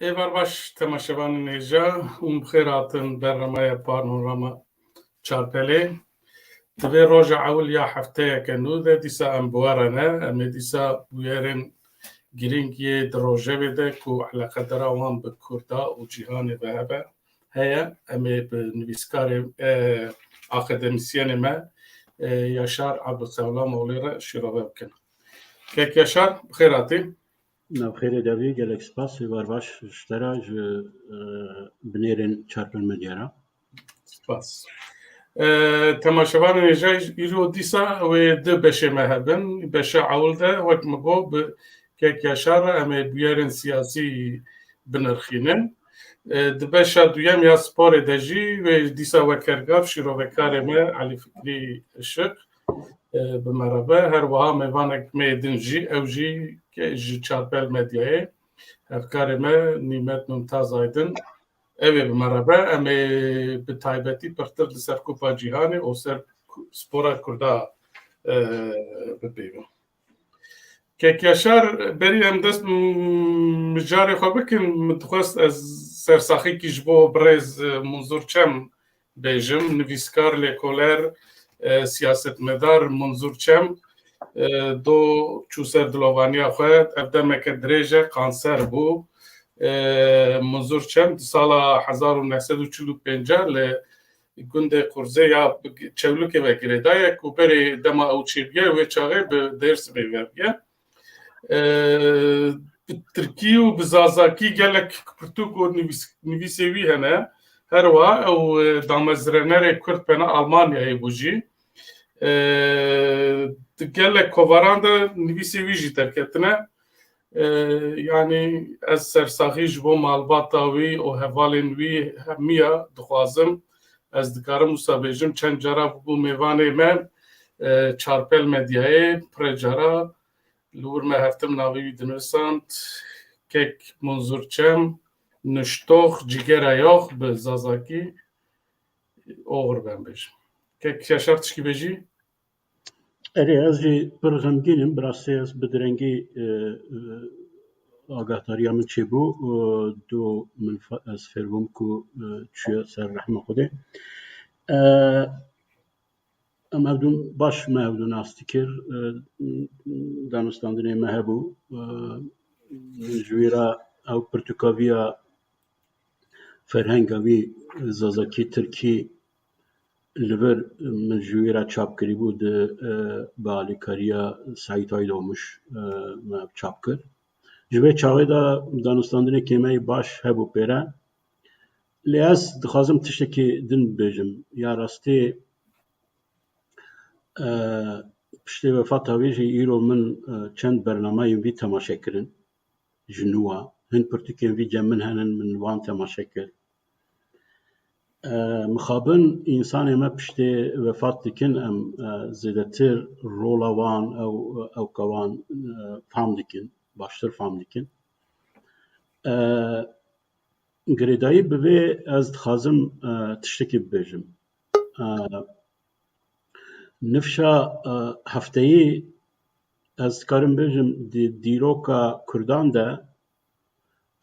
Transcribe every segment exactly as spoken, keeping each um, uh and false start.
Êvar baş temaşevanên hêja û bi xêr hatin bernameya Panorama Çarpelê. Di vê roja ewil ya hefteyeke nû de dîsa em bi we re ne. Em ê dîsa bûyerên girîng yê di rojevê de ku eleqedara wan bi Kurda û cîhanê ve hebe heye. Em ê bi nivîskarê, e, akademîsyenê me, e, Yaşar Abdulselamoğlu re şîrove bikin. Kek Yaşar, bi xêr hatî. Navxêrê devî, gelek spas, êvar baş ji te re, ji, e, binêrên Çarpel Medya re. Spas. E, temaşevanên hêja, îro dîsa wê di beşê me hebin. Beşa ewil de, wek min got, bi Kek Yaşar re em ê bûyerên siyasî binirxînin. E, di beşa duyem ya sporê de jî wê dîsa wekergav şîrovekarê me Elî Fikrî Işik, e, bi me re be. Her wiha mêvanek me yê din jî, ew jî ke ji Çarpel Medyayê, hevkarê me Nîmet Mumtaz Aydin, ew ê bi me re be. Em ê bi taybetî pirtir li ser Kupa Cîhanê û ser ku-, spora Kurda, e, bipeyivin. Kek Yaşar, berî em dest m-, mijarê xwe bikin, min dixwest ez sersaxîkî ji bo birêz, e, Munzur Çem bêjim, nivîskar, lêkoler, e, siyasetmedar Munzur Çem, e, do çû ser dilovaniya xwe, ev demeke dirêj e, kanser bû. E, Munzur Çem di sala hezar û neh sed û çil û pênc li gundê Qurzê ya Çewlûkê ve girêdaye ku berê dema ew çêbûye, wê çaxê bi Dêrsimê ve bûye. E, bi tirkî û bi zazakî gelek pirtûk û nivîs-, nivîsê wî hene. Her wiha ew, e, damezrenerê Kurd pêna Almanyayê bû jî. E, di gelek kovaran de nivîsê wî jî derketine. E, yanî ez sersaxî ji bo malbata wî û hevalên wî hemiya dixwazim. Ez dikarim wisa bêjim, çend cara bûbû mêvanê me, e, Çarpel Medyayê, pirê cara li wir me heftim navê wî dinivîsand, Kek Munzur Çem, niştox, cigera yox bi zazakî, oxir ben bêjim. Kek Yaşar, tişkî bêjî? Erê, ez jî pir xemgîn im. Bi rastî ez bi direngî, e, e, agahdariya min çêbû, e, do min fa-, ez fêr bûm ku, e, çûye ser rehma Xwedê. E, em hevdûn baş me hevdû nas dikir. E, danûstandinê me hebû. E, min ji wî re ew pirtûka vî ya ferhenga vî zazakî, tirkî li vir min ji wî re çap kirîbû di, e, bi alîkariya Seîd Aydomuş, e, me çap kir. Ji vê çaxê de danûstandinekê me yê baş hebû pê re. Lê ez dixwazim tiştekî din bibêjim. Ya rastî, e, piştê wefata wî jî îro min, e, çend bernameyên vî temaşe kirin. Ji nû wa. Hin pirtûkên vî cem min henin, min wan temaşe kir. E, mixabin însanê me piştê wefat dikin, em, e, zêdetir rola wan, ew, ewka wan, e, fam dikin, baştir fam dikin. E, girêdayî bi vê ez dixwazim, e, tiştekî bibêjim. E, nifşa, e, hefteyî ez dikarim bêjim di dîroka Kurdan de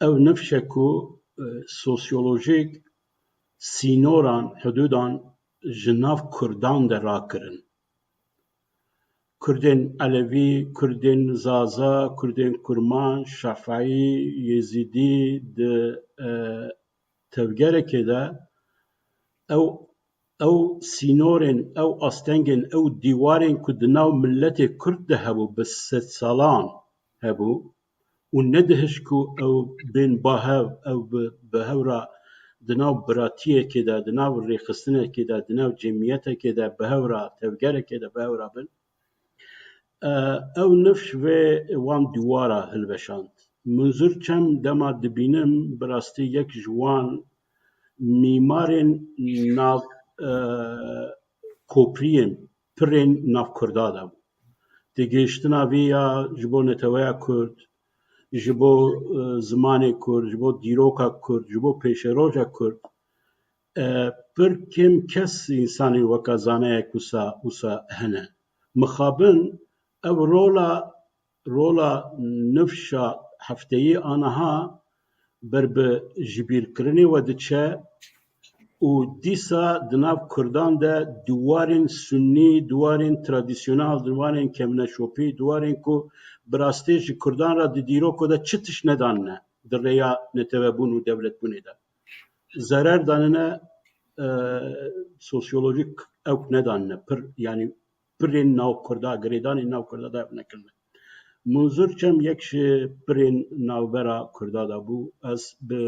ew nifş e ku, e, sosyolojîk sînoran, hidûdan ji nav Kurdan de rakirin. Kurdên Elewî, Kurdên Zaza, Kurdên Kurmanc, Şafeî, Yezîdî di, e, tevgerekê de ew, ew sînorên, ew astengên, ew dîwarên ku di nav miletê Kurd de hebû, bi sedsalan hebû û nedihişt ku ew bên bahev, ew bi, bi hev re di nav biratiyekê de, di nav rêxistinekê de, di nav cemiyetekê de bi hev re, tevgerekê de bi hev re bin. E, ew nifş vê wan dîwara hilweşand. Munzur Çem dema dibînim, bi rastî yek ji wan mîmarên nav, e, kopriyên pirên nav Kurda de bû. Di gihiştina vî ya ji bo neteweya Kurd, ji bo, e, zimanê Kurd, ji bo dîroka Kurd, ji bo pêşeroja Kurd, e, pir kêm kes însanên weka zanayek wisa, wisa hene. Mixabin ev rola, rola nifşa hefteyî aniha ber bi jibîrkirinê we diçe û dîsa di nav Kurdan de di warên sunnî, di warên tradisyonal, di warên kevneşopî, di warên ku bi rastî ji Kurdan re di dîroko de çi tişt nedanine di rêya netewebûn û dewletbûnê de. Zerer danine, e, sosyolojik ewk nedanine, pir, yanî pirên nav Kurda, girêdanên nav Kurda da ew nekirine. Munzur Çem yek ji pirên navbera Kurda da bû. Ez bi,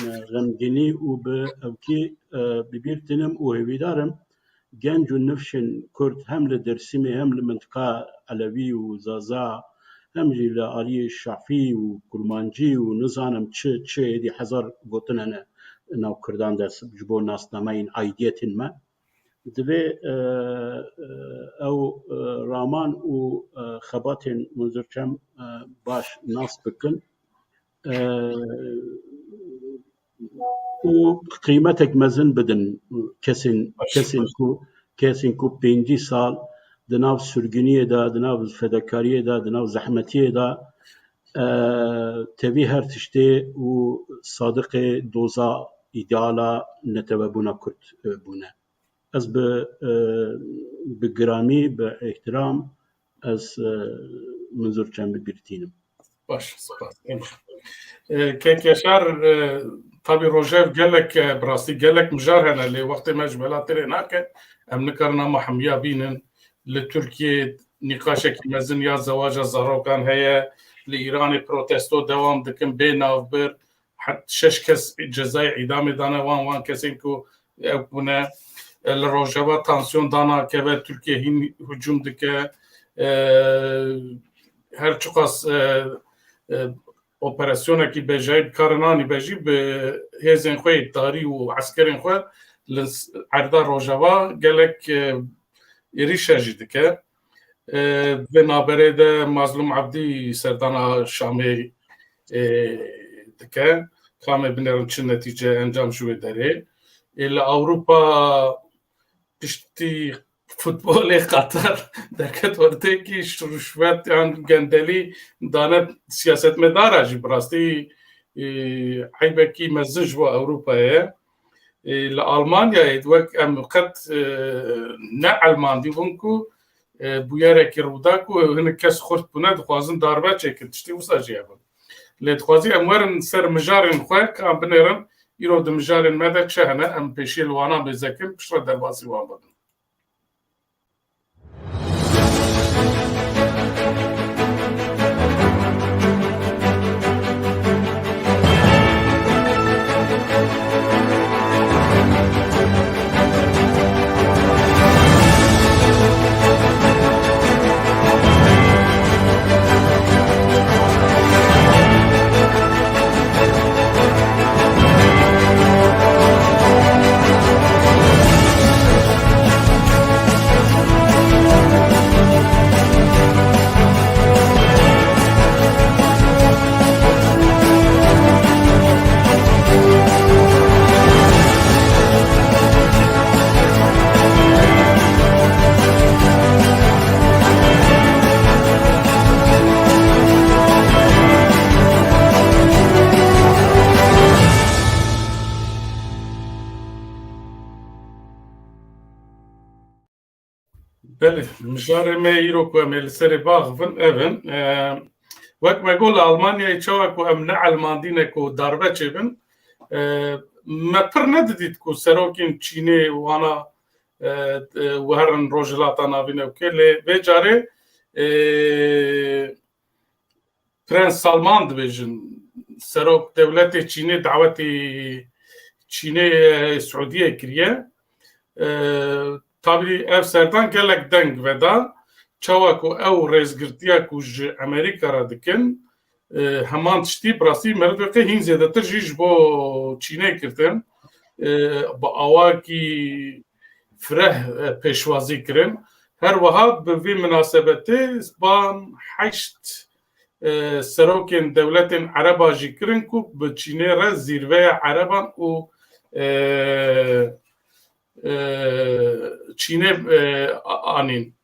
e, xemgînî û bi ewkî, e, bi bîr tînim û hêvîdar im genc û nifşên Kurd hem li Dêrsimê hem li mintiqa Elewî û Zaza hem jî li aliyê Şafî û Kurmancî û nizanim çi, çi êdî hezar gotin hene nav Kurdan de ji bo nasnameyên aîdiyetên me. Divê, e, e, ew, e, raman û, e, xebatên Munzur Çem, e, baş nas bikin, e, û qîmetek mezin bidin kesên, kesên ku, kesên ku pêncî sal di nav sirgûniyê de, di nav fedakariyê de, di nav zehmetiyê de, e, tevî her tiştê û sadiqê doza îdeala netewebûna Kurd, e, bûne. Ez bi, e, bi giramî, bi îhtiram ez, e, Munzur Çem bi bîr tînim. Baş, spas. Thank you. E, Kek Yaşar, e, tabî rojev gelek, e, bi rastî gelek mijar hene, lê wextê me ji bela têrê nake. Em nikarin ama hemiya bînin. Li Tirkiyê nîqaşekî mezin ya zewaja zarokan heye. Li Îranê protesto dewam dikin bê navbir. Het şeş kes cezayê îdamê dane wan, wan kesên ku ew bûne, e, li Rojava tansiyon danakeve, Tirkiye hîn hicûm dike. E, her çiqas, e, e, operasyonekî bejayî bi kar nanî be jî bi hêzên xwe yê tarî û eskerên xwe li s-, erda Rojava gelek, e, êrîşe jî dike. E, vê naberê de Mazlûm Ebdî serdana Şamê, e, dike. Kamê binêrin çi netîce, encam ji wê derê. E, li Ewropa piştî futbolê Qatar derket ortê kî ruşvet yan gendelî dane siyasetmedara jî bi rastî, e, eybekî mezin ji bo Ewropayê ye. E, li Almanyayê wek em qet, e, ne elmandî bûn ku, e, bûyerekî rû da ku hinek kes xurt bûne, dixwazin darbe çêkin, tiştî wisa jî hebin. Lê dixwazî em werin ser mijarên xwe, ka em binêrin, îro di mijarên me de çi hene, em pêşiyê li wana bêzekin, piştre derbasî wan bibin. Belê, mijarê me îro ku em ê li serê baxivin, ev in. E, wek me got, li Almanyayê çawa ku em ne elmandî ne ku darbe çêbin, e, me pir nedidît ku serokên Çînê wana, e, e, û herin Rojhilata Navîn ew ke, lê vê carê, e, Prens Salman dibêjin, serok dewletê Çînê dawetê Çînê, e, Siûdiyê kiriye. E, tabî ev serdan gelek deng veda. Çawa ku ew rêzgirtiya ku ji Amerîka re dikin, e, heman tiştî bi rastî meriv dibê hîn zêdetir jî ji bo Çînê girtin. E, bi awakî fireh, e, pêşwazî kirin. Her wiha bi vî minasebetê ban heşt, e, serokên dewletên Ereba jî kirin ku bi Çînê re zîrveya Ereban û, e, e, Çînê, e, a-, anîn.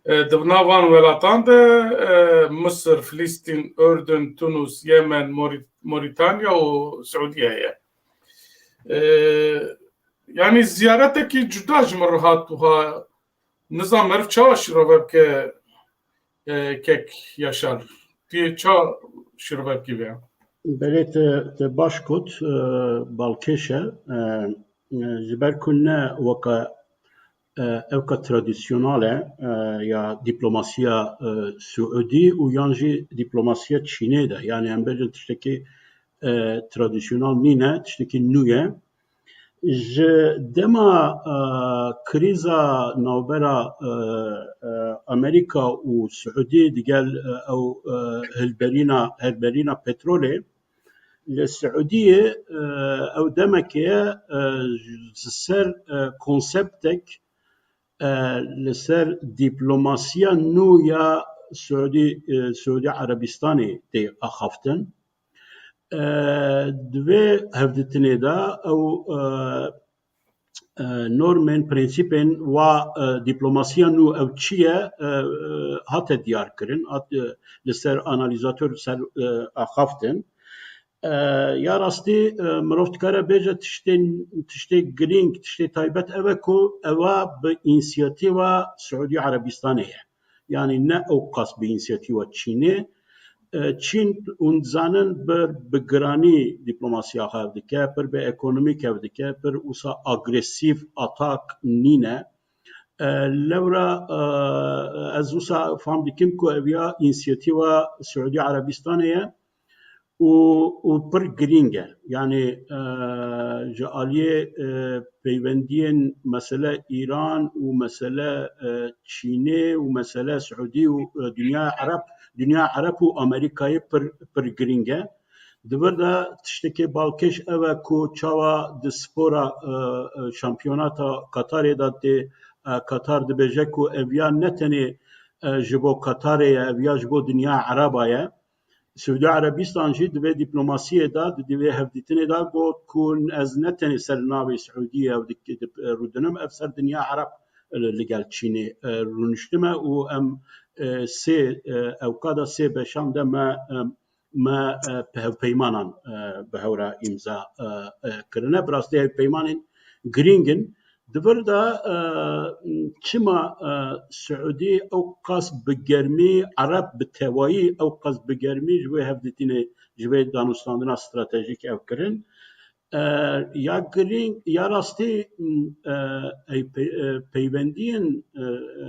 E, di nav van welatan de, e, Misir, Filistîn, Urdun, Tunus, Yemen, Mori-, Moritanya û Siûdiye ye. E, yanî ziyaretekî cuda ji min re hat wiha. Nizam meriv çawa şîrove bike, e, kek Yaşar? Tu yê ça şîrove bikî vê? Belê te, te baş got, e, balkêş e. E, e, ji ber ku ne weke, e, ewka tradisyonal e, e, ya diplomasiya, e, Siûdî û yan jî diplomasiya Çînê de. Yanî em bêjin tiştekî, e, tradisyonal nîne, tiştekî nû ye. Ji dema, e, krîza navbera, e, e, Amerîka û Siûdî digel, e, ew, e, hilberîna, hilberîna petrolê, li Siûdiyê, e, ew demekê ye, e, ji ser, e, konseptek, e, li ser diplomasiya nû ya Siûdî, e, Siûdî Erebistanê tê axaftin. E, di vê hevdîtinê de ew, e, e, normên, prensîpên wa, e, diplomasiya nû ew çi ye, e, e, hate diyar kirin, hat, e, li ser analizator ser, e, axaftin. E, ya rastî, e, mirov dikare bêje tiştên, tiştê girîng, tiştê taybet ew e ku ewa bi însiyatîva Siûdî Erebistanê ye. Yanî ne ew qas bi însiyatîva Çînê. E, Çîn, hûn dizanin, bir bi giranî diplomasiya xwe hev dike, pir bi ekonomîk hev dike, pir wisa agresîf, atak nîne. E, lewra, e, ez wisa fam dikim ku ev ya însiyatîva Siûdî Erebistanê ye û, û pir girîng e. Yanî, e, ji aliyê, e, peywendiyên mesele Îran û mesele, e, Çînê û mesele Siûdî û, e, dinya Ereb, dinya Ereb û Amerîkayê pir, pir girîng e. Di vir de tiştekê balkêş ew e ku çawa di spora, e, e, şampiyonata Qatarê de tê, e, Qatar dibêje ku ev ya ne tenê, e, ji bo Qatarê ye, ev ya ji bo dinya Ereba ye. Siûdî Erebistan jî di vê dîplomasiyê de, di, di vê hevdîtinê de got ku ez ne tenê ser navê Siûdiyê ew dik-, di-, rûdinim, ev ser dinya Ereb li, li gel Çînê, e, rûniştime û em, e, sê, e, ewka de sê beşan de me, e, me, e, hevpeymanan, e, bi hev re îmza, e, e, kirine. Bi rastî hevpeymanên girîng in. Di vir de, e, çima, e, Siûdî ew qas bi germî, Ereb bi tevayî ew qas bi germî ji vê hevdîtinê, ji vê danûstandina stratejîk ew kirin? E, ya girîng, ya rastî, e, ey pey-, e, peywendiyên, e, e,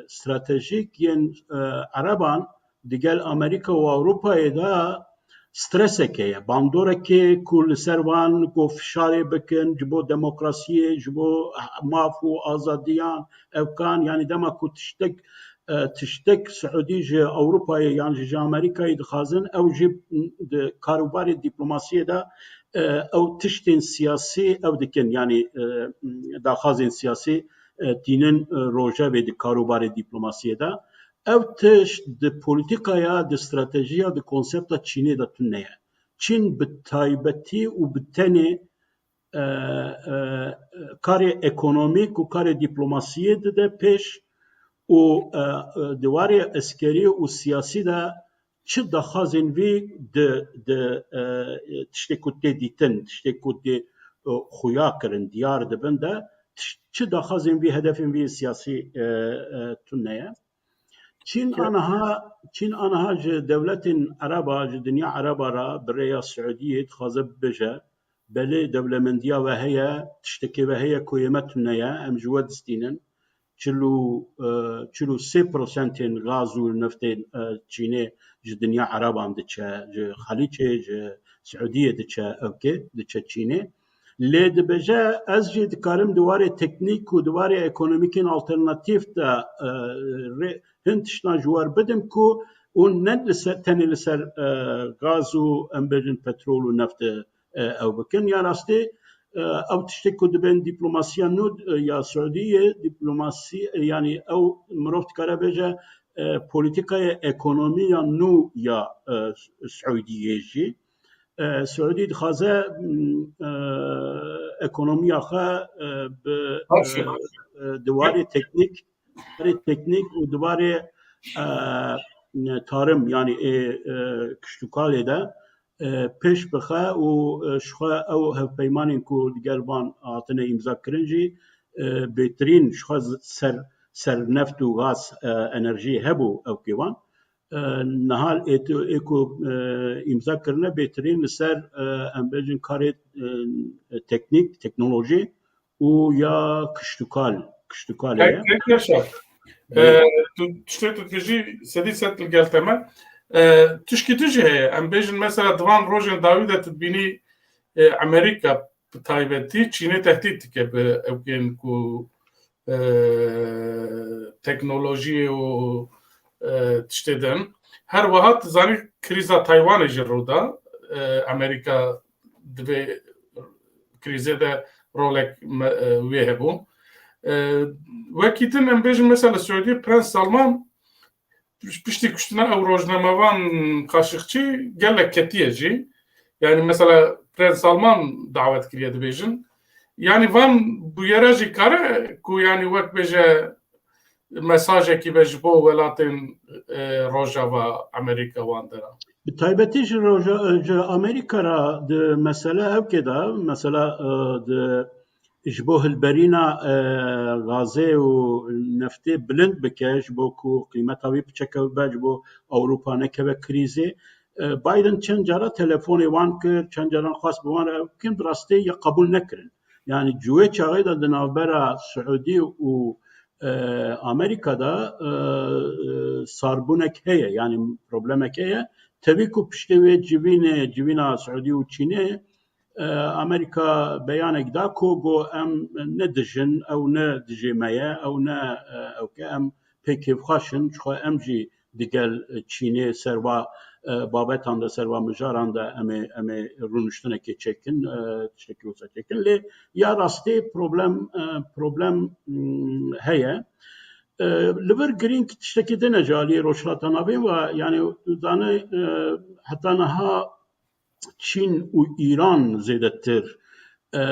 stratejîk yên, e, Ereban digel Amerîka û Ewropayê de streseke ye. Bandorekê ku li ser van ku fişarê bikin, ji bo demokrasiyê, ji bo maf û azadiyan, ev kan, yanî dema ku tiştek, e, tiştek Siûdî ji Ewropayê yan jî ji Amerîkayê dixwazin, ew jî di karûbarê dîplomasiyê de, e, ew tiştên siyasî ew dikin, yanî, e, daxwazên siyasî, e, tînin, e, rojevê di karûbarê dîplomasiyê de. Ev tişt di polîtîkaya, di stratejiya, di konsepta Çînê de tune ye. Çîn bi taybetî û bi tenê, e, e, karê ekonomîk û karê dîplomasiyê dide pêş û, e, e, di warê eskerî û siyasî de çi daxwazên vî di, di, e, tiştê ku tê dîtin, tiştê ku tê, e, xuya kirin, diyar dibin de, tiş-, çi daxwazên vî, hedefên vî siyasî, e, e, tune ye. Çîn aniha, Çîn aniha ji dewletên Ereba, ji dinya Ereba re bi rêya Siûdiyê dixwaze bibêje, belê dewlemendiya we heye, tiştekê we heye ku yê me tune ye, em ji we distînin. Çil û, e, çil û sê prosentên gaz û neftên, e, Çînê ji dinya Ereban diçe, ji Xelîcê, ji Siûdiyê diçe ewkê, diçe Çînê. Lê dibêje, ez jî dikarim di warê teknîk û di warê ekonomîkên alternatîf de, e, rê-, hin tiştan ji we re bidim ku hûn ne li ser, tenê li ser, e, gaz û, em bêjin, petrol û neft, e, ew bikin. Ya rastî, e, ew tiştê ku dibên dîplomasiya nû, e, ya Siûdiyê, dîplomasî, e, yanî ew mirov dikare bêje, e, polîtîkaya ekonomiya nû ya, e, Siûdiyê jî. E, Siûdî dixwaze, m, e, ekonomiya xwe, e, bi, Baş e, e. e, di warê teknîk, Di barê teknîk û di barê, e, tarim, yanî ê, e, kiştûkalê de, e, pêş bixe û, e, ji xwe ew hevpeymanên ku digel van hatine îmza kirin jî, e, bêtirîn ji xwe z-, ser, ser neft û gaz, e, enerjiyê hebû ewkê wan. E, niha ê tu, ê ku, e, îmza kirine bêtirîn li ser, e, em bêjin karê, e, teknîk, teknolojî û ya kiştûkal, kiştûkalê ye. Kek Yaşar, e, tu, tiştê tu dibêjî sedî sed li gel te me. E, tişkî tu jî heye. Em bêjin mesela di van rojên dawî de tu dibînî, e, Amerîka bi taybetî Çînê tehdît dike bi ewkên ku, e, teknolojiyê û, e, tiştê din. Her wiha tu zanî krîza Taywanê jî rû da. E, Amerîka di vê krîzê de rolek me-, e, wê hebû. E, wekî din em bêjin mesela Siûdî Prens Salman piş-, piştî kuştina ew rojnamevan Kaşıkçı gelek ketiye jî. Yani mesela Prens Salman davet kiriye dibêjin. Yani van bûyera jî kare ku yani wek bêje mesajekî be ji bo welatên, e, Rojava Amerîka wan de re. Bi taybetî ji Roja-, ji Amerîka re di mesele ewkê de, mesela, e, di, ji bo hilberîna, e, gazê û neftê bilind bike, ji bo ku qîmeta wî biçekeve, ji bo Ewropa nekeve krîzê. E, Biden çend cara telefonê wan kir, çend caran xwest bi wan re ew bikin, bi rastî ya qebûl nekirin. Yani ji wê çaxê de di navbera Siûdî û, e, Amerîka de, e, e, sarbûnek heye, yani problemek heye. Tevî ku piştê wê civînê, civîna Siûdî û Çînê, e, Amerîka beyanek da ku got, em ne dijin, ew ne dijê me ye, ew ne, e, ewke, em pê kêfxweş in, ji xwe em jî digel, e, Çînê ser va, e, babetan de, ser va mijaran de em ê, em ê rûniştinekê çêkin, e, tiştekî wisa çêkin. Lê ya rastî problem, e, problem, mm, heye. E, li vir girîng tiştekî din e ji aliyê Rojhilata Navîn ve, yani, tu zanî, e, heta niha Çîn û Îran zêdetir, e, e,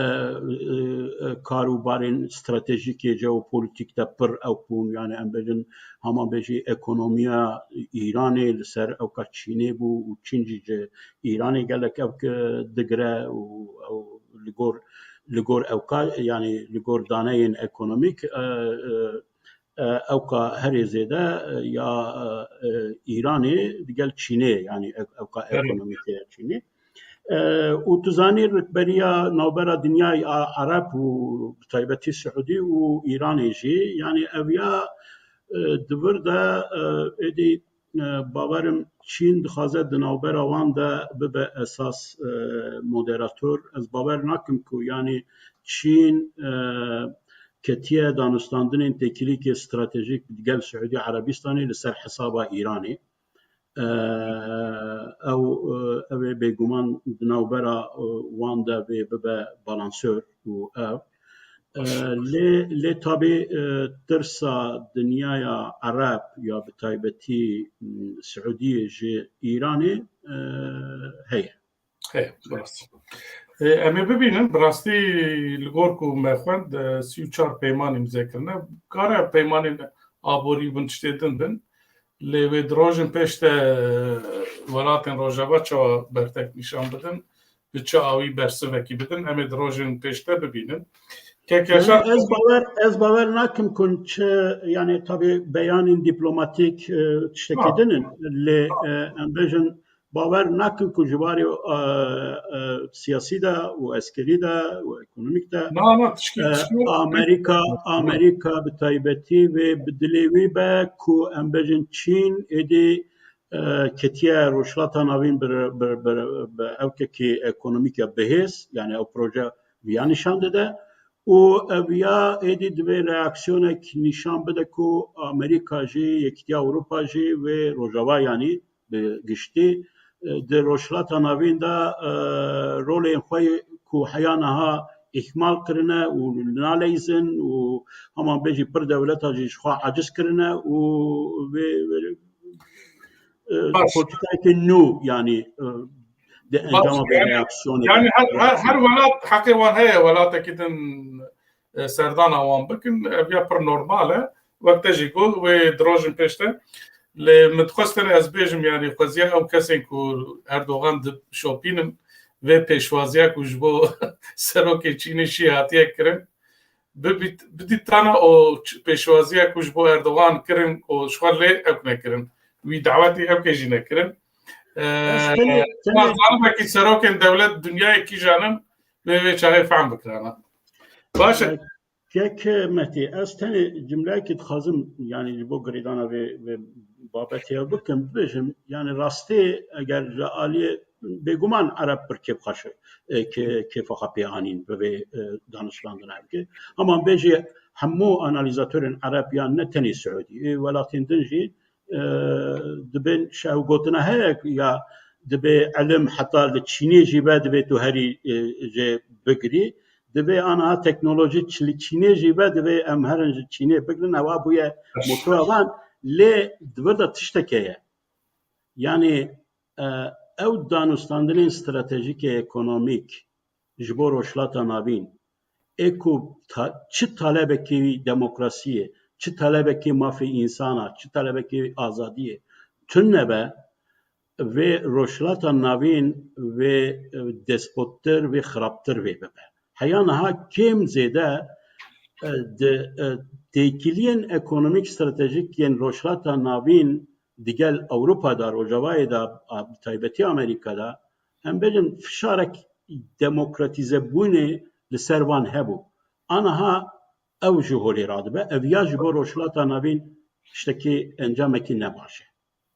e, kar û barên stratejîk ê jeopolitîk de pir ew bûn. Yani em bêjin, hema bêjî ekonomiya Îranê li ser ewka Çînê bû û Çîn jî ji Îranê gelek ewk digire û ew li gor, li gor ewka, yani li gor daneyên ekonomîk, e, e, e, ewka herê zêde, e, ya, e, e, Îranê digel Çînê, yani ev-, ewka ekonomîk heye Çînê. E, û tu zanî rikberiya navbera dinyayê a Ereb û bi taybetî Siûdî û Îranê jî, yani ev ya, e, di vir de, e, êdî, e, bawerim Çîn dixwaze di navbera wan de bibe esas, e, moderator. Ez bawer nakim ku yani Çîn, e, ketiye danûstandinên têkilîkê stratejîk digel Siûdî Erebistanê li ser hesaba Îranê. E, ew, e, ew ê bêguman di navbera, e, wan de vê bibe balansör û ev. E, lê, lê tabî, e, tirsa dinyaya Ereb ya bi taybetî, m, Siûdiyê ji Îranê, e, heye. Heye, bi rastî. E, em ê bibînin, bi rastî li gor ku me xwend, e, sî û çar peyman îmze kirine. Kare peymanên aborî bin, tiştê din bin. Lê wê di rojên pêş de, e, welatên Rojava çawa bertek nîşan bidin, bi çi awî bersivekî bidin, em ê di rojên pêş de bibînin. Kek Yaşar, yani ez bawer, ez bawer nakim ku çi, yani tabî beyanên dîplomatîk, e, tiştekî din in. Lê, e, em bêjin, bawer nakin ku ji barê, e, e, siyasî de û eskerî de û ekonomîk de, na, na, tişkî, e, tişkî Amerîka, Amerîka bi taybetî vê bi dilê wî be ku em bêjin Çîn êdî, e, ketiye Rojhilata Navîn bi, bi, bi, bi ewkekî ekonomîk ya bihêz, yani ew proje viya nîşan dide û ev ya êdî divê reaksiyonek nîşan bide ku Amerîka jî, Yekîtiya Ewropa jî vê Rojava yanî bi giştî, e, di Rojhilata Navîn de, e, rolên xwe yê ku heya niha îhmal kirine û naleyzin û heman bêjî pir dewleta jî ji xwe aciz kirine û vê, vê, e, politikayeke nû, yanî, e, di encama vê reaksiyonê de. Yanî her, her, her welat heqê wan heye welatekî din, e, serdana wan bikin. Ev ya pir normal e. wek te jî got, wê di rojin pêş de. Lê min dixwest tenê ez bêjim, yanî xweziya ew kesên ku Erdogan dişopînin vê pêşwaziya ku ji bo serokê Çînê şî hatiye kirin, bibît-, bidîtana û ç-, pêşwaziya ku ji bo Erdogan kirin û ji xwe lê ewk nekirin. Wî dawetî ewkê jî nekirin. Ee, Ez tenê, tenê ma zanibekî serokên dewlet dinyayê kîjan in, vê, vê çaxê fehm bikirana. Baş e. Kek Metî, ez tenê cimleyekî dixwazim, yanî ji bo girêdana vê, vê babetê ew bikim, bibêjim, yanî rastî eger ji aliyê bêguman Ereb pir kêfxweş, e, kê-, kêfa xwe pê anîn bi vê, e, daniştandina bike. Hema bêjî hemû analizatorên Ereb yan ne tenê Siûdî, ê welatên din jî, e, dibên şew gotina heye ya dibê elim heta li Çînê jî be, dibê tu herî, e, jê bigirî. Dibê aniha teknolojî çi-, li Çînê jî be, dibê em herin ji Çînê bigrin, ewa bûye motora van. Lê di vir de tiştek heye. Yanî, e, ew danûstandinên stratejîk ê ekonomîk ji bo Rojhilata Navîn, ê ku ta-, çi talebekî demokrasiyê, çi talebekî mafê însana, çi talebekî azadiyê tune be, vê Rojhilata Navîn vê, e, despottir, vê xirabtir vê bibe. Heya niha kêm zêde, e, di, e, têkiliyên ekonomîk stratejîk yên Rojhilata Navîn digel Ewropa de, Rojavayê de, a, bi taybetî Amerîka de, em bêjin fişarek demokratîzebûnê li ser van hebû. Aniha ew ji holê radibe. Ev ya ji bo Rojhilata Navîn tiştekî encamekî nebaş e.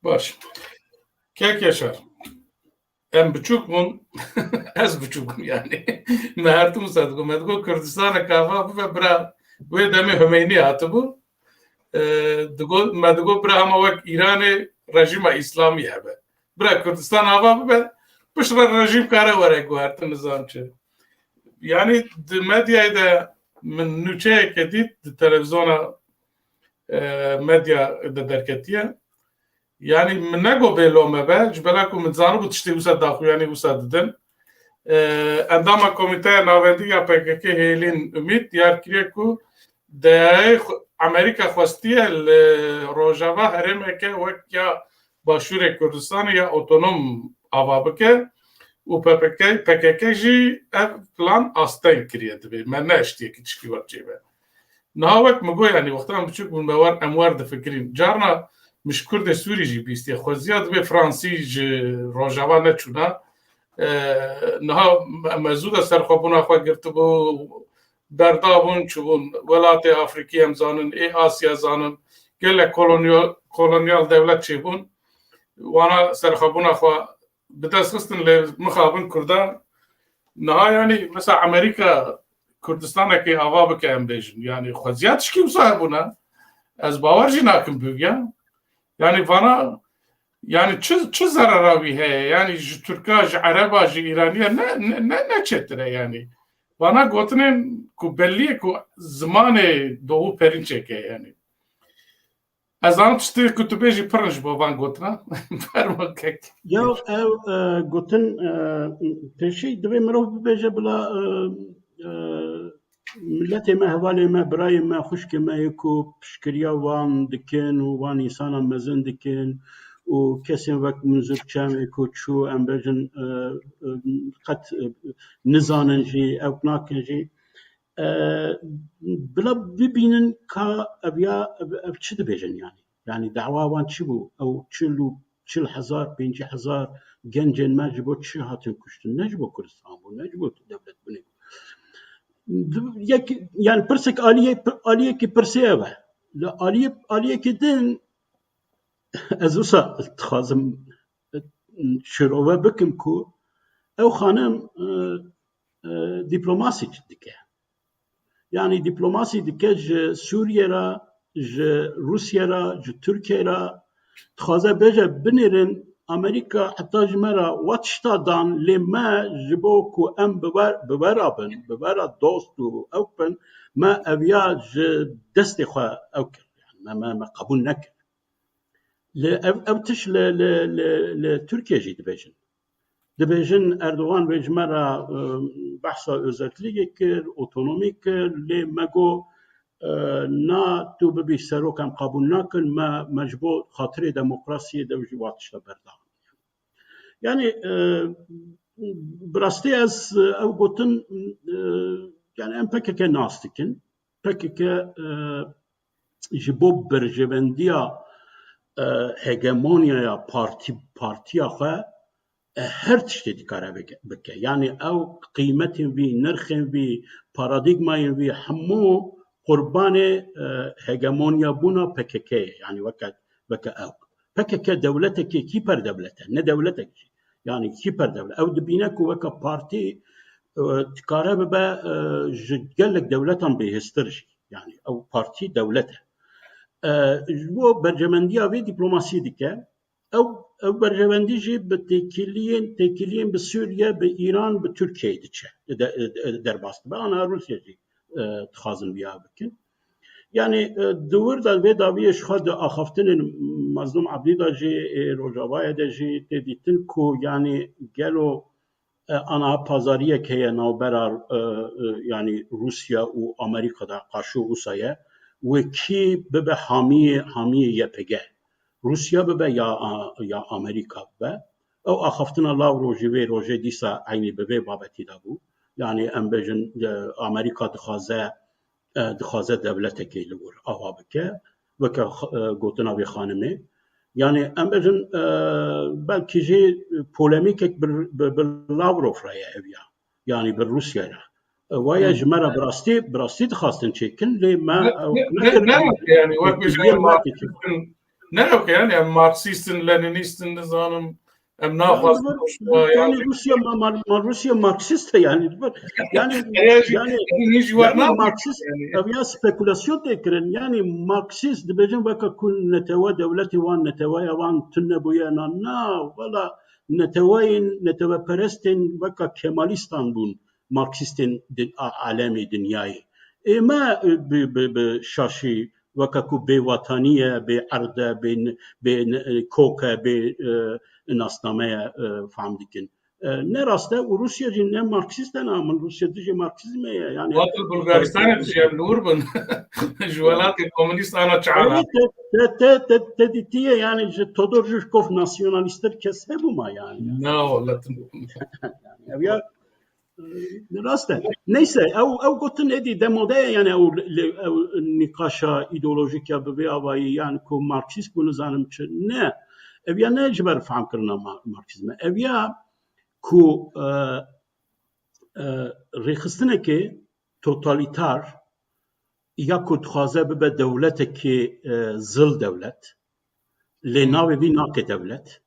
Baş. Kek Yaşar, em biçûk bûn, ez biçûk bûm yanî. Me her tim wisa digot, me digot Kurdistanek ava bibe bira, wê demê Humeynî hatibû. E, digot, me digot bira hema wek Îranê rejîma Îslamî hebe. Bira Kurdistan ava bibe, piştre rejîm kare were guhertin nizam çi. Yanî di medyayê de min nûçeyeke dît, di televîzyona, e, medya de derketiye. Yanî min nego bê lome be, ji bela ku min zanibû tiştê wisa daxuyanî wisa didin. E, Endama Komîteya Navendî ya P K K Hêlîn Umît diyar kiriye ku dayayê xwe-, Amerîka xwestiye li Rojava herêmeke wek ya Başûrê Kurdistanê ya otonom ava bike û P P K, P K K jî ev plan asteng kiriye, dibê me ne eştiyekî tişkî wek çêbe. Niha wek min got, yanî wexta em biçûk bûn, me wer, em wer difikirîn. Carna min ji Kurdê Sûrî jî bîstiye. Xweziya dibê Fransî ji Rojava neçûna. E, niha me, me zû de serxwebûna xwe girtibû, berdabûn, çûbûn welatê Afrîkî em zanin, ê Asya zanin. Gelek kolonyal, kolonyal dewlet çêbûn. Wana serxwebûna xwe bi dest xistin lê mixabin Kurdan. Niha yanî mesela Amerîka Kurdistanekê ava bike em bêjin. Yanî xweziya tişkî wisa hebûna. Ez bawer jî nakim bûya. Yanî vana, yanî çi, çi zerera wî heye? Yanî ji Tirka, ji Ereba, ji Îraniya ne, ne, ne, ne çêtir e yanî. Vana gotinên ku bellî ye ku zimanê Doğu Perinçek e yanî. Ez zanim tiştê ku tu bêjî pir in ji bo van gotina. Fermo kek. Ya ew, e, gotin, e, pêşî divê mirov bibêje bila, e, e, miletê me, hevalê me, birayê me, xwişkê me yê ku piştgiriya wan dikin û van însana mezin dikin û kesên wek Munzur Çem ê ku çû, em bêjin, e, e, qet, e, nizanin jî, ew nakin jî. E, bila bibînin ka ev ya, ev, ev çi dibêjin yanî? Yanî dawa wan çi bû? Ew çil û çil hezar, pêncî hezar gencên me ji bo çi hatin kuştin? Ne ji bo Kurdistan bû, ne ji bo dewlet bûnê bû. Di-, yek, yanî pirsek aliyê, aliyekî pirsê ev e. Li aliyê, aliyekî din ez wisa dixwazim şirove bikim ku ew xanim, e, e, dîplomasî dike. Yanî dîplomasî dike ji Sûriyê re, ji Rûsye re, ji Tirkiye re. Dixwaze bêje, binêrin Amerîka heta ji me re wa tişta dan, lê me ji bo ku em bi we, bi we re bin, bi we re dost û ew bin, me ev ya ji destê xwe ew kir. Me, me, me qebûl nekir. Li ev, ev tişt li, li, li, li Tirkiye jî dibêjin. Dibêjin Erdogan vê ji me re, e, behsa özeltligê kir, otonomî kir, lê me got, e, na tu bibî serok em qebûl nakin, me, me ji bo xatirê demokrasiyê de jî wa tişta berdewam. Yani, e, bi rastî ez, e, ew gotin, e, yani em P K K nas dikin. P K K, e, ji bo berjevendiya, e, hegemonyaya partî, partiya xwe, e, her tiştê dikare bike, bike. Yani ew qîmetên vî, nirxên vî, paradîgmayên vî hemû qurbanê, e, hegemonya bûna P K K ye. Yani weke, weke ew. P K K dewletekê hîperdewlet e, ne dewletek jî. Yani hîperdewlet. Ew dibîne ku weke partî, e, dikare bibe, e, ji gelek dewletan bêhêztir jî. Yani ew partî dewlet e. E, ji bo berjemendiya vê dîplomasiyê dike. Ew, ew berjewendî jî bi têkiliyên, têkiliyên bi Sûriye, bi Îran, bi Tirkiyeyê diçe, de, de, derbas dibe. Ana Rûsya jî, e, dixwazin viya bikin. Yani, e, di wir de vê dawiyê ji xwe di axaftinên Mazlûm Ebdî de jî, ê Rojavayê de jî tê dîtin ku, yani, gelo, e, ana pazariyek heye navbera, e, e, yani, Rûsya û Amerîka de, qaşo wisa ye, wê kî bibe hamiyê, hamiyê Y P G. Rûsya bibe ya, ya Amerîka bibe. Ew axaftina Lavrov jî vê rojê dîsa eynî bi vê babetî de bû. Yani em bêjin, e, Amerîka dixwaze, e, dixwaze dewletekê li wir ava bike. Weke, e, gotina vê xanimê. Yani em bêjin, e, belkî jî polemîkek bi, bi, bi Lavrov re ye ev ya. Yani bi Rûsya re. E, waya Hı. ji me re bi rastî, bi rastî dixwastin çêkin, lê me Ne, ew ne, ne, nekirin. ne yok yani, wek Tepkiyê bêjin me Marksistin, ne yok yani, yani Marksistin, Leninîstin, nizanim, em Ya, naxwazin bu, Rûsya, yani yani Rûsya, ma, ma, ma Rûsya Marksist e yani. Yani, yani, yani, yani, yani Marksist, yani. Ev ya spekulasyon tê kirin. Yani Marksist dibêjin weke ku netewe dewletê wan, neteweya wan tune bûye, na, na, wala neteweyên, neteweperestên weka Kemalîstan bûn. Marksistên di-, a-, alemê dinyayê. Ê me, e, bi, bi, bi şaşî weke ku bêwetanî ye, bê erd e, bê n-, bê n-, e, kok e, bê, e, nasname ye, e, fehm dikin. E, ne rast e û Rûsya jî ne Marksist e, na min Rûsya dijî Marksizmê ye. Yani, Watil Bulgaristanê e, dijî em li wir bin. Ji welatê komûnîst ana çi ala. Te, te, te, te, te dîtiye, yani ji Todor Zhukov nasyonalîstir kes hebû ma yani. Na, wala tim. Yani, ev ya Rast e. Neyse, ew, ew gotin êdî demode ye, yani ew, ew nîqaşa îdeolojîk ya bi vê avayî, yani ku Marksîst bû, nizanim çi. Ne. Ev ya ne ji ber fehmkirina ma-, Marksîzme. Ev ya ku, e, e, rêxistinekê totalîtar ya ku dixwaze bibe dewletekî, e, zil dewlet, lê navê vî nake dewlet,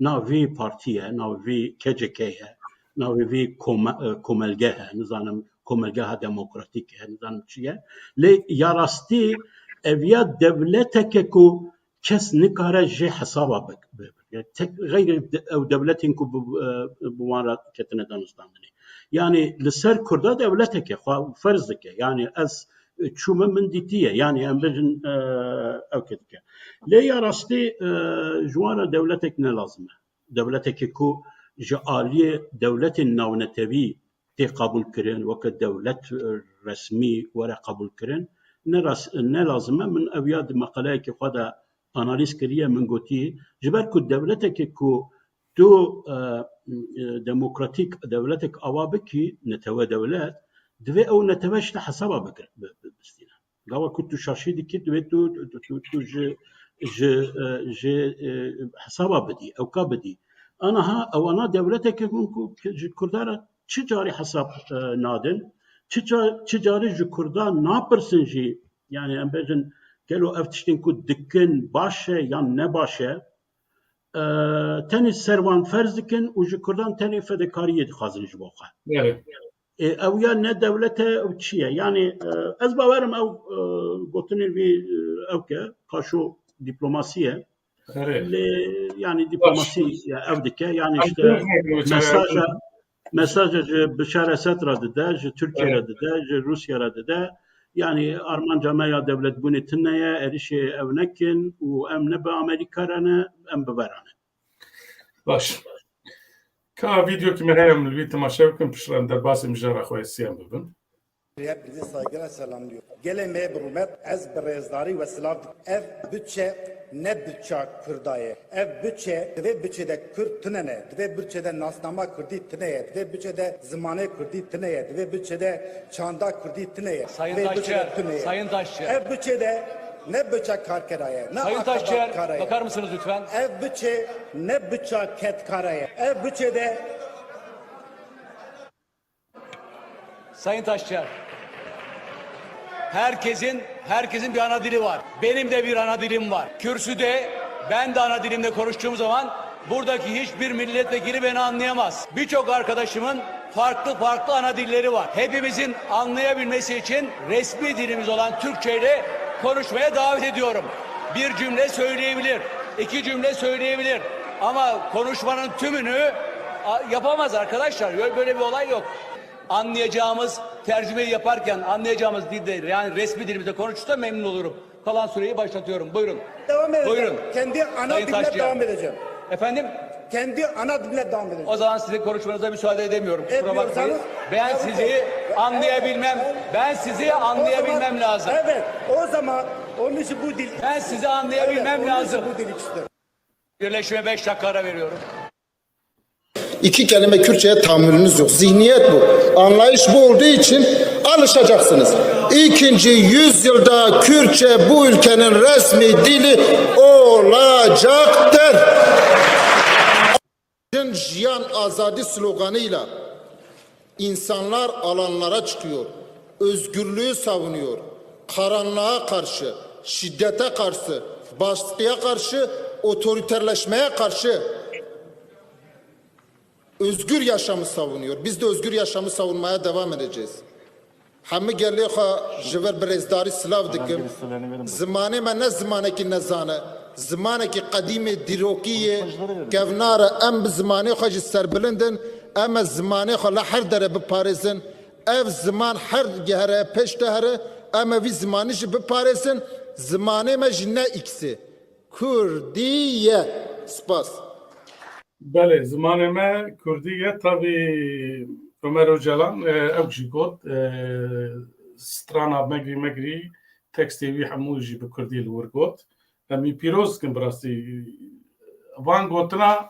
navê vî partî ye, navê vî K C K ye, navê vî kome-, e, komelge he, nizanim komelgeha demokratîk he, nizanim çi ye. Lê ya rastî ev ya dewleteke ku kes nikare jê hesaba bik-, bi-, bi-, tek xeyrê de-, ew dewletên ku bi, e, bi wan re ketine danûstandinê. Yani li ser Kurda dewleteke xwe ferz dike. Yani ez, e, çûme min dîtiye. Yani em bêjin, e, ew ke dike. Lê ya rastî, e, ji wan re dewletek ne lazim e. Dewleteke ku ji aliyê dewletên navnetewî tê qebûl kirin, weke dewlet, e, resmî were qebûl kirin, ne ras-, ne lazim e. Min ev ya di meqaleyekê xwe de analîz kiriye, min gotî, ji ber ku dewleteke ku tu, e, e, demokratîk dewletek ava bikî, netewe dewlet, divê ew netewe ji te hesaba bikir-, bi-, bi-, bistîne. Gava ku tu şaşî dikî, divê tu, tu, tu, tu ji, ji, e, ji, e, hesaba bidî, ewka bidî. Aniha ewana dewleteke hûn ku ji Kurda re çi carî hesab, e, nadin, çi ca-, çi carî ji Kurda napirsin jî, yani em bêjin, gelo ev tiştên ku dikin baş e yan ne baş e, e, tenê ser wan ferz dikin û ji Kurdan tenê fedekariyê dixwazin ji bo xwe. Evet. E, ew ya ne dewlet e, ew çi ye? Yani, e, ez bawerim ew, e, gotinên vî, e, ew ke, qaşo dîplomasî ye. Erê. Lê, yani, Baş. dîplomasî ya ev dike. Yani, Em işte, duruşma mesaja, mesaja ji Bişar Esed re dide, ji Tirkiye Evet. re dide, ji Rûsya re dide. Yani, armanca me ya dewletbûnê tune ye, êrişê ew nekin û em ne bi Amerîka re ne, em bi ve re ne. Baş. Ka vîdeokî me heye, em li wî temaşe bikin, piştre em derbasî mijara xwe yê siyem bibin. Hepinizi saygıyla selamlıyorum. Gelê me bi rûmet, ez bi rêzdarî we silav dikim. Ev biçe ne biça Kurda ye. Ev biçe, di vê biçe de Kurd tune ne. Di vê biçe de nasnama Kurdî tune ye. Di vê biçe de zimanê Kurdî tune ye. Di vê biçe de çanda Kurdî tune ye. Sayın Di vê biçe Taşçı, de tune ye. Sayın Taşçı. Ev biçe de ne biça karkera ye, ne Sayın Taşçı, akabatkara ye. Bakar mısınız lütfen? Ev biçe ne biça kedkara ye. Ev biçe de Sayın Taşçıyer, herkesin herkesin bir ana dili var. Benim de bir ana dilim var. Kürsüde ben de ana dilimde konuştuğum zaman buradaki hiçbir milletvekili beni anlayamaz. Birçok arkadaşımın farklı farklı ana dilleri var. Hepimizin anlayabilmesi için resmi dilimiz olan Türkçe ile konuşmaya davet ediyorum. Bir cümle söyleyebilir, iki cümle söyleyebilir. Ama konuşmanın tümünü a, yapamaz arkadaşlar. Böyle, böyle bir olay yok. Anlayacağımız, tercümeyi yaparken anlayacağımız dilde, yani resmi dilimizde konuşursa memnun olurum. Kalan süreyi başlatıyorum. Buyurun. Devam edeceğim. Buyurun. Kendi ana Sayın dilimle Taşçıyer. Devam edeceğim. Efendim? Kendi ana dilimle devam edeceğim. O zaman sizin konuşmanıza müsaade edemiyorum. Kusura bakmayın. Etmiyorsanız Ben Evet. sizi anlayabilmem, ben sizi O zaman- anlayabilmem lazım. Evet. O zaman onun için bu dil Ben sizi anlayabilmem Evet, onun için lazım. Bu dil istiyorum. Birleşime beş dakika ara veriyorum. İki kelime Kürtçe'ye tahammülünüz yok. Zihniyet bu. Anlayış bu olduğu için alışacaksınız. İkinci yüzyılda Kürtçe bu ülkenin resmi dili olacaktır. Jiyan azadi sloganıyla insanlar alanlara çıkıyor. Özgürlüğü savunuyor. Karanlığa karşı, şiddete karşı, baskıya karşı, otoriterleşmeye karşı özgür yaşamı savunuyor. Biz de özgür yaşamı savunmaya devam edeceğiz. Hemî gelê xwe ji vir bi rêzdarî silav dikim. Zimanê me ne zimanekî nezan e. Zimanekî qedîmê dîrokî ye. Kevnar e, em bi zimanê xwe jî serbilind in. Em e zimanê xwe li her dere biparêzin. Ev ziman her gihere pêş de here. Em e vî zimanî jî biparêzin. Zimanê me jî ne îksê. Kurdî ye. Spas. Belê, zimanê me kurdî ye. Tabî Ömer Ocalan, e, ew jî got, e, strana Megrî Megrî, tekstê wî hemû jî bi kurdî li wir got. Em wî pîroz dikin bi rastî. Van gotina,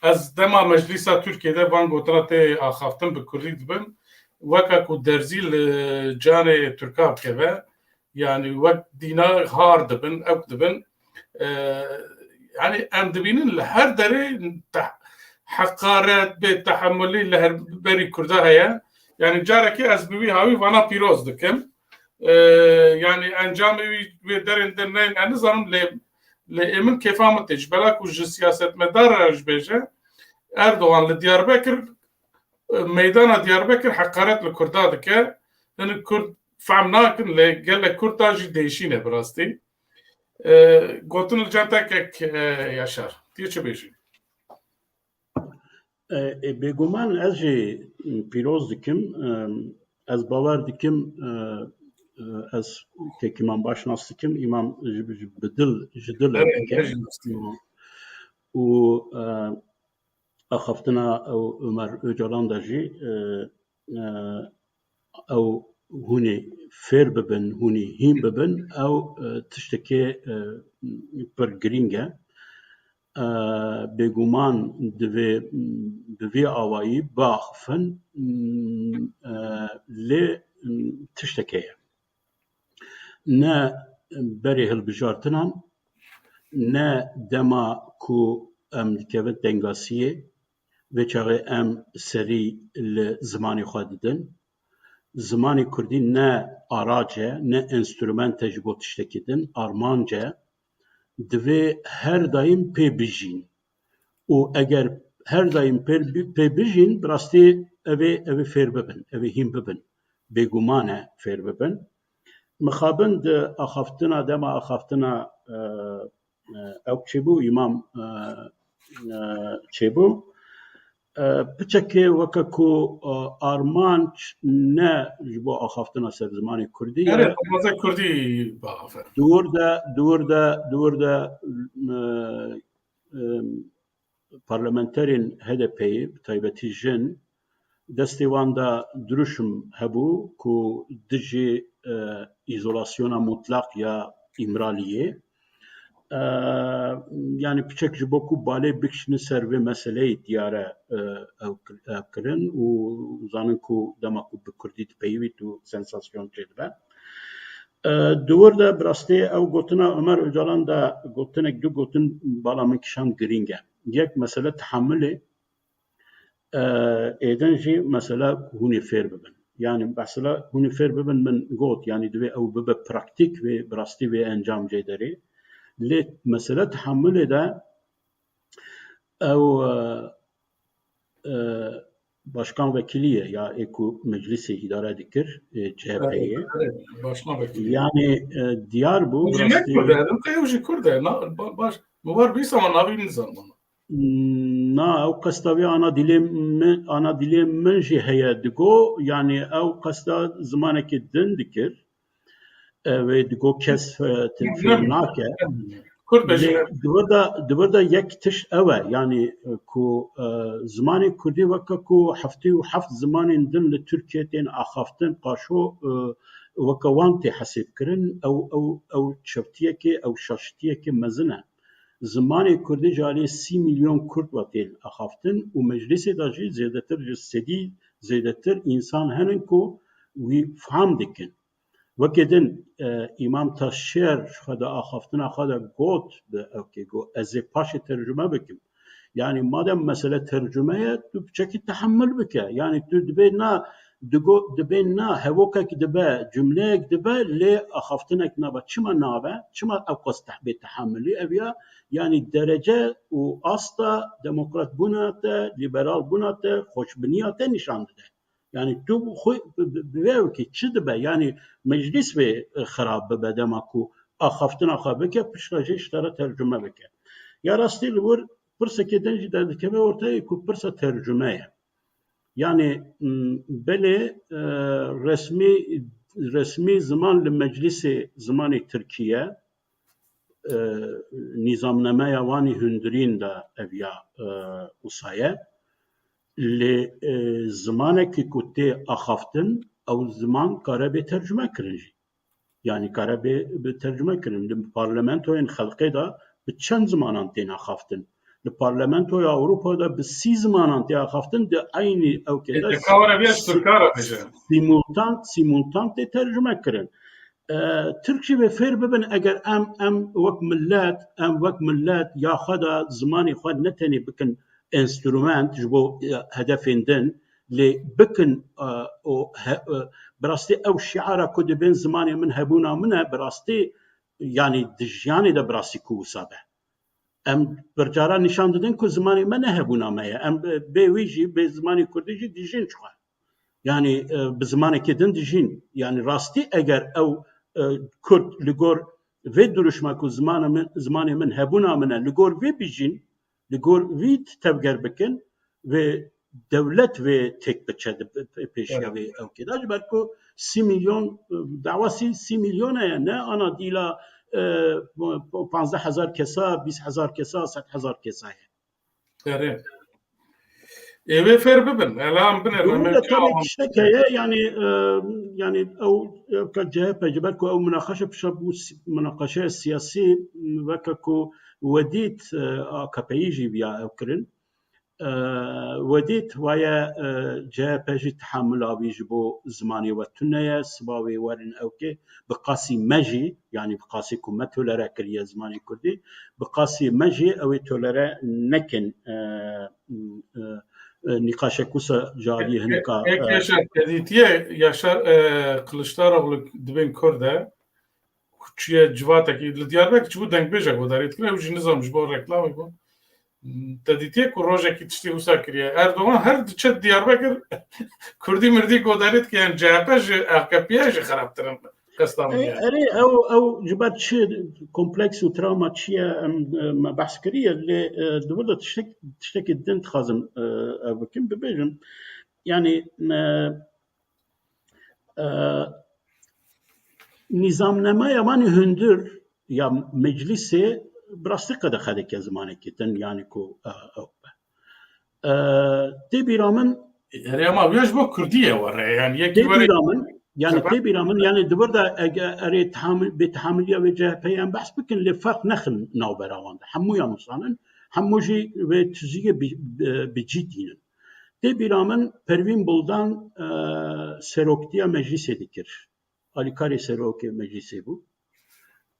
ez dema meclîsa Tirkiyê de van gotina tê axaftin bi kurdî dibin, weka ku derzî li canê Tirka bikeve, yanî wek dîna har dibin, ewk dibin. E, yanî em dibînin li her derê te-, heqaret, bêtehemulî li her berî Kurda heye. Yanî carekê ez bi wî hawî vana pîroz dikim. E, yanî encamê wî wê derên din neyên, ez nizanim lê, lê ê min kêfa min tê. Ji bela ku ji siyasetmedar re jî bêje, Erdogan li Diyarbekir, e, meydana Diyarbekir heqaret li Kurda dike. Hinek Kurd fehm nakin, lê gelek Kurd da jî değişîne bi rastî. E, gotin li cem te kek, e, Yaşar. Tu yê çi bêjî? E, e, bêguman ez jî pîroz dikim. E, ez bawer dikim, e, e, ez kek Îmam baş nas dikim. Îmam ji, ji, bi dil, ji dil Evet, dike. ez jî nas dikim. Û, e, axaftina ew Ömer Ocalan de jî, e, e, ew hûnê fêr bibin, hûnê hîn bibin, ew, e, tiştekê, e, pir girîng e. E, bêguman divê, bi vî awayî biaxifin, e, lê tiştekê ye. Ne berê hilbijartinan, ne dema ku em dikevin tengasiyê, vê çaxê em serî li zimanê xwe didin. Zimanê kurdî ne arac e, ne enstrûment e ji bo tiştekî din, armanc e. Divê her daîm pê bijîn. Û eger her daîm pê, pê bijîn, bi rastî ev ê, ev ê fêr bibin, ev ê hîn bibin. Bêguman e fêr bibin. Mixabin di axaftina, dema axaftina, e, e, ew çêbû, Îmam, e, e, çêbû. E, piçekê weke ku, e, armanc ne ji bo axaftina ser zimanê kurdî ye. Evet, Kurdî biaxife. Di wir de, di wir de, di wir de, e, e, parlamenterên H D P'yê, bi taybetî jin, destê wan de dirûşm hebû ku dijî, e, îzolasyona mutlaq ya Îmraliyê, e, yanî piçek ji bo ku balê bikişînin ser vê meseleyê diyar e, e, ew kir-, ew kirin û zanin ku dema ku bi kurdî dipeyivî tu sensasyon çêdibe. E, di wir de bi rastî ew gotina Ömer Ocalan de gotinek du gotin bala min kişand girîng e. Yek mesele tehamilê, e, êdin jî mesela hûn ê fêr bibin. Yanî mesela hûn ê fêr bibin min got, yanî divê ew bibe praktîk, vê bi rastî vê encam jê derê. Lê mesela tehamilê de ew, e, e, başkan vekilî ye ya ê ku meclisê îdare dikir, e, C H P'yê. Evet, evet, başkan vekilî. Yanî, e, diyar bû, Ew jî ne rastî Kurd e, ew jî Kurd e. Na, ba-, baş, mi war bîst ama navî nizanim. Na, ew qesta vê ana dilê min, ana dilê min jî heye digo, yanî ew qesta zimanekî din dikir. E, wê digo kes, e, te fêr nake. Kurd be jî Lê ne. Di vir de, di vir de yek tişt ew e, yanî, e, ku, e, zimanê kurdî weke ku heftê û heft zimanên din li Tirkiyê tên axaftin, qaşo, e, weke wan tê hesêbkirin, ew, ew, ew çewtiyekê, ew şaşitiyekê mezin e. Zimanê kurdî ji alî sî milyon kurd ve tên axaftin û meclisê de jî zêdetir ji sedî zêdetir însan henin ku wî fam dikin. Weke din, e, Îmam Taşçer ji xwe de axaftina xwe de got, bi ewkê got, ez ê paşê tercume bikim. Yanî madem mesele tercume ye, tu piçekî tehemil bike. Yanî tu dibê na, digo, dibê na, hevokek dibe, cumleyek dibe, lê axaftinek nabe. Çima nabe? Çima ew qas teh-, bê tehemilî ev ya? Yanî derece û asta demokratbûna te, liberalbûna te, xweşbiniya te nîşan dide. Yanî tu xwe bi, bi, bi vê wekî çi dibe? Yanî meclis vê, e, xirab bibe dema ku axaftina xwe bike, piştre jî ji te re tercume bike. Ya rastî li wir pirsekê din jî derdikeve orteyê ku pirsa tercume ye. Yanî, m, belê, e, resmî, resmî ziman li meclisê zimanê tirkî ye. E, nîzamnameya wan ê hundirîn de ev ya, e, wisa ye. Lê, e, zimanekî ku tê axaftin, ew ziman kare bê tercume kirin jî. Yanî kare bê, bê tercume kirin. Li parlamentoyên xelkê de bi çend zimanan tên axaftin? Li Parlamentoya Ewropa de bi sî zimanan tê axaftin, di eynî ewkê de Ê, te ka were bêje, si-, tu kara bêje. Simultan, simultan tê tercume kirin. E, Tirk jî vê fêr bibin, eger em, em wek millet, em wek millet ya xwe de zimanê xwe ne tenê bikin enstrument ji bo, e, hedefên din, lê bikin, e, û he-, e, bi rastî ew şiara ku dibên zimanê min hebûna min e, bi rastî, yanî di jiyanê de bi rastî ku wisa be. Em pircara nîşan didin ku zimanê me ne hebûna me ye. Em bê wî jî, bê zimanê kurdî jî dijîn ji xwe. Yanî, e, bi zimanekî din dijîn. Yanî rastî eger ew, e, kurd li gor vê dirûşma ku zimanê min, zimanê min hebûna min e, li gor vê bijîn, li gor vî tevger bikin, vê dewlet vê têk biçe di pe-, pêşiya Evet. vê ewkê de. Ji ber ku sî milyon, e, dawa sî, sî milyon heye, ne ana dîla, e, panzdeh hezar kesa, bîst hezar kesa, sed hezar kesa ye. Erê. Ê wê fêr bibin, elam binêrin, Durum em de ê tabii çawa tiştek heye, yanî, e, yanî ew, ew ka C H P, ji ber ku ew minaqeşe pişa bû si-, minaqeşeya siyasî, weke ku we dît, e, A K P'yî jî viya ew kirin. E, we dît, waye, e, C H P jî tehamula wî ji bo zimanê we tune ye, siba wê werin ewkê, bi qasî me jî, yanî bi qasî ku me tolere kiriye zimanê kurdî, bi qasî me jî ew ê tolere nekin, e, e, e, nîqaşek wisa ji alî hinek a, Ê, e, Yaşar, te dîtiye Yaşar, e, Kılıçdaroğlu dibên Kurd e, ku çûye civatekî li Diyarbekir çûbû dengbêjek guhdarî dikir, ew jî nizam ji bo reklamê bû. Te dîtiye ku rojekî tiştê wisa kiriye. Erdogan her diçe Diyarbekir Kurdî mirdî guhdarî dike, yani C H P ji A K P'ye jî xerabtir in qesta min Ê, ya. Erê, ew, ew ji ber çi kompleks û travma çi ye, em, e, me behs kiriye, lê, e, di vir de tiştek-, tiştekî din dixwazim, e, ev bikim, bibêjim. Yani, e, e, nîzamnameya wan ê hundir ya meclisê bi rastî qedexe dike zimanekî din, yani ku, e, ew be. E, tê bîra min, Erê, ama ya ji bo Kurdî ye were, yani yekî Tê were bîra min, yani Sefa- tê bîra min, yani di vir de ege erê tehamil-, bê tehamiliya vê C H P'yê em behs bikin, lê ferq nexin navbera wan de. Hemûyan wisa nin, hemû jî vê tiziyê bi, bi, bi cî tînin. Tê bîra min Pervîn Buldan, e, seroktiya meclîsê dikir. Alîkarê serokê meclîsê bû.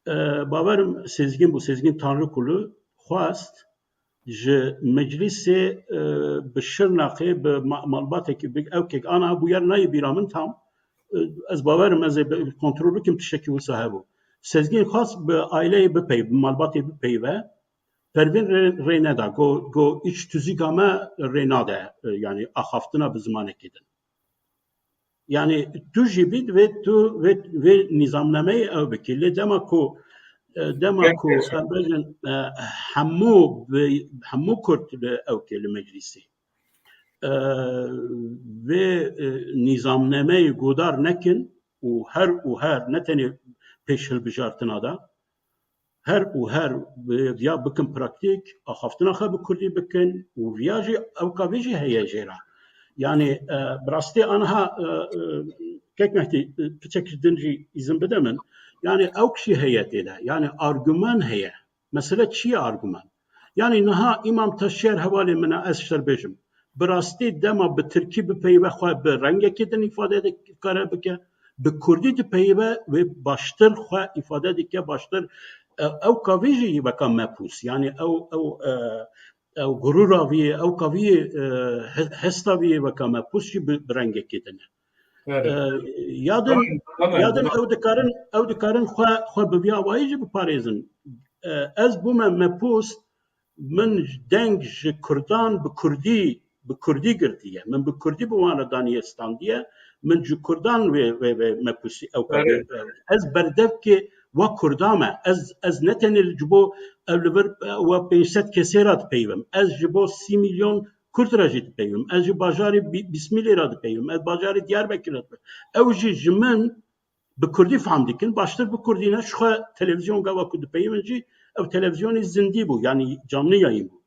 E, bawerim Sezgin bû, Sezgin Tanrıkulu xwest ji meclîsê, e, bi Şirnexê, bi ma-, malbatekî, bi ewkek ana bûyer nayê bîra min tam. E, ez bawerim ez ê bi kontrol bikim tiştekî wisa hebû. Sezgin xwest bi aileyê bipey-, bi malbatê bipeyive. Pervîn rê, rê neda. Go, go îç tuzîka me rê nade, e, yani axaftina bi zimanekî din. Yani tu jî bî divê tu vê, vê nîzamnameyê ew bikî. Lê dema ku, e, dema Peki, ku, hocam. em bêjin, e, hemû bi, hemû Kurd li ewkê li meclîsê, e, vê, e, nîzamnameyê godar nekin û her û her ne tenê pêş hilbijartina de, her û her bi-, viya bikin praktîk, axaftina xwe bi kurdî bikin û viya jî ewka vê jî heye jê re. Yani, e, bi rastî aniha, e, e, kek Mehdî, e, piçek ji din jî îzin bide min. Yani ewk jî heye tê de. Yani arguman heye. Mesele çi ye arguman? Yani niha Îmam Taşyer hevalê min e, ez ji te bêjim. Bi rastî dema bi tirkî bipeyive xwe bi rengekê din îfade dikare bike, bi kurdî dipeyive wê baştir xwe îfade dike, baştir, e, ewka vê jî weka mepûs. Yani ew, ew, e, ew gurura vî, ewka vî, e, he-, hesta vî weka mepûs jî bi, bi rengekê din e. Evet. E, ya din, Tamam, tamam, ya din tamam. ew dikarin, ew dikarin xwe, xwe bi vî awayî jî biparêzin. E, ez bûme mepûs, min deng ji kurdan bi kurdî, bi kurdî girtiye. Min bi kurdî bi wan re daniye standiye. Min ji kurdan wê, wê, wê mepûsî ew Evet. kadê. Ez berdevkê wa kurda me. Ez, ez ne tenê ji bo ev li vir, e, wa pênc sed kesê re dipeyivim. Ez ji bo sî milyon kurd re jî dipeyivim. Ez ji bajarê Bi-, Bismîlê re dipeyivim. Ez bajarê Diyarbekir re dipeyivim. Ew jî ji min bi kurdî fehm dikin, baştir bi kurdî ne, ji xwe televîzyon gava ku dipeyivin jî, ew televîzyonê zindî bû, yanî canlı yayın bû.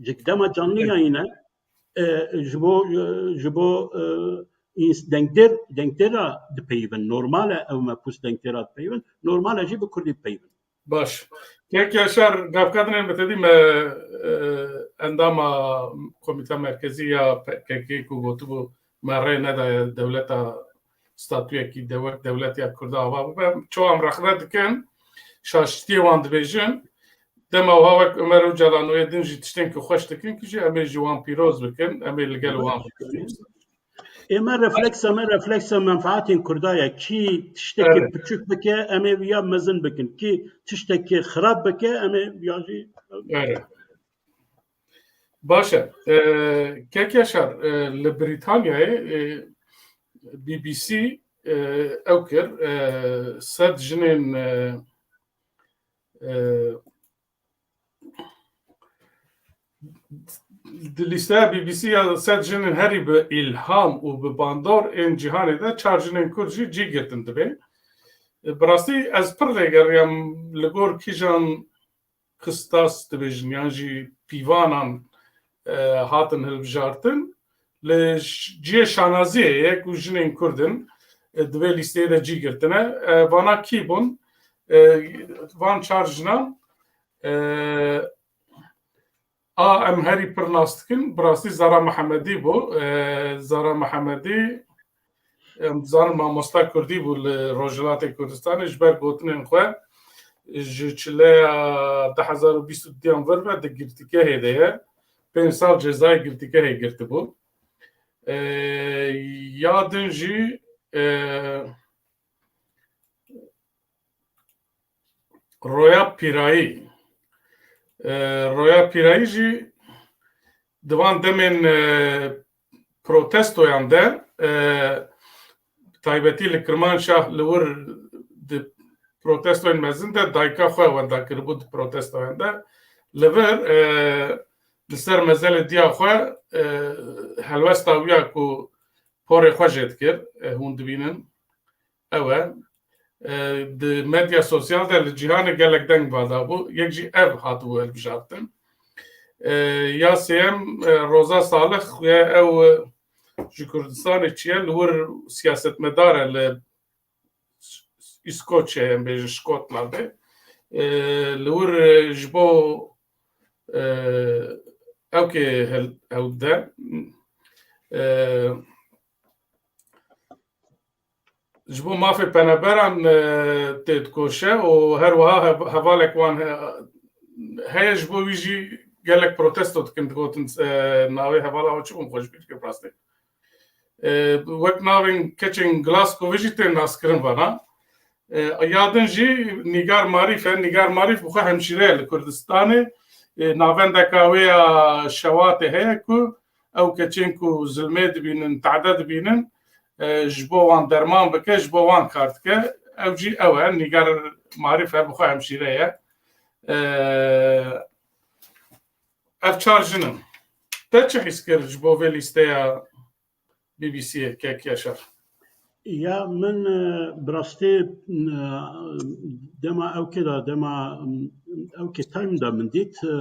Ji dema canlı Evet. yayın e, e, ji bo, e, ji bo, e, ins-, dengdêr, dengdêra dipeyivin. Normal e ew mepûs dengdêra dipeyivin, normal e jî bi kurdî dipeyivin. Baş. Kek Yaşar, gavka dinên bi tedî me, e, endama Komîta Merkezî ya P K K ku gotibû me rê nedaye dewleta statuyekî de wek dewlet ya Kurda ava bibe. Çoğu em rexne dikin, şaştiyê wan dibêjin. Dema wiha wek Ömer Ocalan û yê din jî tiştên ku xweş dikin ki jî em ê ji wan pîroz bikin, em ê li gel wan bikin. Ê me refleksa me refleksa menfaatên Kurda ye. Kî tiştekî Evet. piçûk bike, em ê viya mezin bikin. Kî tiştekî xirab bike, em ê viya jî Evet. Baş e. E, Kek Yaşar, e, li Brîtanyayê, e, B B C, e, ew kir, e, sed jinên, e, e, di lîsteya B B C ya sed jinên herî bi îlham û bi bandor ên cîhanê de çar jinên Kurd jî cî girtin dibê. E, bi rastî ez pir lêgeriyam li gor kîjan kistas dibêjin yan jî pîvanan, e, hatin hilbijartin. Li ş-, cihê şanaziyê ye ku jinên Kurd in, e, di vê lîsteyê de cî girtine. E, vana kî bûn? E, van çar jinan, e, a em herî pir nas dikin, bi rastî Zara Mihemedî bû. E, Zara Mihemedî, em dizanin mamosta Kurdî bû li Rojhilatê Kurdistanê, ji ber gotinên xwe ji çileya du hezar û bîst û duyan vir ve di girtîgehê de ye. Pênc sal cezayê girtîgehê girtibû. E, ya din jî, e, Roya Pîrayî. E, Roya Pîrayî jî di van demên, e, protestoyan de, e, taybetî li Kirmanşah li wir di protestoyên mezin de dayika xwe wenda kiribû di protestoyan de. Li vir, e, li ser mezelê diya xwe, e, helwesta wî ya ku porê xwe jê dikir, e, hûn dibînin. Ew e. E, di medya sosyal de li cîhanê gelek deng va dabû. Yek jî ev hatibû hilbijartin. E, ya sêyem, e, Roza Salix ye, ew, e, ji Kurdistanê çi ye, li wir siyasetmedar e li Îskoçyayê, em bêjin Şkotlandê. E, li wir, e, ji bo, e, ewkê hel-, hewl dide. E, ji bo mafê penaberan, e, têdikoşe û her wiha hev-, hevalek wan he-, heye, ji bo wî jî gelek protesto dikin, digotin, e, navê hevala wan çi bûn, xwe ji bîr dikin rastê. E, wek navên keçên Glasgowê jî tên naskirin vana. E, ya din jî Nîgar Marîf e. Nîgar Marîf bi xwe hemşîre ye li Kurdistanê. E, navendeka wê ya Şewatê heye ku ew keçên ku zilmê dibînin, tade dibînin, e, ji bo wan derman bike, ji bo wan kar dike. Ew jî ew e, Nîgar Marîf e, bi xwe hemşîre ye. E, ev çar jin in. Te çi hîs kir ji bo vê lîsteya B B C'ê, kek Yaşar? Ya min, e, bi rastî, e, dema ewkê de, dema, e, ewkê time de min dît, e,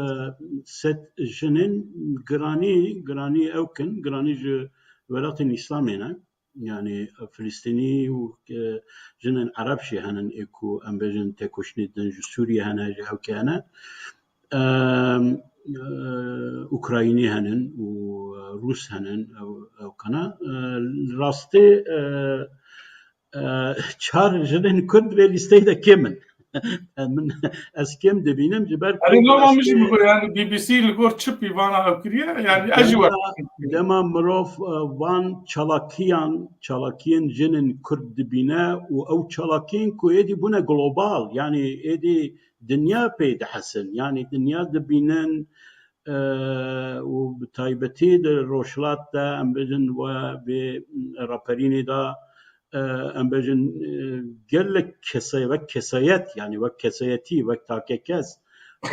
sed jinên giranî, giranî ewk in, giranî ji welatên Îslamê ne. Yani Filistînî û, e, jinên Ereb jî henin ê ku em bêjin têkoşînê din ji Sûriyê hene, ji ewkê hene. Em, e, Ukraynî henin û Rûs henin, ew, ew kana. E, li rastî, e, e, çar jinên Kurd vê lîsteyê de kêm in. Min, ez kêm dibînim, ji ber ku Erê, loma ez min jî kêm bigor, yani B B C li gor çi pîvana ew kiriye? Yani ez jî dema, wek dema mirov, e, van çalakiyan, çalakiyên jinên Kurd dibîne û ew çalakiyên ku êdî bûne global, yani êdî dinya pê dihesin, yani dinya dibînin, e, û bi taybetî di rojhilat de, em bêjin, we vê raperînê de, e, em bêjin, e, gelek kesay-, wek kesayet, yani wek kesayetî, wek takekes,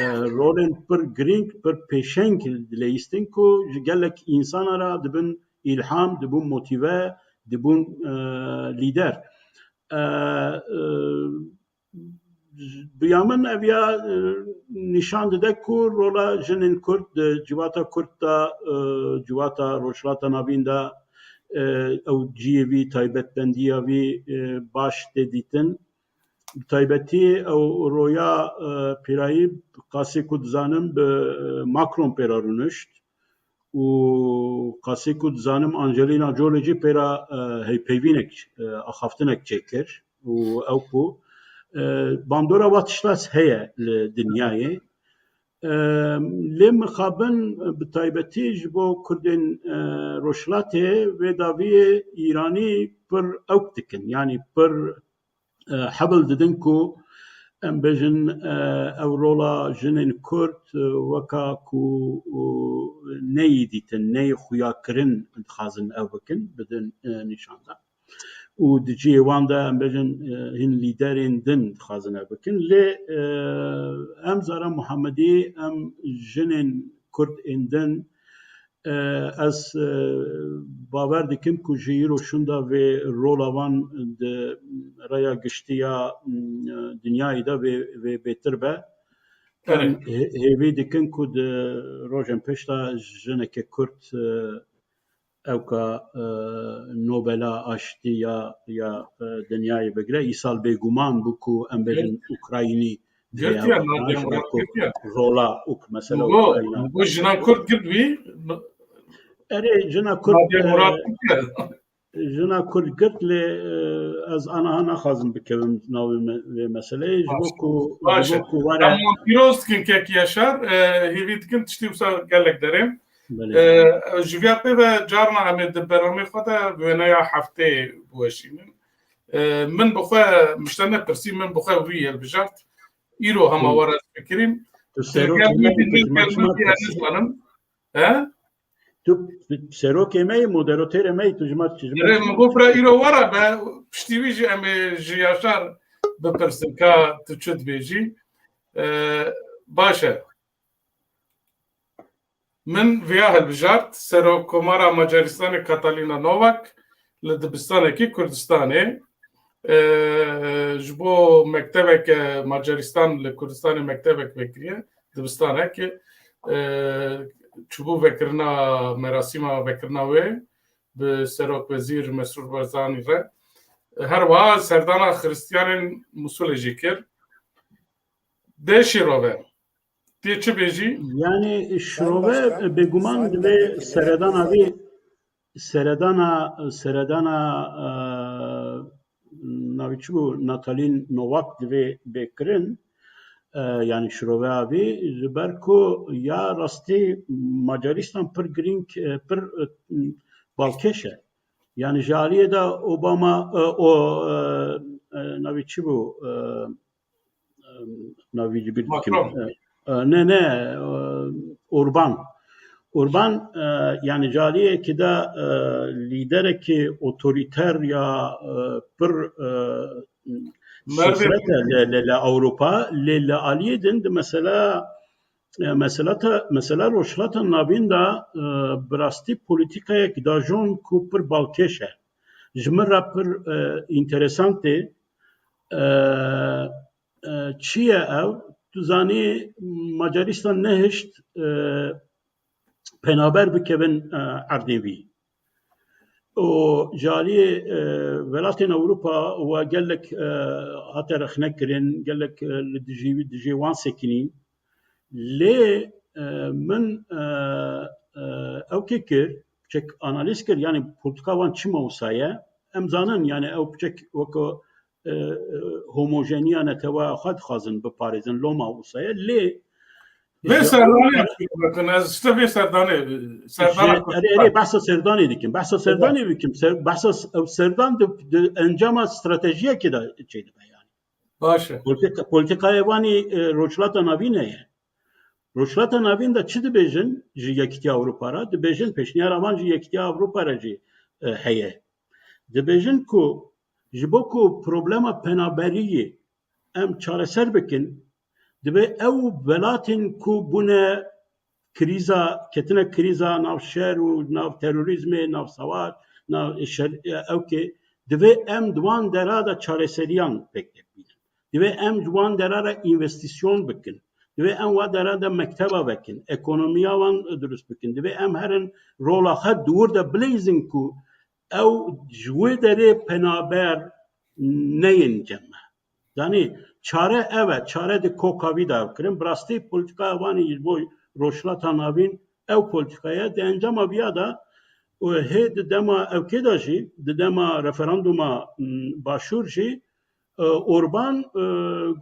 e, rolên pir girîng, pir pêşeng dileyîstin ku ji gelek însana re dibin îlham, dibûn motîve, dibûn, e, lîder. E, e, Bi ya min ev ya, e, nîşan dide ku rola jinên Kurd di civata Kurd de, e, civata Rojhilata Navîn de, e, ew cihê vî, taybetbendiya vî, e, baş tê dîtin. Bi taybetî ew roya, e, pîrayî qasê ku dizanim bi, e, Macron pê re rûnişt. û qasê ku dizanim Angelina Jolie jî pê re, e, hevpeyvînek, e, axaftinek çêkir û ew ku, e, bandora wa tişta heye li dinyayê. E, lê mixabin bi taybetî ji bo Kurdên, e, Rojhilatê vê daviyê Îranî pir ewk dikin. Yanî pir e, hebil didin ku em bêjin, e, ew rola jinên Kurd, e, weka ku, e, neyê dîtin, neyê xuyakirin dixwazin ew bikin, bidin, e, nîşan de. Û di cihê wan de em bêjin, e, hin lîderên din dixwazin ew bikin. Lê, e, em Zara Muhammedî, em jinên Kurd ên din, E, ez, e, bawer dikim ku ji îro şûnda vê rola wan di raya giştî ya, m, dinyayê de vê, vê bêtir be. Erê. Em hê-, hêvî dikin ku di rojên pêş de jineke Kurd, e, ewka, e, Nobela Aştî ya, ya, e, dinyayê bigire. Îsal bêguman bû ku em bêjin Ukraynî Girtiye, Nadia Murad girtiye. Rola û mesela Ukrayna. Go jina Kurd girt wî. Erê, jina Kurd, Nadia Murad e, girtiye. Jina Kurd girt lê, e, ez anaha naxwazim bikevim navê me-, vê meseleyê. Ji bo ku, ji bo ku were. Em wan pîroz dikin kek Yaşar, e, hêvî dikin tiştî wisa gelek derêm. Belê. E, ji vê pê ve carna em ê di beramê xwe de wêneya heftê biweşînin. E, min bi xwe mişte nepirsî, min bi xwe wî hilbijart. Îro hema were ez fikirîm. Tu serokê me yî, tu ji me çima dipirsî? Nizanim. He? Tu serokê me yî, moderatörê me yî, tu ji me, tu ji me çima? Erê, min got bira îro were be, piştî wî jî em ê ji Yaşar bipirsin ka tu çi dibêjî. E, baş e. Min viya hilbijart, Serokkomara Macaristanê Katalîna Novak li dibistanekî Kurdistanê, e, ji bo mektebeke Macaristan li Kurdistanê mektebek vekiriye, dibistanek, e, çûbû vekirina merasîma vekirina wê, bi Serokwezîr Mesrûr Barzanî re. Her wiha serdana Xiristiyanên Mûsulê jî kir. Dê şîrove. Tê çi bêjî? Yani şirove bêguman divê seredana vê seredana seredana e, navê çi bû, Natalin Novak divê bê kirin. E, yani şiroveya vê ji ber ku ya rastî Macaristan pir girîng, e, pir, e, balkêş e. Yani ji aliyê de Obama, e, o, e, e, navê çi bû? E, e, navê ji bîr dikim. Macron. E, e, ne, ne, e, Orban. Orban, e, yani ji aliyekî de, e, lîderekî otorîter ya, e, pir, e, şohret e li, li, li Ewropa, lê li aliyê din di mesela, e, mesela te, mesela Rojhilata Navîn de, e, bi rastî polîtîkayek dajon ku pir balkêş e. Ji min re pir, e, înteresan tê. E, e, çi ye ew? Tu zanî Macaristan nehişt, e, penaber bikevin, e, erdên vî. Û ji aliyê, e, welatên Ewropa we gelek, e, hate rexne kirin, gelek, e, li dijî, dijî wan sekinîn. Lê, e, min, e, e, ew kê kir, çek analîz kir, yani polîtika wan çima wisa ye? Em zanin, yani ew piçek weke, e, e, homojeniya neteweya xwe dixwazin biparêzin, loma wisa ye. Lê vê serdanê, ez işte vê serdanê, serdana erê, erê, behsa serdanê dikim. Behsa serdanê bikim. Ser, behsa s-, ew serdan di, di encama stratejiyekê de çêdibe yani. Baş e. Polîtika, polîtikaya wanî, e, Rojhilata Navîn heye. Rojhilata Navîn de çi dibêjin ji Yekîtiya Ewropa re? Dibêjin, pêşniyara wan ji Yekîtiya Ewropa re jî, e, heye. Dibêjin ku ji bo ku problema penaberiyê em çareser bikin, divê ew welatên ku bûne krîza, ketine krîza nav şer û nav terorîzmê, nav savaş, nav şer, ewkê, divê em di wan dera de çareseriyan pêk bînin. Divê em di wan dera re învestîsyon bikin. Divê em wa dera de mekteba vekin, ekonomiya wan dirust bikin. Divê em herin rola xwe di wir de bileyzin ku ew ji wê derê penaber neyên cem me. Danî çare ev e, çare di koka vî de ev kirin. Bi rastî polîtikaya wanî ji bo Rojhilata Navîn ew polîtika ye. Di encama viya de û hê di dema ewkê de jî, di dema referanduma, m, Başûr jî, e, Orban, e,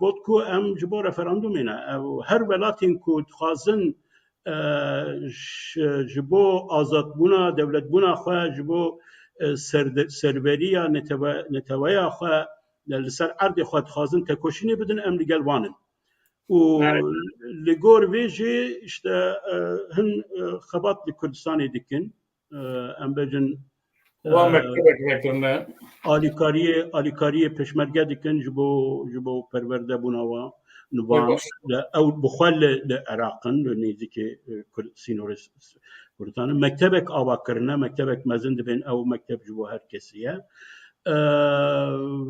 got ku em ji bo referandumê ne. Ew her welatên ku dixwazin, e, ji, ji bo azadbûna, dewletbûna xwe, ji bo, e, serde-, serweriya netewe-, neteweya xwe, li ser erdê xwe dixwazin tekoşînê bidin, em li gel wan in. Û Evet. li gor vê jî işte, e, hin, e, xebat li Kurdistanê dikin. E, em bêjin, Wan e, mektebek vekirine. Alîkariyê, alîkariyê pêşmerge dikin ji bo, ji bo perwerdebûna wan. Ê, baş. Li, ew bi xwe li, li Iraq in, li nêzîkê, e, Kur-, sînorê s-, s-, Kurdistanê. Mektebek ava kirine, mektebek mezin dibên, ew mekteb ji bo her kesî ye. E,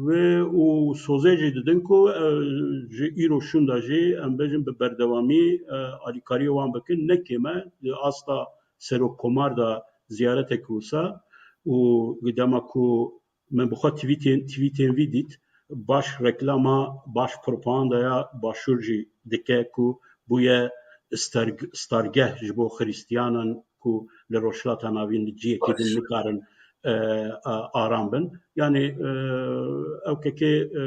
wê û sozê jî didin ku, e, ji îro şûnda jî, em bêjin, bi berdewamî, e, alîkariyê wan bikin. Ne kêm e, di asta serokkomar de ziyaretek wisa û dema ku me bi xwe tweetên, tweetên vî dît, baş reklama, baş propagandaya Başûr jî dike ku bûye sterg-, stargeh ji bo Xiristiyanan ku li Rojhilata Navîn li ciyekê din Baş. nikarin, e, a-, aram bin. Yani, e, ew kekê, e,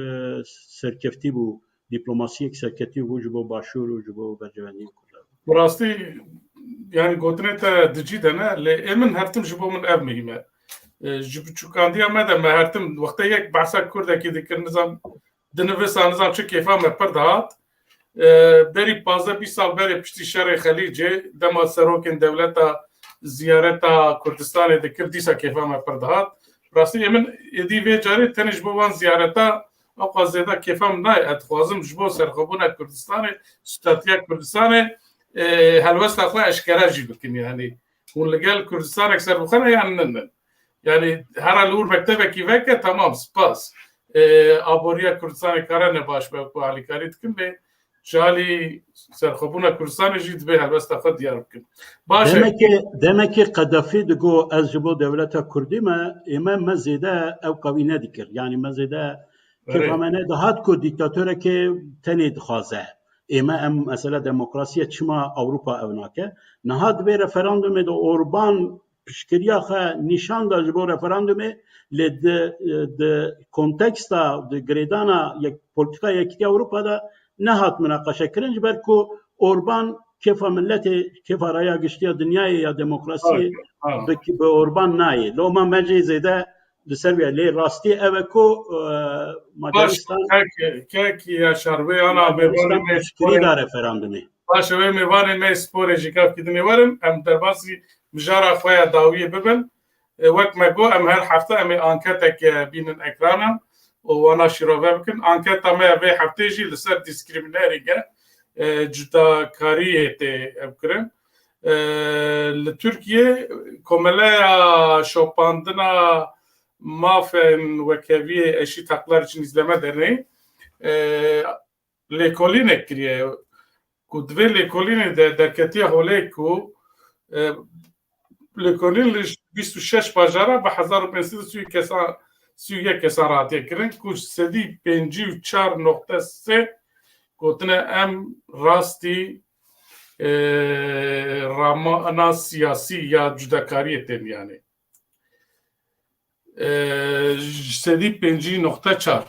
serkeftî bû, dîplomasiyek serkeftî bû ji bo Başûr û ji bo berjewendiyên Kurdan. Bi rastî, yani gotinê te di cî de ne, lê ê min her tim ji bo min ev muhîm e. E, ji biçûkandiya me de me her tim wextê yek behsa Kurdekî dikir, nizam, dinivisa, nizam çi kêfa me pir dihat. E, berî pazdeh bîst sal berê piştî şerê Xelîcê, dema serokên dewleta ziyareta Kurdistanê dikir, dîsa kêfa me pir dihat. Rastî ê min êdî vê carê tenê ji bo wan ziyareta ewqas zêde kêfa min nayê. Ez dixwazim ji bo serxwebûna Kurdistanê, statiya Kurdistanê, e, helwesta xwe eşkere jî bikim. Yani hûn li gel Kurdistanek serbixwe ne yan ne ne? Yani hera li wir mektebekî veke, tamam, spas. E, aboriya Kurdistanê kare ne baş be ku alîkarî dikin, lê ji alî serxwebûna Kurdistanê jî dibê helbesta xwe diyar bikin. Baş e. Demekê, demekê Qedafî digo, "Ez ji bo dewleta Kurdî me, ê me, me zêde ew qewî nedikir." Yanî me zêde kêfa me nedihat ku dîktatorekê tenê dixwaze. Ê me em mesela demokrasiye çima Ewropa ew nake? Niha di vê referandumê de Orban piştgiriya xwe nîşan da ji bo referandumê, lê di, di konteksta, di girêdana yek, polîtika Yekîtiya Ewropa de nehat minaqeşekirin, ji ber ku Orban kêfa miletê, kêfa raya giştî ya dinyayê ya demokrasiyê bi, bi Orban nayê. Loma me jî zêde li ser wê. Lê rastî ev e ku, e, Macaristan, kek, kek Yaşar Bey, ana Macaristan piştgirî da referandumê. Baş e, wê mêvanê me sporê jî kevkî dinê werin, em derbasî mijara xwe ya dawiyê bibin. E, wek me got, em her hefte em ê anketek, e, bînin ekranan û wana şîrove bikin. Anketa me ya vê heftê jî li ser dîskriminêrî ge, e, cudakariyê tê ev kirin. E, li Tirkiye Komeleya Şopandina Mafên Wekheviyê, Eşît Haklar için İzleme Derneği, e, lêkolînek kiriye ku di vê lêkolînê de derketiye holê ku, e, lêkolîn li bîst û şeş bajara bi hezar û pênc sed û sî û yek kesan, sî û yek kesan re hatiye kirin ku sedî pêncî û çar noqte sê gotine em rastî, e, ramana siyasî ya cudakariyê tên yanî. E, sedî pêncî noqte çar.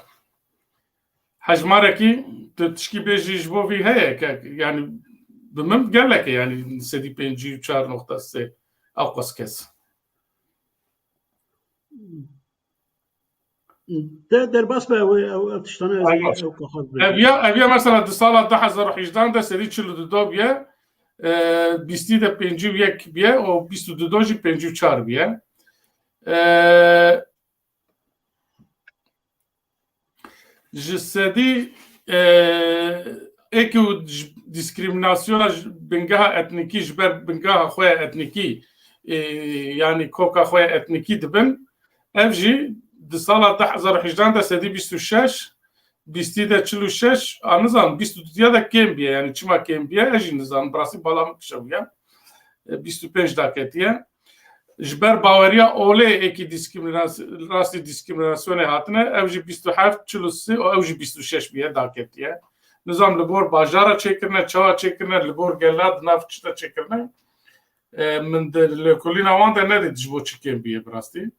Hejmarekî tu tişkî bêjî ji bo vî heye ke, yanî bi min gelek e, yanî sedî pêncî û çar noqte sê ew qas kes. De derbas be, ew, ew, ev tiştane ez, aynen, ew kaxaz be. Ev ya, ev ya mesela di sala du hezar û hejdan de sedî çil û du do biye, e, bîstî de pêncî û yek biye, û bîst û du do jî pêncî û çar biye. E, ji sedî, e, êk û ji dîskriminasyona ji bingeha etnîkî, ji ber bingeha xwe ya etnîkî, e, yanî koka xwe ya etnîkî dibin. Ev jî di sala du hezar û hejdan de sedî bîst û şeş, bîstî de çil û şeş, a nizam bîst û duya de kêm biye. Yanî çima kêm biye, ez jî nizanim. Bi rastî bala min kişewî ye. E, bîst û pênc daketiye. Ji ber baweriya olê êkî dîskriminasy-, rastî dîskriminasyonê hatine, ev jî bîst û heft, çil û sê û ew jî bîst û şeş biye daketiye. Nizam li gor bajara çêkirine, çawa çêkirine, li gor gela di nav çi de çêkirine. E, min di lêkolîna wan de nedît ji bo çi kêm biye bi rastî.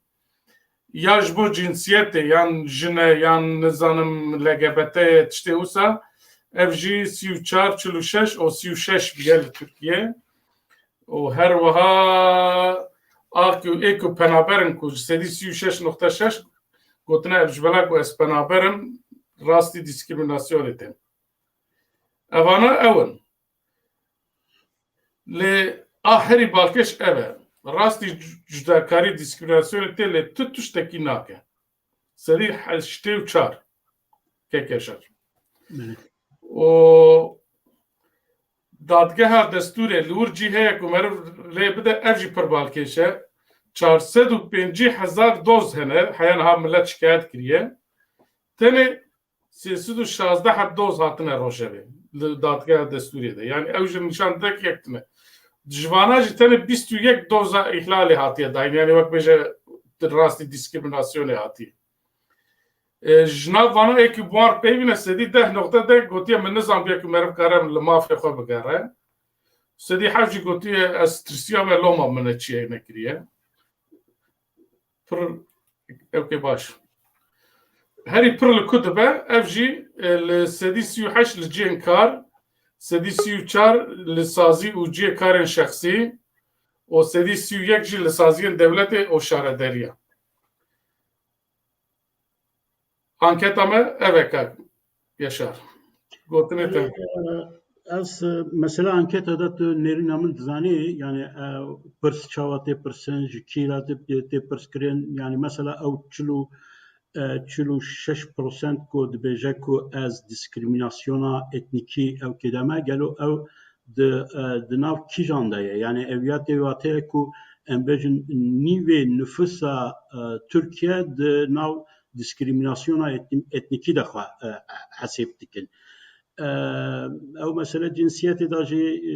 Ya ji bo cinsiyetê, yan jin e, yan nizanim L G B T ye, tiştê wisa, ev jî sî û çar, çil û şeş û sî û şeş biye li Tirkiye. Û her wiha a ku ê ku penaber in ku ji sedî sî û şeş noqte şeş gotine, ev ji bela ku ez penaber im, rastî dîskriminasyonê tên. Evana ew in. Lê a herî balkêş ev e. Rastî cu-, cudakarî, dîskriminasyonê tê, lê tu tiştekî nake. Sedî heştê û çar. Kek Yaşar. Belê. Û dadgeha destûrê li wir cî heye ku meriv lê bide, ev jî pir balkêş e. Çar sed û pêncî hezar doz hene, heya niha milet şikayet kiriye. Tenê sê sed û şazdeh heb doz hatine rojevê li dadgeha destûrê de. Yanî ew jî nîşan dide ku yek tune. Ji vana jî tenê bîst û yek doza îhlalê hatiye dayîn. Yanî wek bêje rastî dîskriminasyonê hatiye. E, ji nav vana êkî bi wan peyvîne sedî deh noqte deh gotiye, min nizanbiye ku meriv kare li mafê xwe bigere. Sedî heft jî gotiye, ez tirsiyame, loma min e çi ye nekiriye. Pir, ewkê baş. Herî pir li ku dibe, ev jî, e, li sedî sî û heşt li cihên kar, sedî sî û çar li sazî û cihê karên şexsî û sedî sî û yek jî li saziyên dewletê û şarederiya. Anketa me ev e, kak Yaşar. Gotinê te. Yanî, e, ez, e, mesela anketa de tu nêrîna min dizanî, yanî, e, pirs çawa tê pirsin, ji kî re tê, tê, tê pirs kirin, yanî mesela ew çil û, e, çil û şeş prosent ku dibêje ku ez dîskriminasyona etnîkî ew kêdeme, gelo ew di, e, di nav kîjan de ye? Yanî ev ya tê wateye ku em bêjin nîvê nifûsa, e, Tirkiye di nav dîskriminasyona etn-, etnîkî de xwe, e, hesêb dikin. E, ew mesele cinsiyetê de jî, e,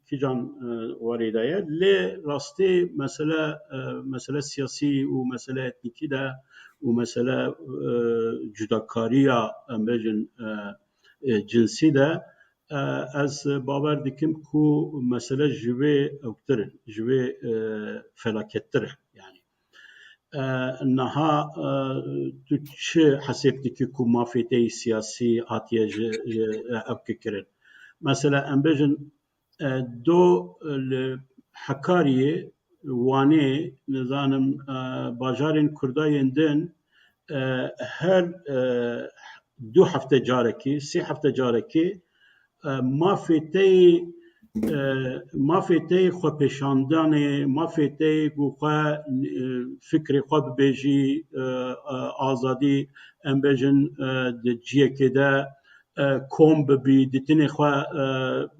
kîjan, e, warê de ye. Lê rastî mesele, e, mesele siyasî û mesele etnîkî de û mesele, e, cudakariya, em bêjin, e, e, cinsî de, e, ez bawer dikim ku mesele ji vê ewtir e, ji vê, e, felakettir e. Yani, e, niha, e, tu çi hesêb dikî ku mafê te yî siyasî hatiye ji, ji, e, ewke kirin? Mesela, em bêjin, e, do li Hekariyê, Wanê, nizanim, e, bajarên Kurda yên din, e, her, e, du hefte carekî, sê hefte carekî, e, mafê te yê, e, mafê te yê xwepêşandanê, mafê te yê ku xwe, e, fikrê xwe bibêjî, e, e, azadî, em bêjin, e, di ciyekê de, e, kom bibî, dîtinê xwe, e,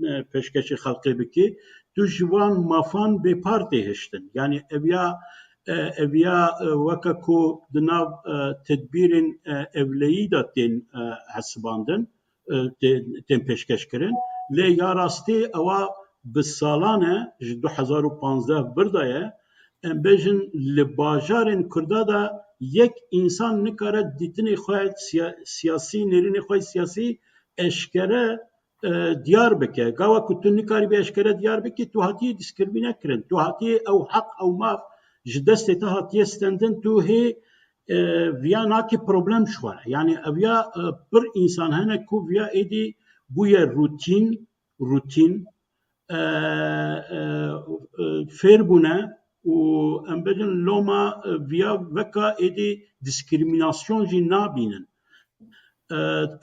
e, pêşkêşî xelkê bikî, tu ji van mafan bêpar tê hiştin. Yani ev ya, e, ev ya, e, weke ku di nav, e, tedbîrên, e, ewleyî de tên, e, hesibandin, e, tê-, tên pêşkêş kirin. Lê ya rastî ewa bi salan e, ji du hezar û panzdeh vir de ye, em bêjin li bajarên Kurda de yek însan nikare dîtinê xwe siya-, siyasî, nêrînê xwe siyasî eşkere, e, diyar bike. Gawa ku tu nikarîbî eşkere diyar bikî, tu hatiyê diskrimîne kirin. Tu hatiyê ew heq, ew maf ji destê te hatiye stendin, tu hê, e, viya nakî problem ji xwe re. Yani ev ya, e, pir însan hene ku viya êdî bûye rutîn, rutîn, e, e, e, fêr bûne û em bêjin loma, e, viya veka êdî diskrimînasyon jî nabînin. E,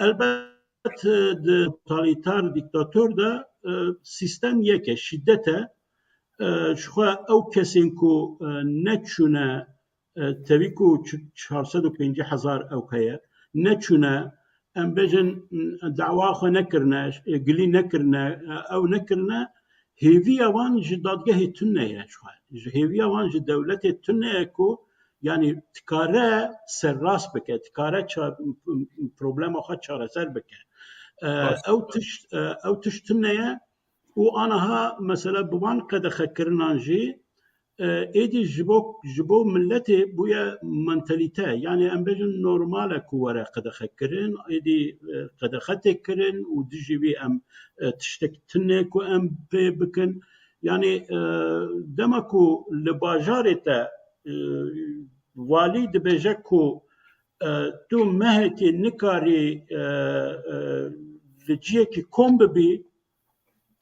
elbet, e, di totalîtar dîktator de, e, sîstem yek e, şîdet e. E, ji xwe ew kesên ku, e, neçûne, e, tevî ku ç-, çar sed û pêncî hezar ew heye, neçûne, em bêjin, dawa xwe nekirine, e, gilî nekirine, e, ew nekirine, hêviya wan ji dadgehê tune ye ji xwe. Ji hêviya wan ji dewletê tune ye ku, yani, dikare serrast bike, dikare ça-, problema xwe çareser bike. E, Baş. Ew tişt, e, ew tişt tune ye û aniha, mesela, bi van qedexekirinan jî, e, êdî ji bo, ji bo miletê bûye mentalîte. Yani, em bêjin normal e ku were qedexekirin, êdî, e, qedexe tê kirin û dijî vî em, e, tiştek tune ku em pê bikin. Yani, e, dema ku li bajarê te, e, walî dibêje ku, e, tu mehekê nikarî, e, e, li ciyekî kom bibî,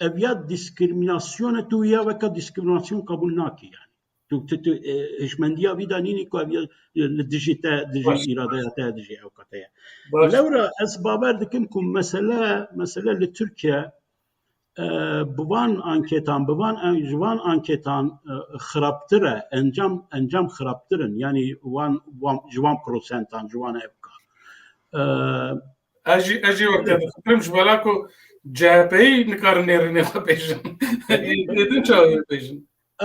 ev ya diskrimînasyon e, tu ya weka diskrimînasyon qebûl nakî yani. Tu, tu, tu, e, hişmendiya vî de nînî ku ev ya, e, li dijî te, dijî Baş. îradeya te, dijî ewka te ye. Baş. Lewra ez bawer dikim ku mesele, mesele li Tirkiye, e, bi van anketan, bi van an-, ji van anketan, e, xirabtir e, encam, encam xirabtir in. Yani wan, wan, ji wan prosentan, ji wan ewka. E, Ez jî, ez jî wek te difikirim, ji bela ku C H P'yî nikarin nêrînê xwe bêjin. Ê din çawa bêjin?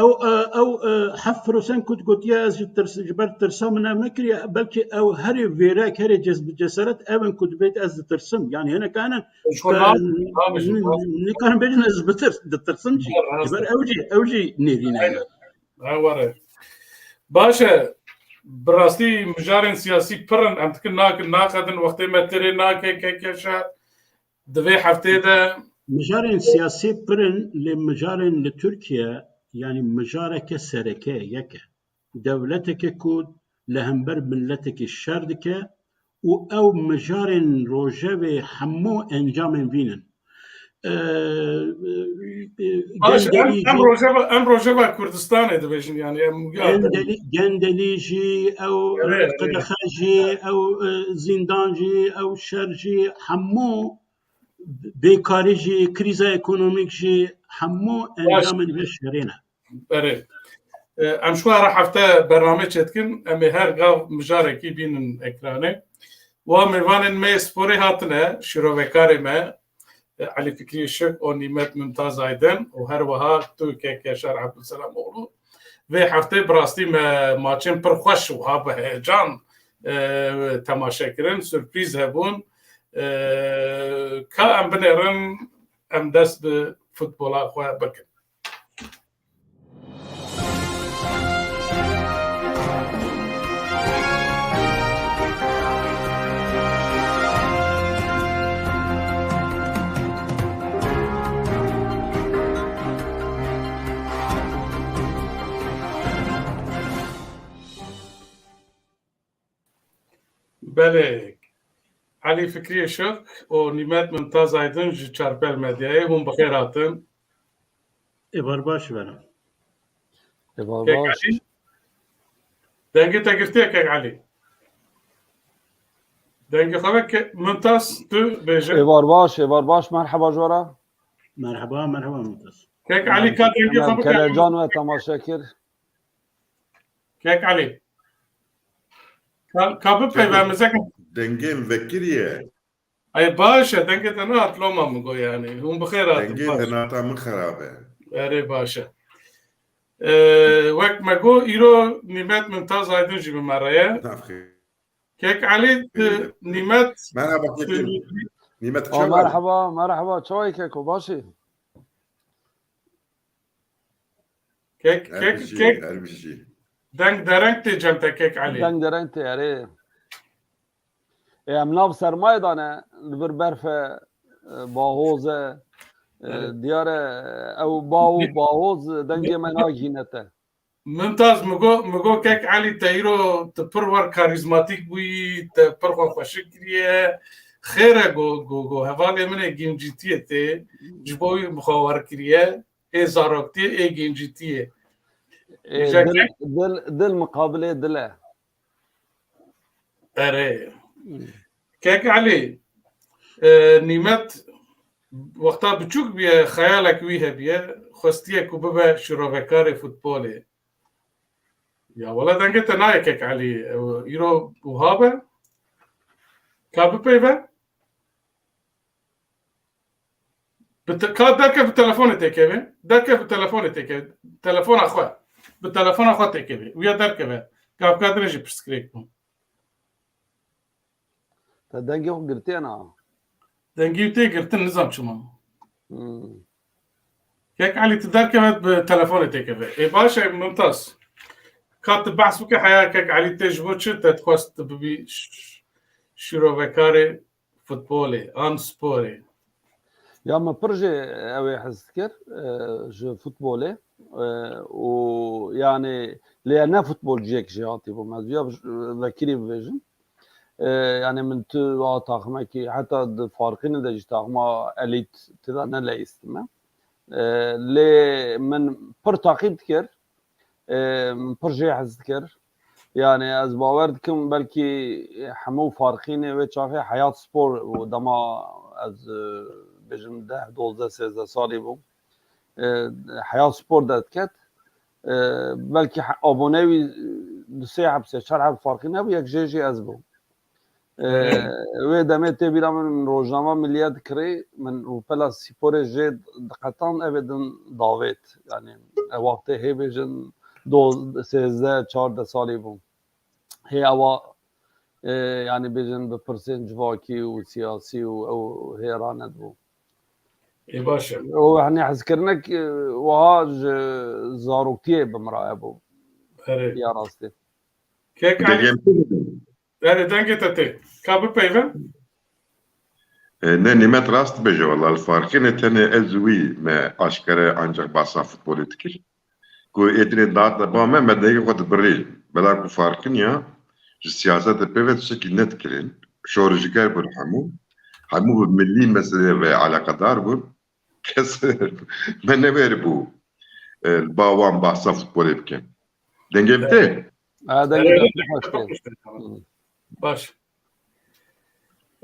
Ew, e, ew, e, heft prosen ku digotiye, ez ji tirs-, ji ber tirsa min ev nekiriye. Belkî ew herê vêrek, herê ces-, bi cesaret ev in ku dibêt ez ditirsim. Yani hinek hene Ji xwe ka-, nabêjin, nabêjin, n-, nabêjin. Nikarin bêjin ez bitirs-, ditirsim jî. Rast e. Ji ber ew jî, ew jî nêrîne ye. Aynen. Ha, were. Baş e. Bi rastî mijarên siyasî pir in. Em dikin nakin, naqedin, wextê me tirê nake, keke şer. Di vê heftê de Mijarên siyasî pir in, lê mijarên li Tirkiye, yani mijareke sereke ye, yek e. Dewleteke ku li hember miletekî şer dike û ew mijarên rojevê hemû encamên vî nin. E, e, e, Baş, em, genderî em jî rojeva, em rojeva Kurdistanê dibêjin, yani em ya Gendelî, gendelî jî, ew Evet, evet. qedexe jî, ew, e, zîndan jî, ew şer jî, hemû bêkarî jî, krîza ekonomîk jî, hemû Baş. encamên vê şerê ne. Berê. E, em ji xwe re hefte bername çêdikin. Em ê her gav mijarekî bînin ekranê. Wa mêvanên me sporê hatine, şîrovekarê me, e, Elî Fikrî Işık û Nîmet Mumtaz Aydin û her wiha tu keke Şer Ebdulselamoğlu. Vê heftê bi rastî me maçên pir xweş û ha bi heyecan, e, temaşe kirin. Surprîz hebûn. E, ka em binêrin, em dest bi futbola xwe bikin. Belê. Elî Fikrî Işık û Nîmet Mumtaz Aydın ji Çarpel Medyayê, hûn bi xêr hatin. Êvar baş bene. Êvar Kek baş. Elî. Dengê te girtiye Kek Elî. Dengê xwe veke Mumtaz, tu bêje. Êvar baş, êvar baş, merheba ji we re. Merheba, merheba Mumtaz. Kek Elî, ka dengê xwe Emel bike. Kelecan we temaşe kir. Kek Elî. Ka, ka bipeyve, em zek- Dengê min vekiriye. Ay, baş e, dengê te nehat loma, min got yani. Hûn bi xêr hatin, Dengê baş. Te nata min xerab e. Erê, baş e. Ee, wek me got, îro Nîmet Mumtaz Aydın jî bi me re ye. Navxê. Kek Elî, tu Ee, Nîmet, Merhaba, tu Kek Elî. Nîmet, Aa, çawa? Merhaba, merhaba, çawê Keko, baş î? Kek, Her kek, bijî, kek. Her bijî. Deng dereng tê cem te Kek Elî. Deng dereng tê, erê. Ê, em nav sermayê dane, li vir berf e, e, bahoz e, e, Evet. Diyar e, ew baho, bahoz dengê me nagihîne te. Mumtaz, min got, min got Kek Elî, te îro tu pir wer karîzmatîk bûyî, te pir xwe xweşik kiriye. Xêr e, got, got, got, hevalê min ê gêncîtiyê tê, ji bo wî min xwe wer kiriye. Ê zaroktiyê, ê gêncîtiyê. Ê, Îja dil, kek- dil, dil miqabilê dil e. Erê. Hmm. Kek Elî, e, Nîmet wexta biçûk bûye, xeyalek wî hebiye, xwestiye ku bibe şirovekarê futbolê. Ya wele dengê te nayê Kek Elî, ew îro wiha be. Ka bipeyve? Bi te-, ka derkeve telefonê têkeve. Derkeve telefonê têkeve. Telefona xwe. Bi telefona xwe têkeve. Wîya derkeve. Gavka din jî pirsgirêk bû. Te dengê xwe girtiye na? Dengê wî tê girtin, nizam çima. Hmm. Kek Elî, tu derkeve, bi telefonê têkeve. Ê, baş e, Mumtaz. Ka tu behs bike heya Kek Elî tê ji bo çi te dixwest tu bibî ş-, şîrovekarê futbolê an sporê? Ya min pir jê ew ê hez dikir, e, ji futbolê, e, û yani lê ne futbolciyek jê hatî bû. Ez viya vekirî bibêjim. E, yani min tu a taximekî heta di farqînê de jî taxima elît tida ne leyîstime. E, lê min pir taqîb dikir. Ê, min pir jê hez dikir. Yani ez bawer dikim belkî hemû farqînê wê çaxê Heyat Spor bû. Dema ez, e, bêjim deh, dozdeh, sêzdeh salî bûm. E, Heyat Spor derdiket. E, belkî he-, abone wî du sê heb, sê çar heb farqî nebû, yek jê jî ez bûm. Ee, Evet. Wê demê tê bîra min, min rojnama Milliyet kirî, min rûpela sporê jê diqetan, ev ê din davêt. Yani, e, wextê hê bêjin, doz-, sêzdeh, çardeh salî bûm. Hê ewa, e, yani bêjin bi pirsên civakî û siyasî û ew hê ranedibû. Ê, baş e. O, hani hezkirinek, e, wiha ji zaroktiyê bi min re hebû. Erê. Ya rastî. Kek Elî. Dengê min Erê, dengê te tê. Ka bipeyve? E, ne, Nîmet rast dibêje, wela li farqînê tenê ez û wî me aşkere ancak bahsa futbolê dikir. Ku êdinê dihate ba me, me dengê xwe dibirî. Bela ku farqîn ya, ji siyasetê pê ve tiştekî nedikirin. Şoreşger bûn hemû. Hemû bi millî meseleyê ve eleqedar bûn. Kes me neveribû, e, li ba wan bahsa futbolê bikin. Dengê min tê? Ha, dengê Evet. Te pir xweş tê. Hı. Baş.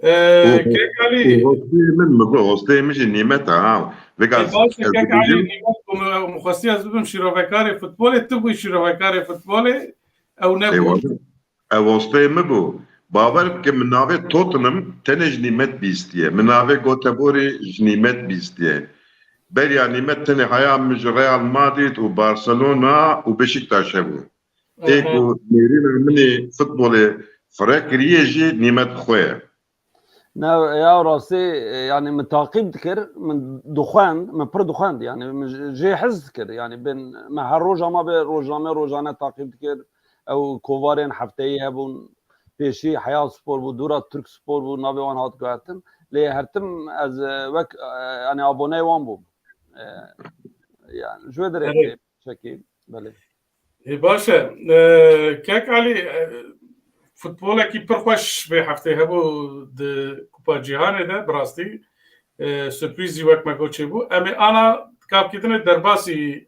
Ee, Û, Kek Elî. Û hostê min, min got, hostê min jî Nîmet e, ha. Vêga E, baş, ez Kek Elî, dibêjim. Nîmet, min, min xwestiye ez bibim şîrovekarê futbolê, tu bûyî şîrovekarê futbolê, ew nebû. Eyvallah. Ew hosteyê min bû. Bawer bike, min navê Tottenham tenê ji Nîmet bîstiye. Min navê Göteborgî ji Nîmet bîstiye. Beriya Nîmet tenê heya min ji Real Madrid û Barcelona û Beşiktaş hebû. Tê Aha. Ku nêrîna min ê futbolê fire kiriye jî Nîmet xwe ye. Ne, ya rastî, e, yani min taqîb dikir, min dixwend, min pir dixwend, yani min j-, jê hez dikir, yani bin, me her roja ma bi rojname, rojane taqîb dikir, ew kovarên hefteyî hebûn, pêşî Heya Spor bû, dûra Türk Spor bû, navê wan hat guhertin, lê her tim ez, e, wek, e, yani aboneyê wan bûm. E, yani ji wê derê Evet. tê çekî, belê. Ê, baş e. E, Kek Elî, e, futbolekî pir xweş vê heftê hebû di Kupa Cîhanê de, bi rastî, e, surprîz jî wek me got çêbû. Em ê ana kavkî din ê derbasî,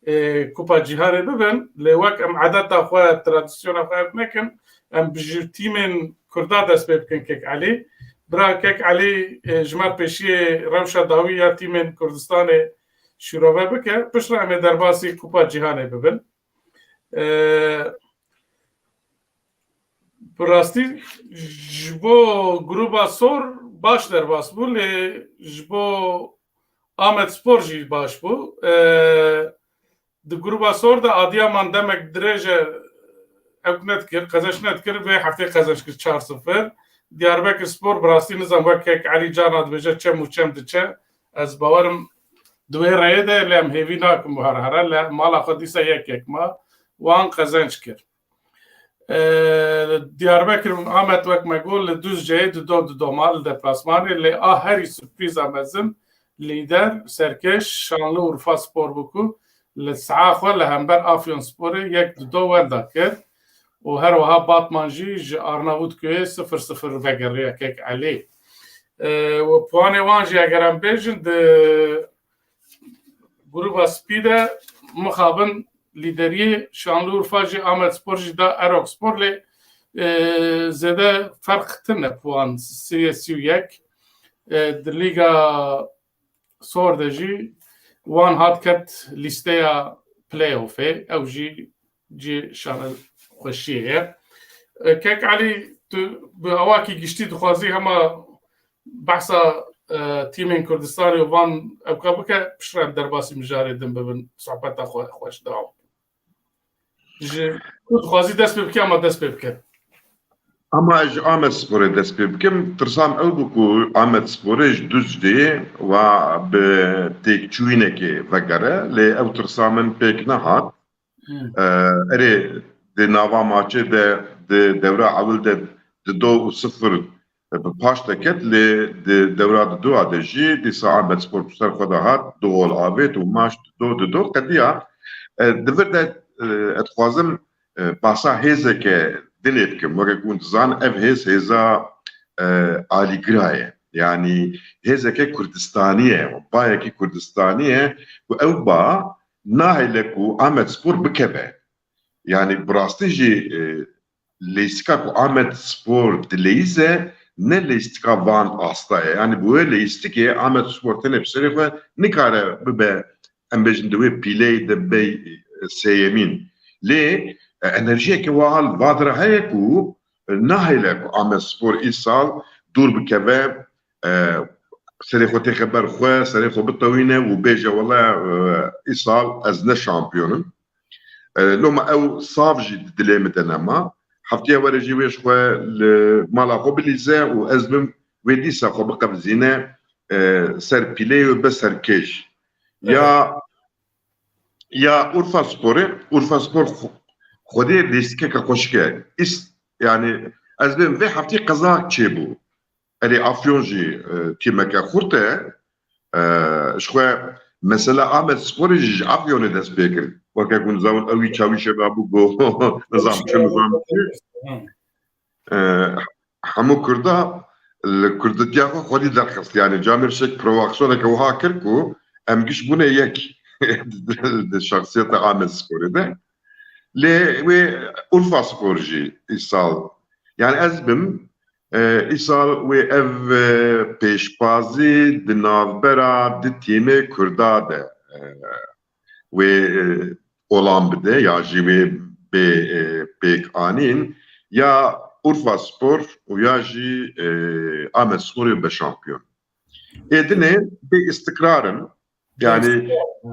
e, Kupa Cîhanê bibin, lê wek em edeta xwe, tradisyona xwe ev nekin, em bi ji tîmên Kurda dest pê bikin, Kek Elî. Bira Kek Elî, e, ji me pêşiyê rewşa dawî ya tîmên Kurdistanê şîrove bike, piştre em ê derbasî Kupa Cîhanê bibin. E, bi rastî ji bo gruba sor baş derbas bû, lê ji bo Amed Spor jî baş bû. E, di gruba sor de Adiyaman demek dirêj e ewk nedikir, qezenç nedikir, vê heftê qezenç kir çar sifir. Diyarbekir Spor bi rastî nizam wek Kek Elî carna dibêje çem û çem diçe. Ez bawerim di wê rêyê de lê em hêvî nakin bi her here, li mala xwe dîsa yek yek ma, wan qezenç kir. E, Diyarbekir û Amed wek me got li Duzceyê dido dido ma li deplasmanê, lê a herî surprîza mezin lîder serkêş Şanlıurfa Spor bû ku li saha xwe li hember Afyon Sporê yek dido wenda kir û her wiha Batman jî ji Arnavutköyê sifir sifir vegeriya Kek Elî. E, û puanê wan jî eger em bêjin di gruba spî de mixabin lîderiyê Şanlıurfa jî Amed Spor jî da Erok Spor lê, e, zêde ferq tune puan siriyê sî û yek. E, di Lîga Sor de jî wan hat ket lîsteya playoffê, ew jî cî şane xweşiyê ye. E, Kek Elî, tu bi awakî giştî dixwazî hema behsa, e, tîmên Kurdistanê û van ewka bike, piştre em derbasî mijarê din bibin, sohbeta xwe xweş dewam. Ji ku dixwazî dest pê bike, ama dest pê bike. Ama ez ji Amed Sporê dest pê bikim. Tirsam ew bû ku Amed Sporê ji Duzceyê wa bi têkçûyînekê vegere, lê ew tirsa min pêk nehat. Hmm. E, erê, di nava maçê de, di dewra ewil de di do û sifir bi paş de ket, lê di dewra di dua de jî dîsa Amed Spor bi ser xwe de hat, du gol avêt û maç di do di do qediya. E, di vir de, e, ez dixwazim, e, basa hêzeke dinê bikim. Weke ku hûn dizanin, ev hêz hêza, e, alîgira ye. Yanî hêzeke Kurdistanî ye, bayekî Kurdistanî ye ku ew ba nahêle ku Amed Spor bikeve. Yanî bi rastî jî, e, leyîstika ku Amed Spor dileyîze, ne leyîstika van asta ye. Yanî bi wê leyîstikê Amed Spor tenê bi serê xwe nikare bibe, em bêjin di wê pîleyê de bibê, e, sêyemîn. Lê, e, enerjiyeke wiha li va dira heye ku, e, nahêle ku Amed Spor îsal dûr bikeve, e, serê xwe têxe ber xwe, serê xwe bitewîne û bêje, wele, e, îsal ez ne şampiyon im. E, loma ew sav jî di dilê min de nema. Heftiya were jî wê ji xwe li mala xwe bilîze û ez bim wê dîsa xwe biqevizîne, e, ser pîleyê û be serkêş. Ya, ya Urfa Sporê, Urfa Spor xwe-, xwedê lîstikeke xweşik e. Îs-, yani ez bêm vê heftî qezak çêbû. Erê Afyon jî, e, tîmeke xurt e. E, ji xwe mesela Amed Sporê jî ji Afyonê dest pê kir. Weke ku nizam ew wî çawîşê rabû got, nizam çi, nizam çi. E, hemû Kurda li Kurditiya xwe xwedî derxist. Yani camêr şek provaksiyoneke wiha kir ku em giş bûne yek di şexsiyeta Amed Sporê de. Lê wê Urfa Spor jî îsal. Yani ez bim, e, îsal wê ev, e, pêşbazî di navbera di tîmê Kurda de, e, wê, e, olan bide ya jî wê bê, e, pêk anîn, ya Urfa Spor û ya jî, e, Amed Sporê be şampiyon. Ê dinê bê îstikrar in. Yani, Hı.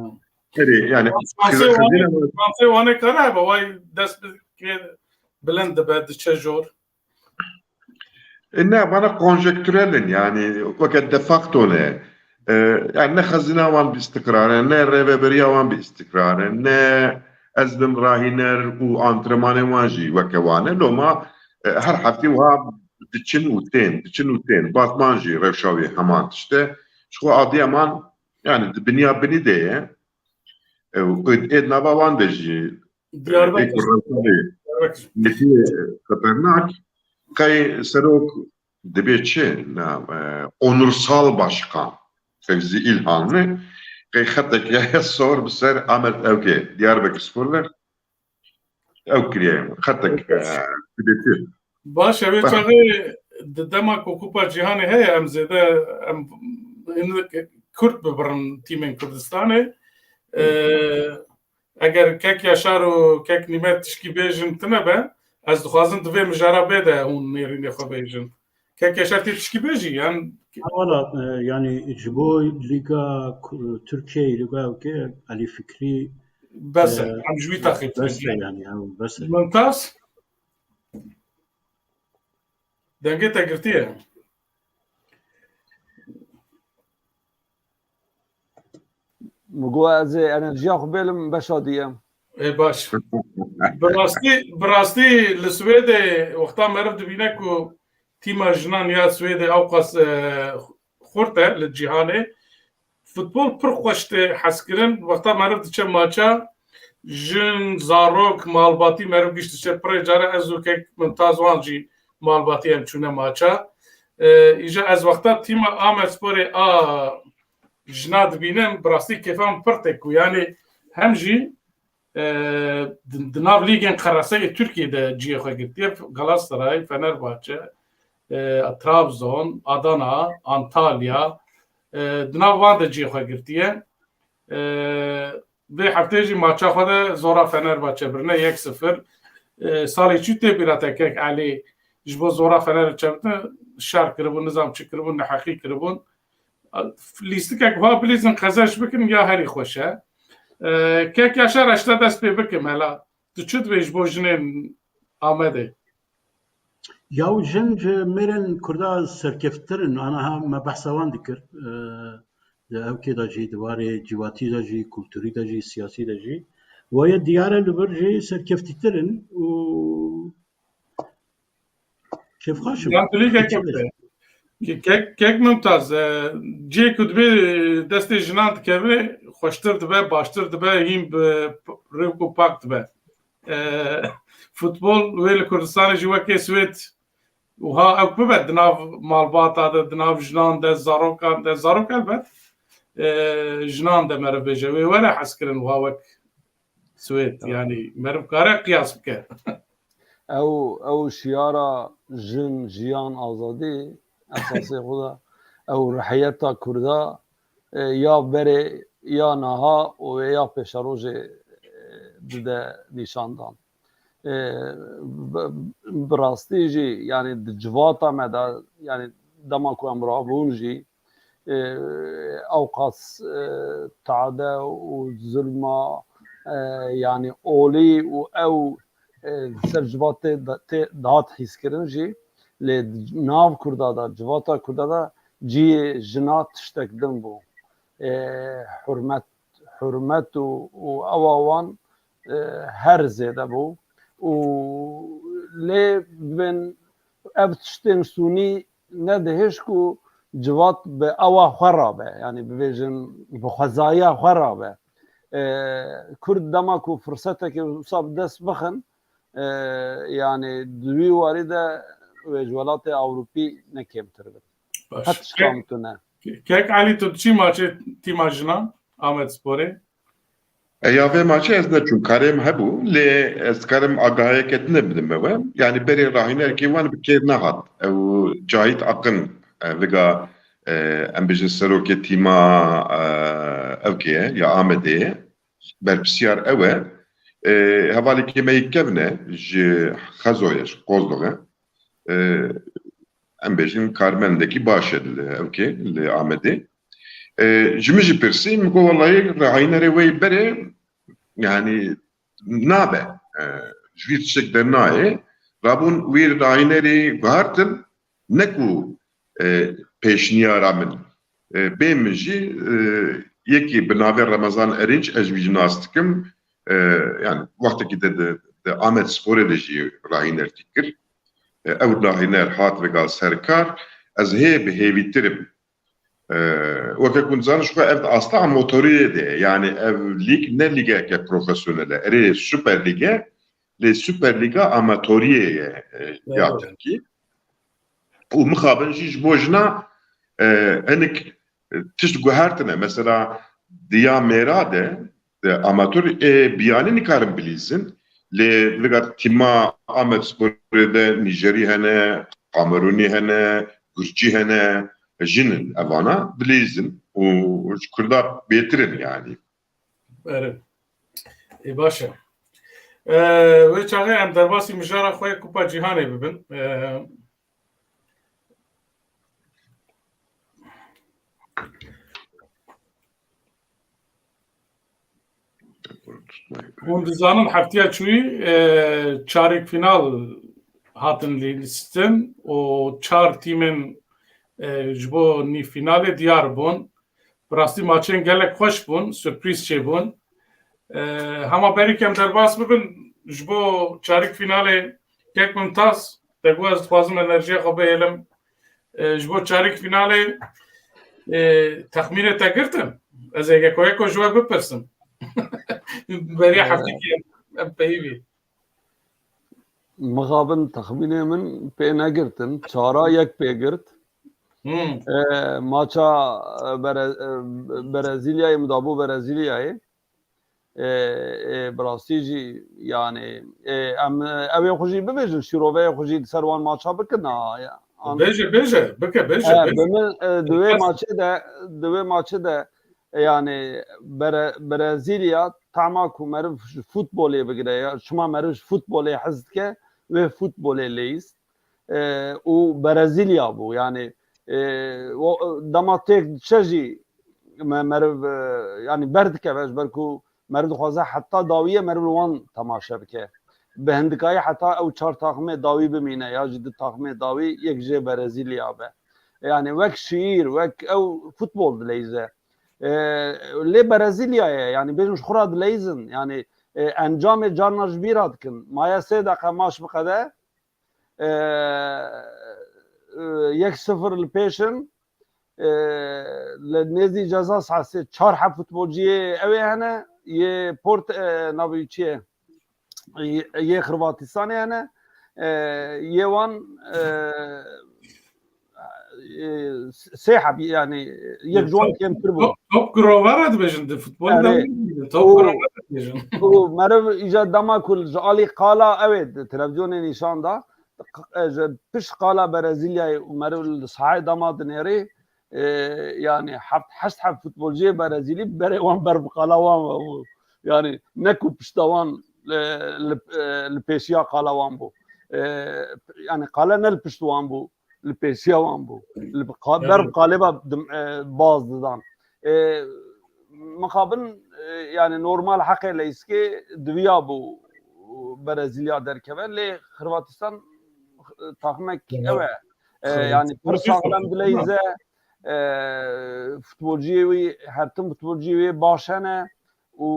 Erê, yani, Fransê xize-, wane, xizine Fransê wane kare be, way dest bi-, kê bilind dibe, diçe jor. E, ne, bana konjektürel in, yani weke de facto ne. E, yani ne xezina wan bi istikrar e, ne rêveberiya wan bi istikrar e, ne ez bim rahîner û antrenmanên wan jî weke wan e. Loma, e, her heftê wiha diçin û tên, diçin û tên. Batman jî rewşa wê heman tişt e. Ji xwe adiya man, yani di biniya binî de ye. E, û ê, ê di nava wan de jî, e, ê ku Diyarbekir. Rewşa wê Diyarbekir. Yekî xeternak, qey serok dibê çi? Na, e, onursal başkan Fevzi İlhanlı, qey xetek ya sor bi ser Ahmet Evkê, Diyarbekir Spor ve ew kiriye. Xetek, e, dibê çi? Baş e, wê çaxê di dema ku Kupa Cîhanê heye, em zêde, em hin kurt bibirin tîmên Kurdistanê. E, eger kek Yaşar û kek Nîmet tişkî bêjin tune be, ez dixwazim di vê mijara bê de hûn nêrînê xwe bêjin. Kek Yaşar tê tişkî bêjî, yan? Ha, wala, e, yani ji bo Lîga Ku-, Tirkiyeyê, Lîga Ewkê, Elî Fikrî, bes e, e, em ji wî taxîb bes e dikin. Yani, ew bes e. Mumtaz? Dengê te girtiye. Min got ez ê enerjiya xwe bêlim beşa diye. Ê baş. Bi rastî, bi rastî li Swêdê wexta meriv dibîne ku tîma jinan ya Swêdê ewqas, e, xurt e li cîhanê. Futbol pir xweş tê hezkirin. Wexta meriv diçe maça, jin, zarok, malbatî meriv giş diçe. Pirê care ez û kek Mumtaz wan jî malbatî em çûne maça. E, îja ez wexta tîma Amedsporê a jina dibînim, bi rastî kêfa min pir tê ku, yanî hem jî, e, di, di nav lîgên qereseyê Tirkiyê de cihê xwe girtiye, Galatasaray, Fenerbahçe, e, Trabzon, Adana, Antalya, e, di nav wan de cihê xwe girtiye. E, vê hefteyê jî maça xwe de zora Fenerbahçe birine yek sifir. E, salê çû tê bîra te kek Elî ji bo zora Fener çebitin şer kiribûn, nizam çi kiribûn, neheqî kiribûn. Lîstikek wiha bilîzin qezenç bikin ya herî xweş e. E, kek Yaşar, ez te dest pê bikim hela. Tu çi dibê ji bo jinên Amedê? Ya û jin ji mêrên Kurda serkeftir in. Aniha me behsa wan dikir. E, di ewkê de jî, di warê civakî de jî, kulturî de jî, siyasî de jî. Weye diyar e li vir jî serkeftîtir in û kêfxweş in. Yan tu lî kek, kek, kek Mumtaz, e, cihê ku dibê destê jinan dikeve, xweştir dibe, baştir dibe, hîn bi rêk û pak dibe. E, futbol wê li Kurdistanê jî wekê Swêd wiha ew bibe di nav malbata de, di nav jinan de, zarokan de, zarok elbet, e, jinan de meriv bêje. Wê were hezkirin wiha wek Swêd. Tamam. Yanî meriv kare qiyas bike. Ew, ew şiyara jin, jiyan, azadî esasê xwe de, ew rihiyeta Kurda, e, ya berê, ya niha û ya pêşerojê, e, dide nîşandan. E, bi, bi rastî jî, yanî di civata me de, yanî dema ku em rabûn jî, e, ewqas, e, tade û zulma, e, yanî olî û ew, e, ser civatê de, tê, dihat hîskirin jî, lê di nav Kurda de, civata Kurda de cihê jina tiştek din bû. E, hurmet, hurmet û, û ewa wan, e, her zêde bû. Û lê bin ev tiştên sûnî nedihêj ku civat bi ewa xwe rabe, yanî bibêjin bi xwezaya xwe rabe. E, Kurd dema ku firsetekê wisa bi dest bixin, e, yanî di wî warî de wê ji welatê Ewropî ne kêmtir bin. Baş. Her tişka min tune. Kek Elî, tu diçî maçê tîma jinan Amedsporê? E, ya vê maçê ez neçûm, karê min hebû, lê ez dikarim agahiyeke din bidim we. Yanî berê rahînerkê wan bi kêr nehat. Ew Cahit Akın, e, Liga, e, em bêjin serokê tîma, e, Ewkê ye, ya Amedê ye. Berpirsiyar ew e. E, hevalekê me yê kevn e, ji Xezo ye, ji Kozlox e. E, em bêjin karmendekî baş e li Ewkê, li Amedê. E, ji min jî pirsî, min got, "Wellahî, rahînerê wê berê, yanî nabe, e, ji vî tiştek dernayê." Rabûn wî rahînerî guhartin, Ne ku, e, pêşniyara min, e, bê min jî, e, yekî bi navê Remezan Erinç, ez wî jî nas dikim, e, yani wextekî de, de, de Amed Sporê de jî rahînertî kir. E, ew rahîner hat vegal serkar, ez hê bi hêvîtir im. E, weke ku nizanin ji xwe ev di asta amatoriyê de ye. Yani ev lîg ne lîgeke profesyonel e. Erê Super Lîg e, lê Super Lîga amatoriyê ye, e, ya Tirkî. Û mixabin jî ji bo jina, e, hinek, e, tişt guhertine. Mesela di ya mêra de, e, amator, e, biyanî nikarin bilîzin. Lê vega tîma Amed Sporê de Nîjerî hene, Kamerûnî hene, Gurcî hene, jin in evana bilîzin û ji Kurda bêtir in yani. Erê. Ê, baş e. E, wê çaxê em derbasî mijara xwe ya Kupa Cîhanê bibin. E, hûn dizanin heftiya çûyî, e, çarek final hatin lîstin û çar tîmên, e, ji bo nîv finalê diyar bûn. Bi rastî maçên gelek xweş bûn, surprîz çêbûn. E, hema berî kem derbas bibin, ji bo çarek finalê kek Mimtaz, te got ez dixwazim enerjiya xwe bihêlim. E, ji bo çarek finalê, e, texmînê te girtin? Ez ê yeko yeko ji we bipirsim. Beriya E, heftîkê em peyivî. Mixabin texmînê min pê negirtin. Çara yek pê girt. Hmm. E, maça, e, Bere-, e, Brezilyayê, min dabû Brezilyayê. E, e, bi rastî jî, yani, e, em, e, ew ê xwe jî bibêjin, şîroveyê xwe jî li ser wan maça bikin, a, ya, an- Bêje, bêje, bike, bêje, E, bêje. Bi min, e, di wê Bes. maçê de, di wê maçê de, e, yani, Bere-, Brezilya, tama ku meriv ji futbolê bigire, ya, çima meriv ji futbolê hez dike, wê futbolê leyîst. E, û Brezilya bû, yani, e, o, dema têk diçe jî me-, meriv, e, yani berdikeve, ji ber ku meriv dixwaze heta dawiyê meriv li wan temaşe bike. Bi hindikayî heta ew çar taximê dawî bimîne ya jî du taximê dawî yek jê Brezîlya be. Yani wek şiîr, wek ew futbol dileyze. E, lê Brezilyayê, yani bêjin ji xwe re dileyzin. Yani, e, encamê carna ji bîra dikin. Maye sê deqe maç biqede, e, e, yek sifir li pêş in, e, li nêzî ceza sahasê çar heb futbolciyê ew ê hene, yê Port-, e, navê wî çi ye? Yê, yê Xirvatistanê hene, e, yê wan, e, e, sê heb, yani yek ji wan kêmtir bû. Top, top grover dibêjin di futbolê de. Top grover dibêjin. Û meriv îca dema ku ji alî qala ew ê di televizyonê nîşan da, q-, e, ji pişt qala Brezilyayê û meriv li sahayê dema dinêrî, e, yani heft, heşt heb futbolciyê Brezîlî berê wan ber bi qala wan ve bû. Yani ne ku pişta wan, e, li, e, li pêşiya qala wan bû. E, yani qala ne li pişt wan bû, li pêşiya wan bû. Li qa-, ber bi qalê ve dim-, e, baz didan. E, mixabin, e, yani normal heqê leyskê diviya bû Brezilya derkeve, lê Xirvatistan, e, taximek ew e. E, yani pir saxlem dileyze, e, futbolciyê wî, her tim futbolciyê wî baş hene û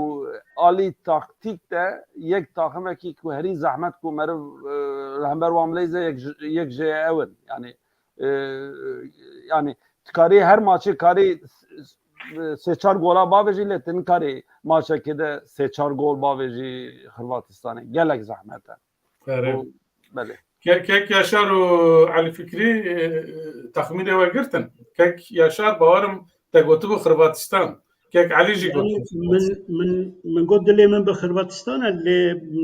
alî taktîk de yek taximekî ku herî zehmet ku meriv, e, li hember wan bileyze yek ji, yek jê ew in. Yani, e, yani tu karî her maçê karî s-, s-, sê çar gola bavêjî, lê tu nikarî maçekê de sê çar gol bavêjî Xirvatistanê. Gelek zehmet e. Erê. Û, belê. Ke-, Kek Yaşar û Elî Fikrî, e, texmînê we girtin. Kek Yaşar, bawerim te gotibû Xirvatistan. Kek Elî jî got. Yani min, min, min got dilê min bi Xirvatistan e, lê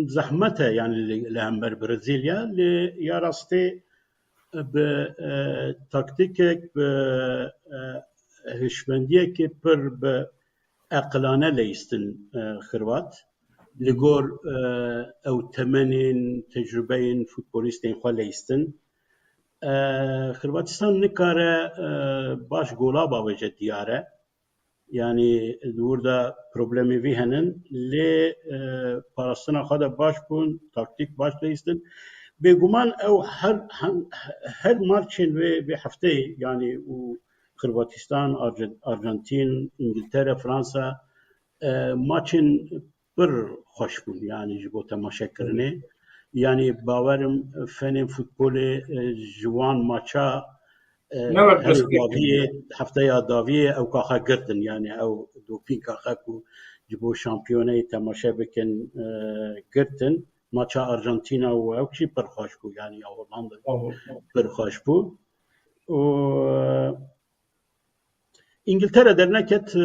zehmet e, yani li, li hember Brezîlya, lê ya rastê bi, e, taktîkek, bi, e, hişmendiyekê pir bi eqilane leyistin, e, Xirvat. Li gor, e, ew temenên, tecrubeyên futbolîstên xwe leyistin. E, Xirvatistan nikare, e, baş gola bavêje diyar e. Yani di wir de problemê vî henin. Lê, e, parastina xwe de baş bûn, taktîk baş leyistin. Bêguman ew her, her, her maçên vê, vê hefteyê, yanî û Xirvatistan, Arje-, Arjantin, Îngiltere, Fransa, e, maçên pir xweş bûn, yanî ji bo temaşekirinê. Yanî bawerim fenên futbolê, e, ji wan maça, e, Ne wek herê destpêkirî. Dawiyê, hefteya dawiyê ew kaxa girtin, yanî ew dopînka xe ku ji bo şampiyoneyê temaşe bikin, e, girtin. Maça Arjantina û ew jî pir xweş bû, yanî ya Hollanda Bravo. Pir xweş bû. Û, e, Îngiltere derneket, e,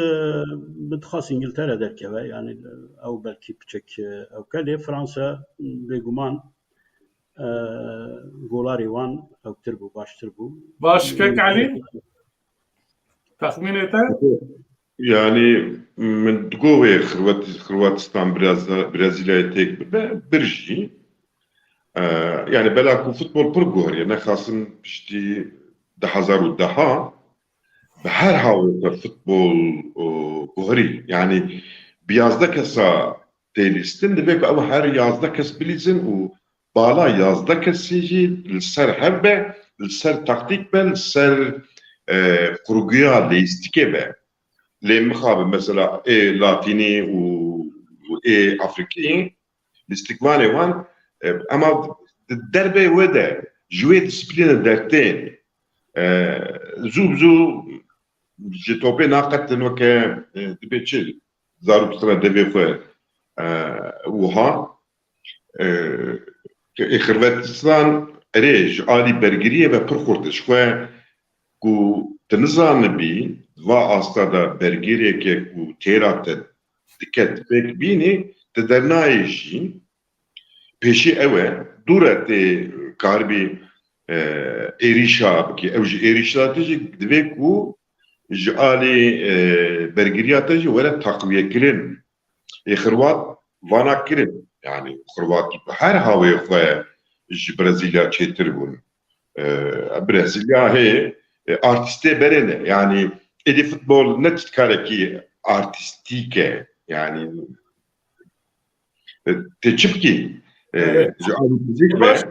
min dixwast Îngiltere derkeve, yanî, e, ew belkî piçek, e, ew ke lê Fransa, bêguman, e, golarê wan ewtir bû, baştir bû. Baş, kek Elî? Texmînê te? Yani min digo wê Xirwat-, Xirwatistan biraz, Brezilyayê têk bibe, bir jî. E, yani bela ku futbol pir guheriye, nexasim piştî du hezar û deh bi her hawê xwe futbol, o, guherî. Yani bi yazdeh kesa tê lîstin, divê ku ew her yazdeh kes bilîzin û bala yazdeh kesî jî li ser hev be, li ser taktîk be, li ser, e, kurguya leyîstikê be. Lê mixabin mesela ê Latînî û, û ê Afrîkî, lîstikvanê wan, e, ema di derbê we de ji wê disiplîne dertên, e, zû bi zû ji topê naqetin weke, e, dibê çi zarok sira devê xwe, e, wiha, e, ê Xirvetistan erê ji alî bergiriyê ve pir xurt e. Ji xwe ku tu nizanibî, va asta de bergirêke ku têra te diket pêk bînî, tu dernayê jî, pêşî ew e, dûre tê karibî, e, êrîşa bikî. Ew ji êrîşa te jî divê ku ji alî, e, bergiriya te jî were taqwiyekirin. Ê Xirwat vana kirin. Yani Xirwat her hawê xwe ji Brezilya çêtir bûn. E, Brezilya hê, e, artistê berê ne. Yani êdî futbol ne titkarekî artistîk e. Yani, e, tê çi bikî? E, Evet. Ji alî fizîk ve Baş.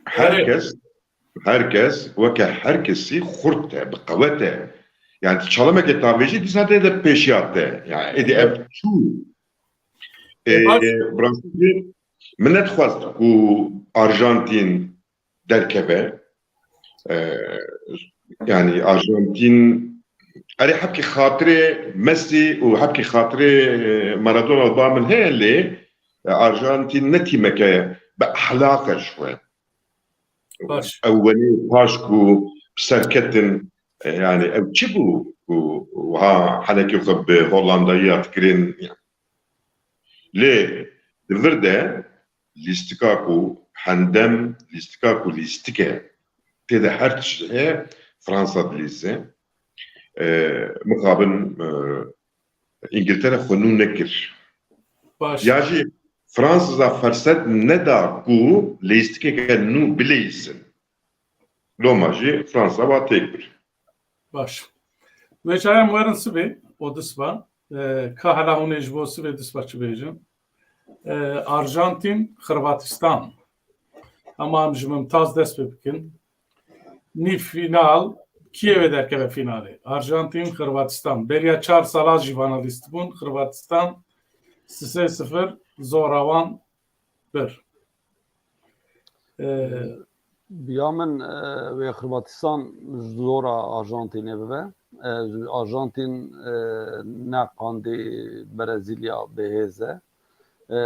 Her Evet. kes, her kes weke her kesî xurt e, bi qewet e. Yani tu çalemeke tavêjî dîsa tê de pêşiya te. Yani êdî ev Evet. çû. E, E, baş. Bi rastî min nedixwest ku Arjantin derkeve. E, yani Arjantin, erê hebkî xatirê Messi û hebkî xatirê, e, Maradona ba min heye lê, e, Arjantin ne tîmeke bi ehlaq e ji xwe. Baş. Ew wenê paş ku bi ser ketin, e, yani ew çi bû ku wiha henekê xwe bi Hollandayiya dikirin? Lê di vir de lîstika ku hendem, lîstika ku lîstik e, tê de her tişt heye, Fransa dilîze. E, mixabin, e, Îngiltere xwe nû nekir. Baş. Ya jî Fransa ferset neda ku leyîstikeke nû bileyîsin. Loma jî Fransa wa têk bir. Baş. Wê çayan werin sibê, o disba. E, ka hela hûn ê ji bo sibê disba çi bêjin? E, Arjantin, Xirvatistan. Ama em ji Mimtaz dest pê bikin. Nîv final, kiyê wê derkeve finalê? Arjantin, Xirvatistan. Beriya çar sala jî vana lîst bûn. Xirvatistan sisê sifir, zora wan bir. E, Bi ya min, e, wê Xirvatistan ji zora Arjantînê bibe. E, Arjantin, e, ne qandî Brezîlya bêhêz e. E,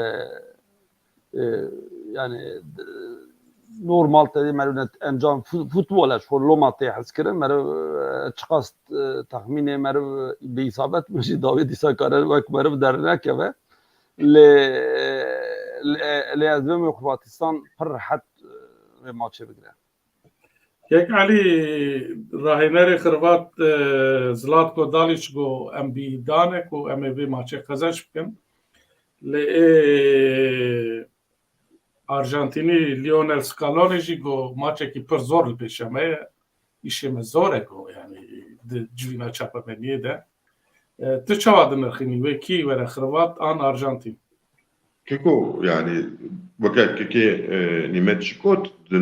e, yani, d-, normal te dî meriv net encam fu-, futbol e, ji xwe loma tê hezkirin, meriv, e, çiqas, e, texmînê meriv bi îsabet min jî dawî dîsa kare wek meriv dernekeve. Lê, lê, lê ez dibêm wê Xirvatistan pir rehet, e, vê maçê bigire. Kek Elî, rahênerê Xirvat, e, Zlatko Dalic got, em bi îda ne ku em ê vê maçê qezenc bikin. Lê ê Arjantînî Lionel Scaloni jî got, maçekî pir zor li pêşe me ye. Îşê me zor e, got, yani di civîna çapemeniyê de. E, tu çawa dinirxînî? Wê kî were, Xirvat an Arjantîn? Keko, yani weke kekê e, Nîmet jî got, di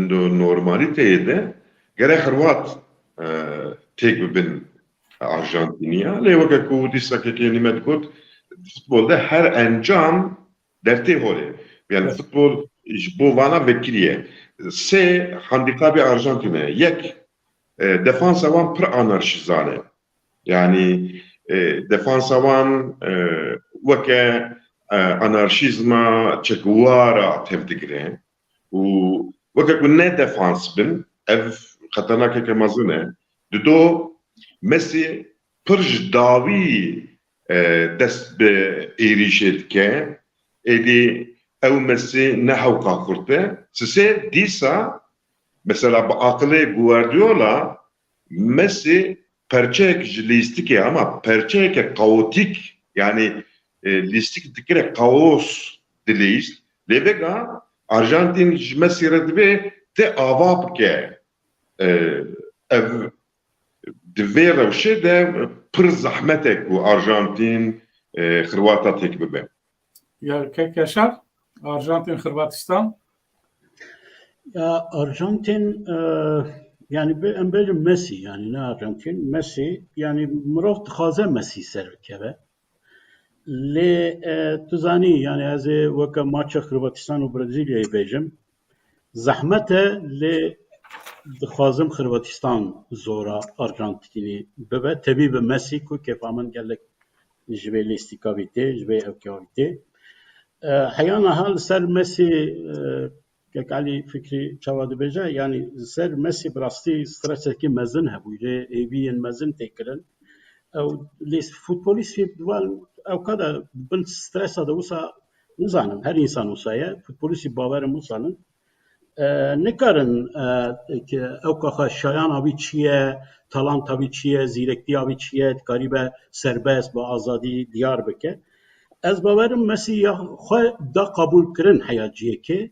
normalîteyê de gere Xirwat e, têk bibin Arjantîniya. Lê weke ku dîsa kekê Nîmet got, di futbol de her encam dertê holê. Yani futbol ji bo vana vekiriye. Sê handikabê Arjantîne. Yek, e, defansa wan pir anarşîzan e. Yani e, defansa wan e, weke e, anarşîzma Che Guevara tevdigire û weke ku ne defans bin, ev xeternankeke mezin e. Dido, Mesî pir ji dawî e, dest bi êrîşê dike. Êdî ew Mesî ne hewqa xurt e. Sisê dîsa, mesela bi aqilê Guardiola, Mesî perçeyek ji lîstikê, ama perçeyeke kaotîk, yani e, lîstik dikire kaos di lîst. Lê vega Arjantîn ji Mesî re divê te ava bike. E, ev di vê rewşê de pir zehmet e ku Arjantîn e, Xirwata têk bibe. Ya kek Yaşar, Arjantin, Xırvatistan. Ya Arjantin, e, yani bi em bêjin Messi, yani ne Arjantin, Messi, yani mirov dixwaze Messi ser bikeve. Lê e, tu zanî, yani ez ê weke maça Xırvatistan û Brezilyayê bêjim. Zehmet e, lê dixwazim Xırvatistan zora Arjantinî bibe. Tebî bi Messi ku kêfa min gelek ji vê lîstika vî tê, ji vê ewka vî tê. E, heya niha li ser Mesî, e, kek Elî Fikrî çawa dibêje, yanî li ser Mesî bi rastî stresekî mezin hebû, lê hêviyên mezin tê kirin. Ew lê futbolîstî di van ewka de bin stresa de wisa nizanim, her însan wisa ye, futbolîstî bawerim wisa nin. E, nikarin e, ki ewka xwe şayana wî çi ye, talanta wî çi ye, zîrektiya wî çi ye, dikaribe serbest, bi azadî diyar bike. Ez bawerim Mesî ya xwe da qebûl kirin heya cihekê.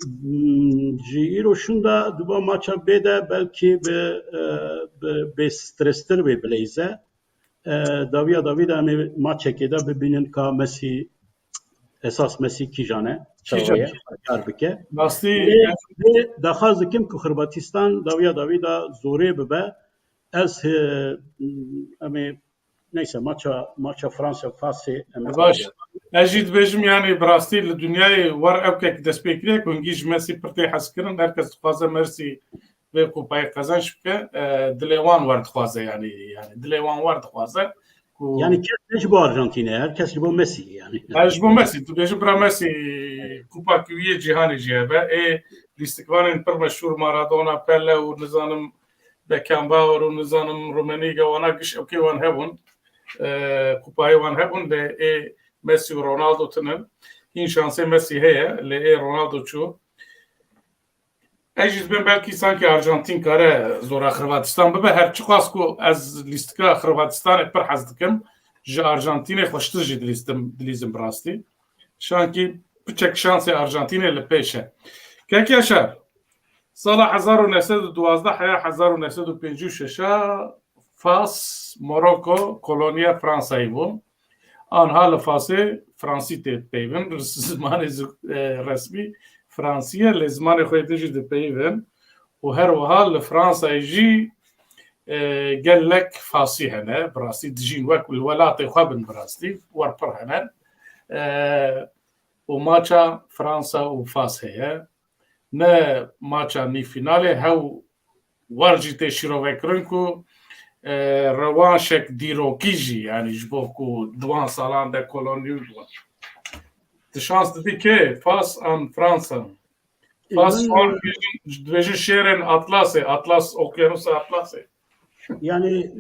Hmm, Ji îro şûnda di va maça bê de belkî bi, e, bi bêstrestir bê bileyze. E, dawiya dawî de em ê maçekê de bibînin ka Mesî, esas Mesî kîjan e, çawa ye, kar bike. Rastî. Lê, lê daxwaz dikim ku Xirvatistan dawiya dawî de zorê bibe. Ez, e, em ê, neyse, maça, maça Fransa, Fasê, em ê Baş. Ez jî dibêjim, yani bi rastî li dinyayê wer ewkek destpêkiriye ku hingî ji Mesî pir tê hezkirin. Her kes dixwaze Mesî vê kupayê qezenç bike. E, dilê wan wer dixwaze, yani, yani dilê wan wer dixwaze ku Yani kes ne ji bo Arjantîne, her kes ji bo Mesî yani. Ha, ji bo Mesî, tu bêjî bira Mesî, kupa kiwiyê cîhanê jî hebe. Ê lîstikvanên pir meşhûr Maradona, Pele û nizanim Beckenbauer û nizanim Rummenigge, wana giş ewkê wan hebûn. E, kupayê wan hebûn, lê ê Mesî û Ronaldo tinin. Hîn şansê Mesî heye, lê ê Ronaldo çû. Ez jî dibêm belkî sankî Arjantîn kare zora Xirvatistan bibe. Her çiqas ku ez lîstika Xirvatistanê pir hez dikim, ji Arjantînê xweştir jî dilîstim, dilîzim bi rastî. Şankî piçek şansê Arjantînê li pêş e. Kek Yaşar, sala hezar û neh sed û duwazdeh heya hezar û neh sed û pêncî û şeş a Fas, Moroko, koloniya Fransayê bû. Anha li Fasê Fransî tê dipeyvin, zimanê zi- e, resmî Fransî ye, lê zimanê xwe yê din jî dipeyvin û her wiha li Fransayê jî e, gelek Fasî hene, bi rastî dijîn wek li welatê xwe bin, bi rastî wer pir hene. E, û maça Fransa û Fas heye. Ne maça nîvfînalê, hew wer jî tê şîrovekirin ku e, rewanşek dîrokî jî, yanî ji bo ku di wan salan de kolonî bûn. Tu şans didî kê? Fas an Fransa? Fas, Min- wan dibêjin, dibêjin şêrên Atlasê, Atlas, Okyanusa Atlasê. Yani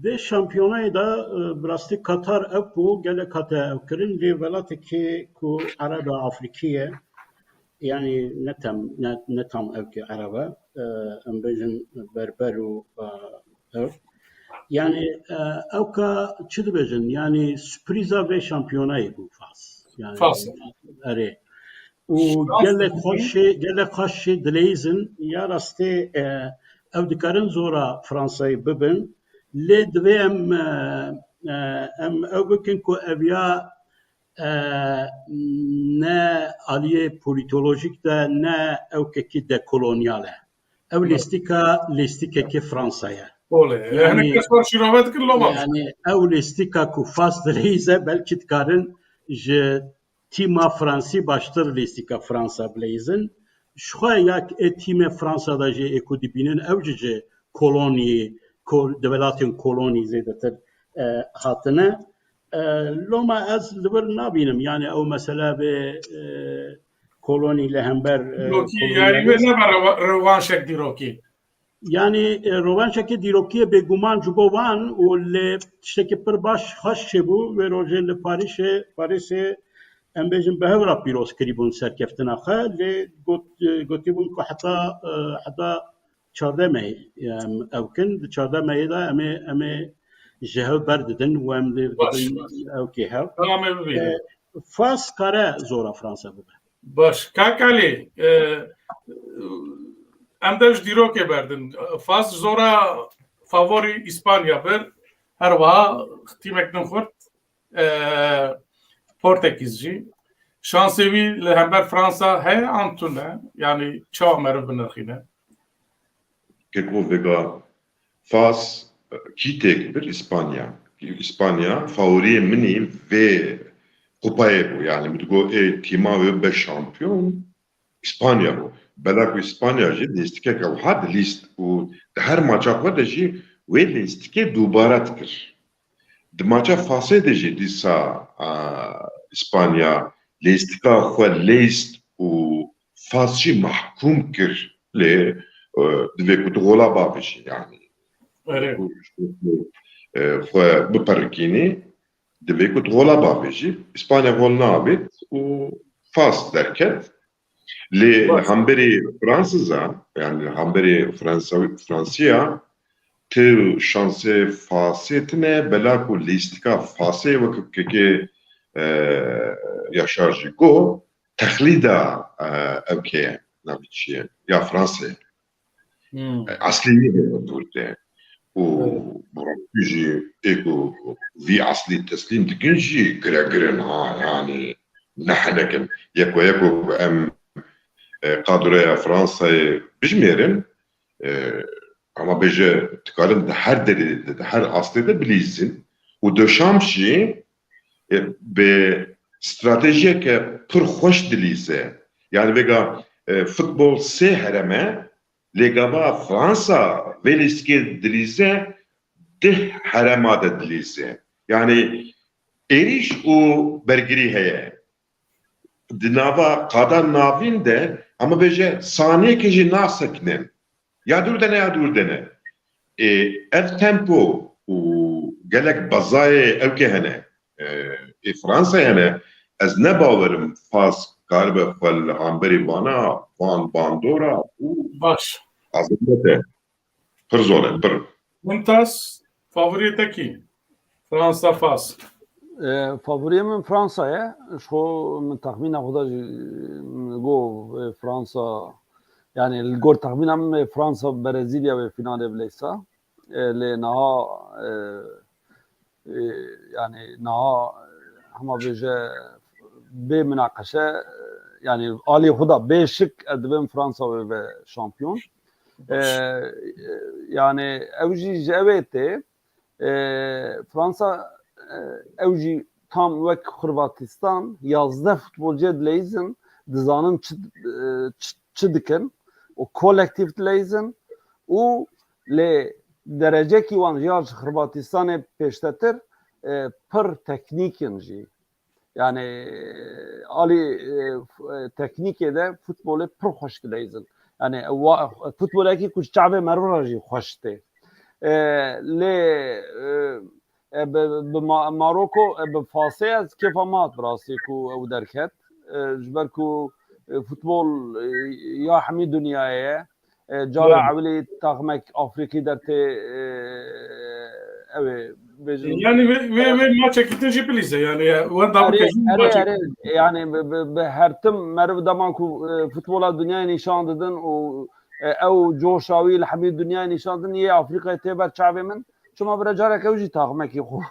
vê şampiyonayê de e, bi rastî Katar ev bû, gelek hate ev kirin, lê welatekî ku Ereb e, Afrîkî ye, yani ne tam, ne, ne tam ew ki Ereb e, e, em bêjin Berber û e, ew. Yani e, ew ka çi dibêjin? Yani sürprîza vê şampiyonayê bû Fas. Yani, Fas. Erê. Û Şans gelek dibî. Xweş ê, gelek xweş ê dileyîzin ya rastê e, ew dikarin zora Fransayê bibin. Lê divê em e, e, em ew bikin ku ev ya e, ne aliyê polîtolojîk de ne ewkekî dekolonyal e. Ew lîstîka, lîstîkekî Fransa ye. Olê. Yanî, Hinek kes wan şîrove dikin, loma. Yanî ew lîstîka ku Fas dileyîze belkî dikarin ji tîma Fransî baştir lîstîka Fransa bileyîzin. Jixwe ya ê tîmê Fransa de jî ê ku dibînin ew jî ji kolonî, kol-, di welatên kolonî zêdetir, e, hatine. E, loma ez li vir nabînim, yanî ew mesele bê, e, kolonî li hember, e, Dîrokî, kolonî yanî wê nebe rewa-, rewanşek dîrokî. Yanî, e, rewanşekê dîrokiyê bêguman ji bo wan û lê tiştekî pir baş xweş çêbû. Wê rojê li Parîsê, Parîsê em bêjin bi hev re pîroz kirîbûn serkeftina xwe, lê got, e, gotîbûn ku heta, e, heta çardeh meyê em ew kin. Di çardeh meyê de em ê, em ê ji hev berdidin û em lê dibin ew kê hev. Tamam, em bibînin. E, Fas kare zora Fransa bibe. Baş. Kak Alî, e, em de ji dîrokê berdin. Fas zora favorî Îspanya bir. Her wiha tîmek din xurt. E, Portekîz jî. Şansê wî li hember Fransa heye an tune? Yanî çawa meriv binirxîne? Keko vêga Fas, e, kî têk bir? Îspanya. Îspanya favoriyê min î vê kupayê bû. Yanî min digot ê tîma wê be şampiyon, Îspanya bû. Bela ku Îspanya jî lîstikeke wiha dilîst û di her maça xwe de jî wê lîstikê dubare dikir. Di maça Fasê de jî dîsa, a, Îspanya lîstika xwe lîst û Fas jî mahkûm kir. Lê, e, divê ku tu gola bavêjî, yanî. Erê. Ku, e, xwe biperikînî, divê ku tu gola bavêjî. Îspanya gol neavêt û Fas derket. Lê li hemberî Fransiza, yanî li hemberî Fransa-, Fransiya, tu şansê Fasê tine, bela ku lîstika Fasê wek kekê, e, Yaşar jî got, texlîda, e, ew kê ye, navê çi ye? Ya Fransê. Hmm. E, eslî nîne dûr de. Û Evet. Bi rastî jî ê ku vî eslî teslîm dikin jî giregir in ha, yanî ne hinek in. Yeko yeko em, e, kadroya Fransayê bijmêrin, e, ama bêje dikarin di her derê de, di her astê de bilîzin. Û Deschamps jî, e, bi stratejiyeke pir xweş dilîze. Yanî vêga, e, futbol sê herem e, lê gava Fransa vê lîstikê dilîze, deh herema de dilîze. Yanî êrîş û bergirî heye. Di nava qada navîn de, ama bêje saniyekê jî nasekinin. Ya dûr de ne, ya dûr de ne. Ê, ev tempo û gelek bazayê ewkê hene. E, ê Fransayê hene. Ez ne bawerim Fas karibe xwe li hemberî vana, van bandora û Baş. Azimete. Pir zor e, pir. Mumtaz, favoriyê te kî? Fransa, Fas. E, favoriyê min Fransa ye. Ji xwe min texmîna xwe da jî min got, e, Fransa, yani li gor texmîna min, e, Fransa, Brezîlya wê finalê bileysa. E, lê niha, e, e, yani niha, e, hema bêje bê minaqeşe, e, yani alî xwe da bê şik ez dibêm Fransa wê ve şampiyon. E, e, yani ew jî ji ewê tê, e, Fransa, e, ew jî tam wek Xirvatistan yazdeh futbolciyê dileyîzin, dizanin çi, e, çi, çi dikin û kolektîf dileyîzin û lê derecekî wan ya ji Xirvatistanê pêştetir, e, pir teknîk in jî. Yani alî, e, f-, e, teknîkê de futbolê pir xweş dileyîzin. Yani wa-, futbolekî ku ji çavê meriv re jî xweş tê. E, lê, e, e, bi, bi Ma-, Maroko, e, bi Fasê ez kêfa me hat bi rastî ku ew derket. E, ji ber ku, e, futbol, e, ya hemî dinyayê ye. E, cara Doğru. Ewilî taxmek Afrîkî dertê, e, ew ê bêjin. Yani wê, wê, wê maçekî din jî bilîze, yani, ya, wenda Erê, bike jî erê, maçekî. Erê, yani bi, bi, bi her tim meriv dema ku, e, futbola dinyayê nîşan didin û, e, ew coşa wî li hemî dinyayê nîşan didin, yê Afrîkayê tê ber çavê min. Çima bire careke ew jî taxmekî xwe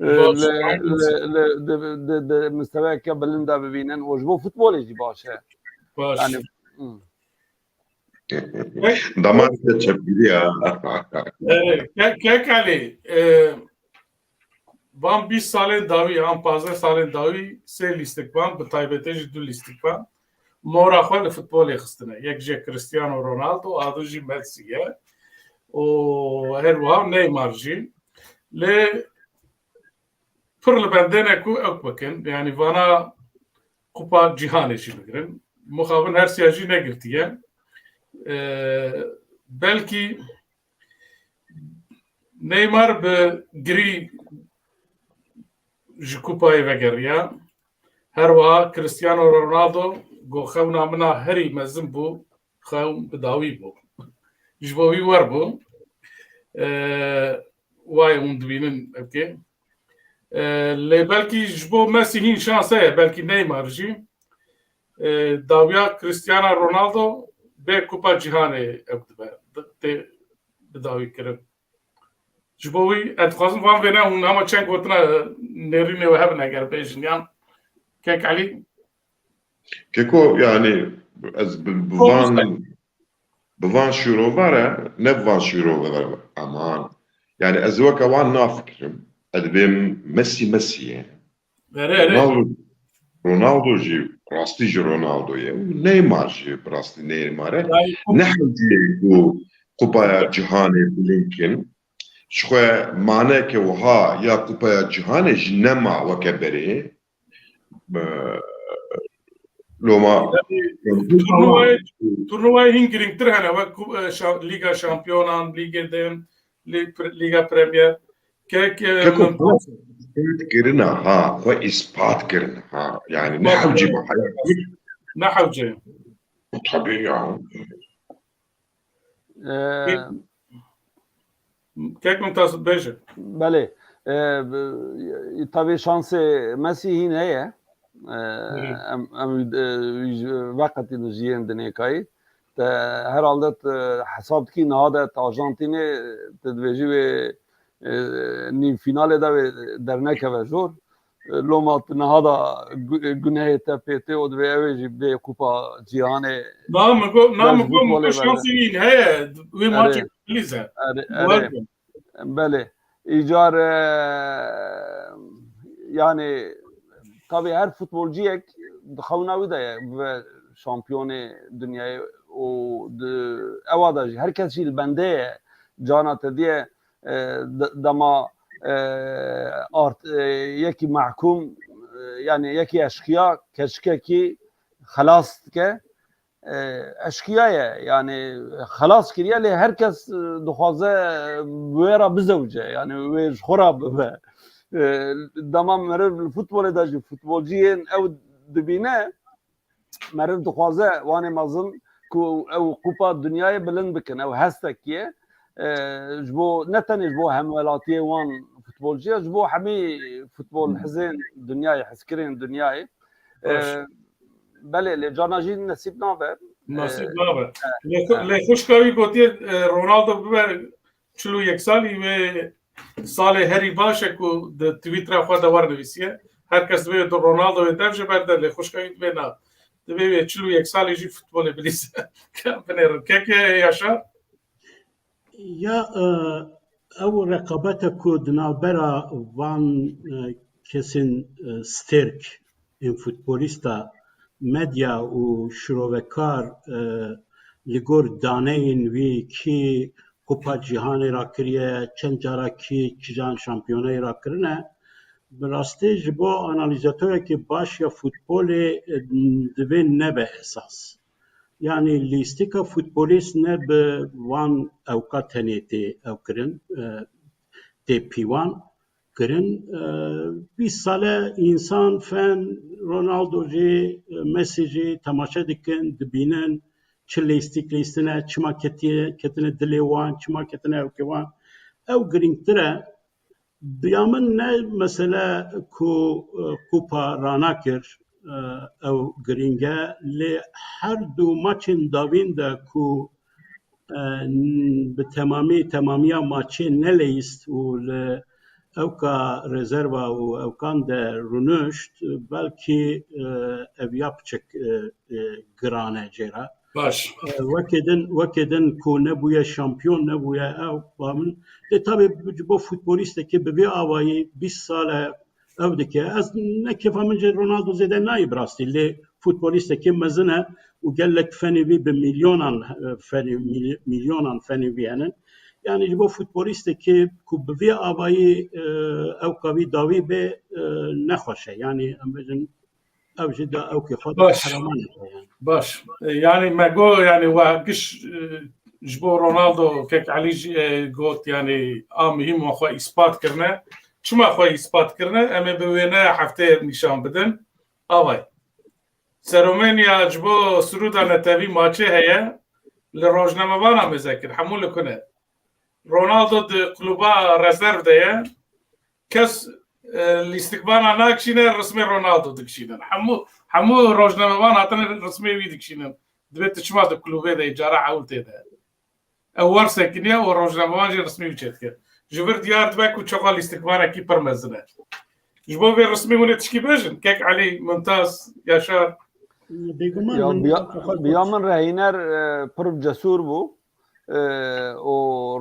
e, Baş, li, aynen. li, li, di, di, di misteweke bilind de bibînin û ji bo futbolê jî baş e. Baş. Yani, hmm. Damar te çepgiriya. Evet, Ke-, Kek Ali, e, van bîst salên dawî, an pazdeh salên dawî sê lîstik van, bi taybetê jî du lîstik van. Mora xwe li futbolê xistine. Yek jê Cristiano Ronaldo, a du jî Messi ye. Û her wiha Neymar jî. Lê pir li bendê ne ku ew bikin. Yani vana Kupa Cîhanê jî bigirin. Mixabin her siya jî negirtiye. Ee, belkî Neymar bi girî ji kupayê vegeriya. Her wiha Cristiano Ronaldo got, xewna min a herî mezin bû, xewn bi dawî bû. Ji bo wî wer bû. Ee, wayê hûn dibînin evkê. Ee, lê belkî ji bo Messi hîn şans heye, belkî Neymar jî. Ee, dawiya Cristiano Ronaldo bê Kupa Cîhanê ew dibe, di-, tê bi dawî kirin. Ji bo wî, ez dixwazim van vêne hûn hema çend gotina nêrînê we hebin eger bêjin, yan Kek Elî? Keko, yani, ez bi, bi Çok van, güzel. Bi van şîrove re, ne bi van şîrove re, aman. Yani, ez weke wan nafikirim. Ez dibêm Messi, Messi ye. Erê, erê. Ronaldo, Ronaldo jî, rastî jî Ronaldo ye. Neymar jî, bi rastî Neymar e. Yani, Ne hewce ye ku Kupaya Cîhanê bilind kin. Ji xwe maneke wiha ya Kupaya Cîhanê jî nema weke berê. Ee, Loma. Yani, turnuvayê, turnuvayê hîn girîngtir hene, wek ku-, e, şa-, Lîga Şampiyonan, Lîgê Din, Lî-, Lîga Premier. Kek, e, Keko, xwe ispat kirine ha, xwe ispat kirine ha. Yani ne hewcî be hayatî. Ne hewce. Tabii ya. Ee, Kek Mumtaz, bêje. Belê. Ee, b-, tabii şansê Mesî hîn heye. Ee, Hı hı. em, em, e, ji veqetî di jiyên dinêkayî. Te herhalde te hesab dikî niha de te Arjantînê te dibêjî wê, e, nîv finalê de wê dernekeve jor. Loma tu niha da gu-, gunehê te pê tê û divê ew ê jî bê Kupa Cîhanê. Na min got, na min got, min got şansê wî heye. Wê maçê bilîze. Erê, erê. Belê. Îcar, e, yani, tabii her futbolciyek di xewna wî de ye, bibe şampiyonê dinyayê û di ewa de jî her kes jî li bendê ye, cana te diye, e, de-, dema, e, art, e, yekî mahkûm, e, yani yekî eşqiya keçikekî xelas dike, e, eşqiya ye, yani xelas kiriye, lê her kes, e, dixwaze wê re bizewce, yani wê ji xwe re bibe. E, dema meriv li futbolê de jî futbolciyên ew dibîne, meriv dixwaze wanê mezin ku ew Kupa Dinyayê bilind bikin, ew hestekî ye. E, ji bo, ne tenê ji bo hemwelatiyê wan futbolciya, ji bo hemî futbol hizên dinyayê, hizkirên dinyayê. Baş. E, belê, lê carna jî nesîb nabe. Nasîb E, nabe. e, Lê xu-, e. lê xwişka wî gotiye, e, Ronaldo bibe çil û yek salî, wê salê herî baş e ku di Twittera xwe de wernivîsiye. Her kes divê Ronaldoyê dev ji ber de, lê xwişka wî divê na. Divê wê çil û yek salî jî futbolê bilîze. Binêrin. Keke Yaşar? Ya, e, ew reqabete ku di navbera van, e, kesên, e, stêrk ên futbolîsta, medya û şirovekar, e, li gor daneyên wî kî Kupa Cîhanê rakiriye, çend cara kî kîjan şampiyonayê rakirine, bi rastî ji bo analîzatorekî baş ya futbolê, e, divê nebe esas. Yanî lîstika futbolîst ne bi van ewka tenê tê ew kirin, e, tê pîvan kirin. E, bîst sale însan fen Ronaldo jî, e, Messi jî temaşe dikin, dibînin çi lîstik lîstine, çima ketiye, ketine dilê wan, çima ketine ewkê wan. Ew girîngtir e. Bi ya min ne mesele ku, e, kupa ranakir, e, ew girîng e, lê her du maçên dawîn de ku, e, n-, bi temamî, temamiya maçê neleyîst û li ewka rezerva û ewkan de rûnişt, belkî, e, ev ya piçek, e, e, giran e jê re. Baş. E, wekê din, wekê din ku nebûye şampiyon, nebûye ew, ba min. Lê tabi ji bo futbolîstekî bi vê awayî bîst sal e ew dike. Ez ne kêfa min ji Ronaldo zêde nayê bi rastî. Lê futbolîstekî mezin e û gelek fenê wî bi milyonan, e, fenê, mil-, milyonan fenê wî hene. Yani ji bo futbolîstekî ku bi vê avayî, e, ewka wî dawî bê, e, nexweş e. Yani em bêjin ew jî da ewkê xwe de Baş. qehreman e yani. Baş. E, yani me got yani we giş, e, ji bo Ronaldo kek Elî jî, e, got yani a muhîm we xwe îspat kirine. Çima xwe îspat kirine? Em ê bi wêne hefteyê nîşan bidin. Avay. Seromêniya ji bo Sirûda Netewî maçê heye. Li rojnamevana mêze kir. Hemû li ku ne. Ronaldo di kluba rezerv de ye. Kes, e, lîstikbana nakişîne, rismê Ronaldo dikişînin. Hemû, hemû rojnamevan hatine rismê wî dikişînin. Divê tu çima di klubê de, cara ewil tê de. Ew wer sekiniye û rojnamevan jî rismê wî çêdike. Ji vir diyar dibe ku çaxa lîstikvanekî pir mezin e. Ji bo vê rismê hûn ê tişkî bêjin? Kek Elî, Mumtaz, Yaşar. Bêguman Ya, min biya, xwe biya xwe min Rehîner, e, pir cesûr bû. E, û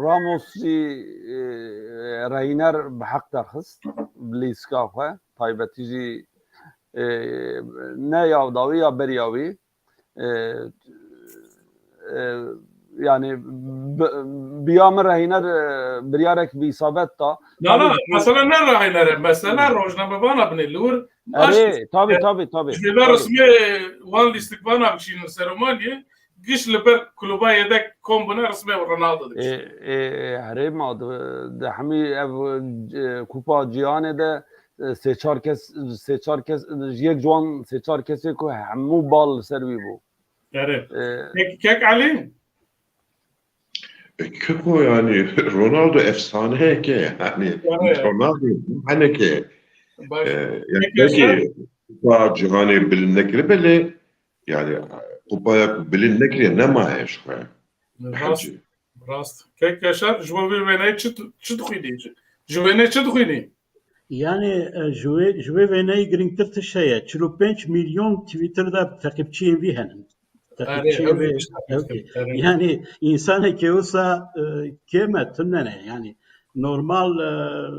Ramos jî, e, Rehîner bi heq derxist. Bi lîstika xwe. Taybetî jî, e, ne ya dawî ya beriya wî. E, e, yani bi-, biya min Rehîner, e, biryarek bi îsabet da. Na, na, Tabii ki mesele ne Rehîner e, mesele rojnamevana binê li wir. Erê, tabii, tabii, tabii, Ji vê tabii. Resmê wan lîstikvana bikişînin seromaniyê, giş li ber kluba yedek kom bûne resmê Ronaldo E, dikişînin. e, e, herê ma di, di hemî ev, e, Kupa Cîhanê de, e, sê çar kes, sê çar kes, ji yek ciwan sê çar kesê ku hemû bal li ser wî bû. Erê. E, Kek, Kek Elî? E, Keko yani Ronaldo efsaneyeke yani. Yani. Ronaldo heneke. Baş. E, yani Peki belki Yaşar? Kupa Cîhanê bilind nekiribe lê yani kupaya ku bilind nekiriye nemaye ji xwe. Rast, Hemşire. rast. Kek Yaşar, ji bo vê wêneyê çi, çi dixwînî? Ji wêneyê çi dixwînî? Yani, e, ji wê, ji wê wêneyê girîngtir tişt heye. Çil û pênc milyon Twitter de teqîbçiyên vî henin. Erê, Teqîbçiyên ew vê, jî tişt ew heye. Erê. Yani, insanekî wisa, e, kêm e, tune ne. Yani, normal, e,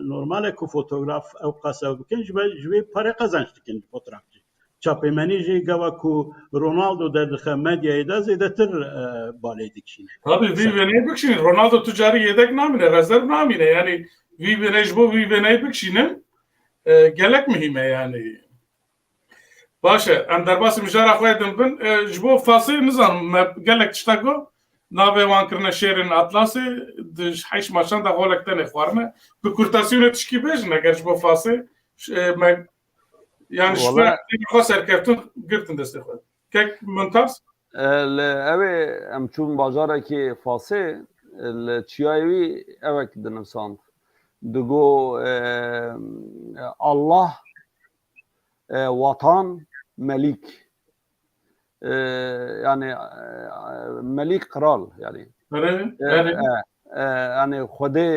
normal e ku fotograf ew qas ew bikin, ji vê, ji vê pare qezenç dikin fotoğrafçı. Çapemenî jî gava ku Ronaldo derdixe medyayê de zêdetir, e, balê dikişîne. Tabii, vî Sen- wêneyê bikişînin. Ronaldo tu carî yedek namîne, rezerv namîne. Yani vî wêneyê ji bo vî wêneyê bikişînin, e, gelek muhîm e yani. Baş e, em derbasî mijara xwe din bin. E, ji bo Fasê nizanim, me gelek tişta got. Navê wan kirine Şêrên Atlasê, di heşt maçan de golek tenê xwarine. Bi kurtasî hûn ê tişkî bêjin, eger ji bo Fasê, ş-, e, me Yani ji Wala xwe serkeftin girtin destê xwe. Kek Mumtaz? E, li ew ê em çûn bajarekî Fasê, e, li çiyayê wî ewek dinivsand. Digo, e, Allah, e, Watan, Melîk. E, yani, e, Melîk kral, yani. Erê, E, erê. e, e, yani Xwedê,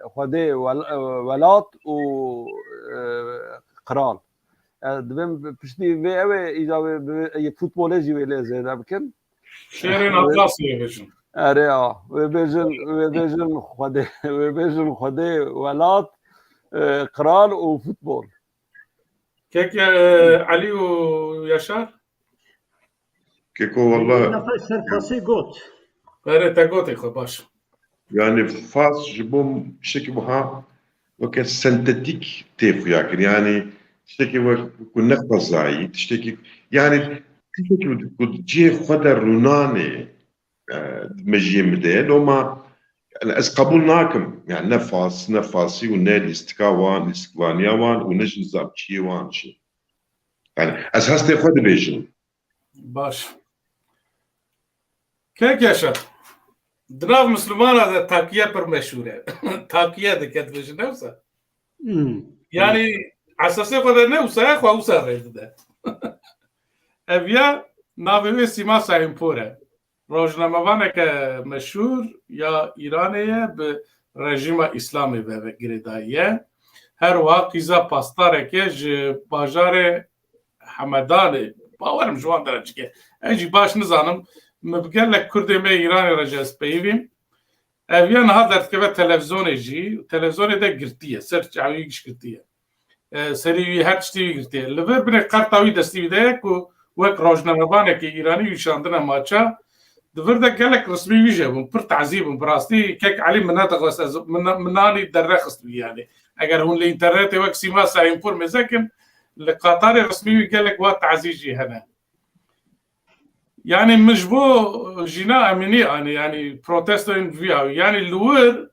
Xwedê wel-, e, welat û, e, kral. E, divêm piştî vê ew ê îca wê bi, ê futbolê jî wê lê zêde bikin. Şêrên Atlasê bêjin. Erê ya, wê bêjin, wê bêjin Xwedê, wê bêjin Xwedê welat, e, kral û futbol. Kek, e, Elî û Yaşar? Keko, walla Nefes ser Fasê got. Erê, te gotê xwe, baş. Yani Fas ji bo tiştekî wiha weke sentetîk tê xuya kir. Yani tiştekî wek ku ne xwezayî, tiştekî, yani tiştekî ku cihê xwe de rûnanê, e, mejiyê min de ye. Loma, yani ez qebûl nakim. Yani ne Fas, ne Fasî û ne lîstika wan, lîstikvaniya wan û ne jî nizam çiyê wan jî. Yani ez hestê xwe dibêjim. Baş. Kek Yaşar. Di nav Mislimana de takiye pir meşhûr e. Takiye dike dibêjin, ne wisa? Hmm. Yani esasê xwe de ne wisa ye, xwe wisa rê dide. Ev ya navê wê Sîma Sayînpor e. Rojnamevaneke meşhûr ya Îranê ye, bi rejîma Îslamê ve girêdayî ye. Her wiha qîza pastareke ji bajarê Hemedanê, bawerim ji wan derecike. Ez jî baş nizanim. Min bi gelek Kurdê me Îranê re jî ez peyivîm. Ev ya niha derdikeve televîzyonê jî, televîzyonê de girtiye, ser çavî giş girtiye. E, serî wî, her tiştî wî girtiye. Li vir binê qerta wî destî wî de ye ku wek rojnamevanekî Îranî wî şandine maça. Di vir de gelek resmî wî jî hebûn, pir tazî bûn. Bi rastî kek Elî min nedixwest, ez, min, min nanî dernexist wî yanî. Eger hûn li înternetê wek Sîma Sayînpûr mêze kin, li Qatarê resmî wî gelek wa tazî jî hene. Yanî min ji bo Jîna Emînî anî, yanî protestoyên vî awî. Yanî li wir,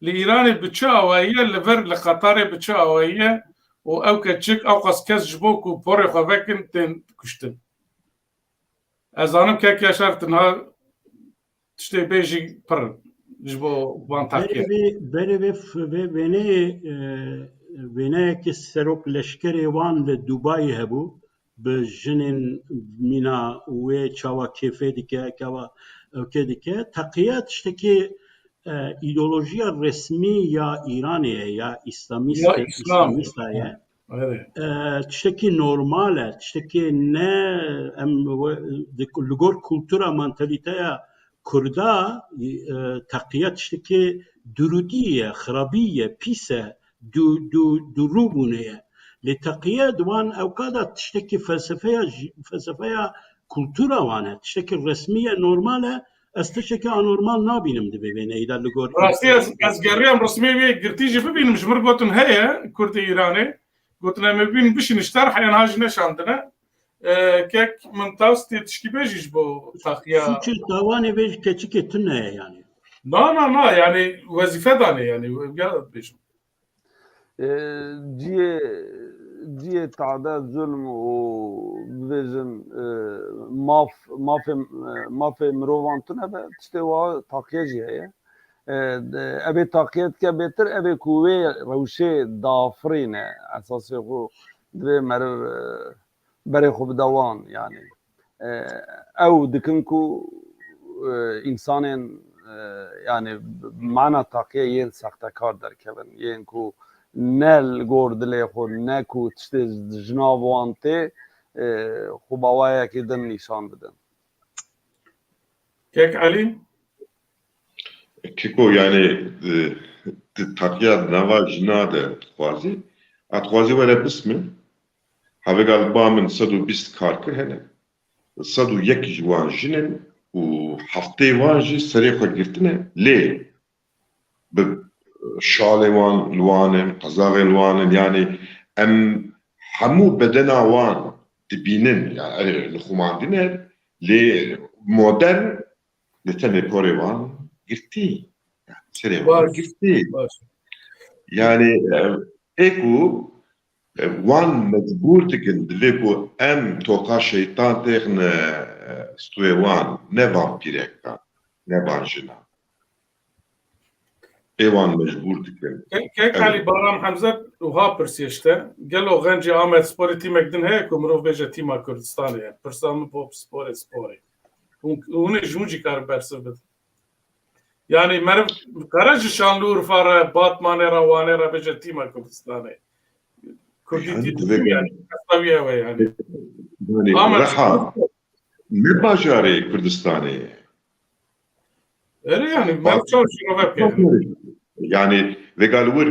li Îranê bi çi awayî ye, li vir li Qatarê bi çi awayî ye û ew keçik, ew qas kes ji bo ku porê xwe vekin tên kuştin. Ez zanim kek Yaşar, tu niha tiştê bêjî pir ji bo van takiye. Berê vê, berê vê f-, vê wêneyê, e, wêneyekî serok leşkerê wan li Dubayê hebû, bi jinên mîna wê çawa kêfê dike, çawa ewkê dike. Teqiye tiştekî, e, îdeolojiya resmî ya Îranê ye, ya Îslamîst, Ya Îslam. Îslamîsta ye. Evet. E, tiştekî normal e, tiştekî ne em we-, di-, li gor kultura, mantalîteya Kurda, e, teqiye tiştekî durûtî ye, xirabî ye, pîs e, du, du, du rû bûne ye. Lê teqiye di wan ewka de tiştekî felsefeya jî, felsefeya kultura wan e, tiştekî resmî ye, normal e. Ez tiştekî anormal nabînim di vê wêneyî de li gor Rastî ez, ez geriyam resmê wê girtî jî bibînim, ji min gotin heye, Kurdê Îranê. Gotin em ê bibînin bişîn ji terh, yan ha jî neşandine. E, kek Mimtaz tê tişkî bê jî ji bo taxiya. Sûcê tawanê vê ji keçikê tune ye yanî. Na, na, na, yanî wezîfe dane yanî, ya bêjim. E, cihê, cihê tade zulm û bibêjin, e, maf, mafê, e, mafê mirovan tune be, tiştê wa taqiye jî heye. E, de, evê taqiye dike bêtir, evê ku wê rewşê dafirîne, esasê xwe divê meriv, e, berê xwe bide wan, yanî. E, ew dikin ku, e, însanên, e, yanî mana taqiye yên sextekar derkevin, yên ku ne li gor dilê xwe, ne ku tiştê ji nav wan tê, e, xwe bi awayekî din nîşan bidin. Kek Elî? Keko, yanî, e, di taqiya di nava jina de dixwazî, a dixwazî were bismî. Havêga li ba min sed û bîst karker hene. Sed û yek ji wan jin in û heftê wan jî serê xwe girtine. Lê bi şalê wan li wan in, qezaxê li wan in, yanî em hemû bedena wan dibînin, yanî erê nixumandine, lê modern li tenê porê wan girtî. Yanî serê wan Baş, girtî. Baş. Yanî, e, ê ku, e, wan mecbûr dikin, divê ku em toqa şeytan têxine, e, stûyê wan, ne van pîrekan, ne van jinan. Ê wan mecbûr dikin. Ke-, Kek Elî, Baram Hemze wiha pirsiye ji te. Gelo xencê Amedsporê tîmek din heye ku mirov bêje tîma Kurdistanê ye? Pirsa min bo sporê, sporê. Hûn, hûn ê ji hûn jî karin bersiv bidin. Yanî meriv kare ji Şanlıurfa re, Batmanê re, Wanê re bêje tîma Kurdistanê. Kurdîtî Yanî dikim divê yanî. Qesta wî ew e yanî. Yanî Amed reha. Ne bajarê Kurdistanê ye. Erê, yanî, Bak- meriv çawa şîrove pê? Yanî, vêga li wir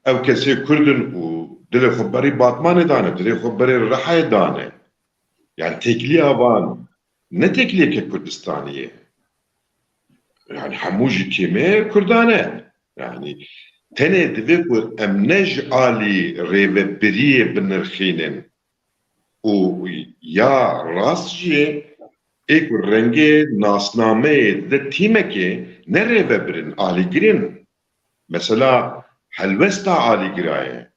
ew kesê Kurd in û dilê xwe berî Batmanê dane, dilê xwe berê Rihayê dane. Yanî, têkiliya van ne têkiliyeke Kurdistanî ye. Yanî, hemû jî kêmê Kurdan e. Yanî, tenê divê ku em ne ji alî rêvebiriyê binirxînin, û ya rast jî ê ku rengê nasnameyê dide tîmekê ne rêvebir in, alîgir in. Mesela helwesta alîgira ye.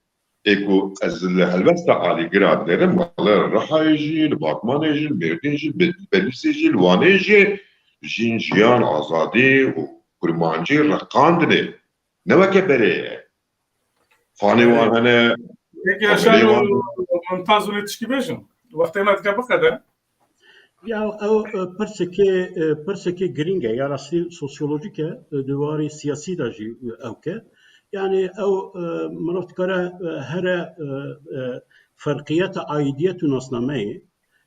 Ê ku ez li helwesta alîgira dinêrim, li Rihayê jî, li Batmanê jî, li Mêrdîn jî, li Bedlîsê jî, li Wanê jî jîn, jiyan, azadî û kurmancî reqandinê. Ne weke berê ye. Fanê wan hene, Peki, Yaşar, xwedê wan û Mumtaz û lê tişkî bêjin. Wextê me dike biqede. Ya ew e, pirsekê e, pirsekê girîng e, ya rastî sosyolojîk e, e, di warê siyasî de jî e, ew ke. Yani ew e, mirov dikare e, here e, e, ferqiyeta aidiyet û nasnameyê.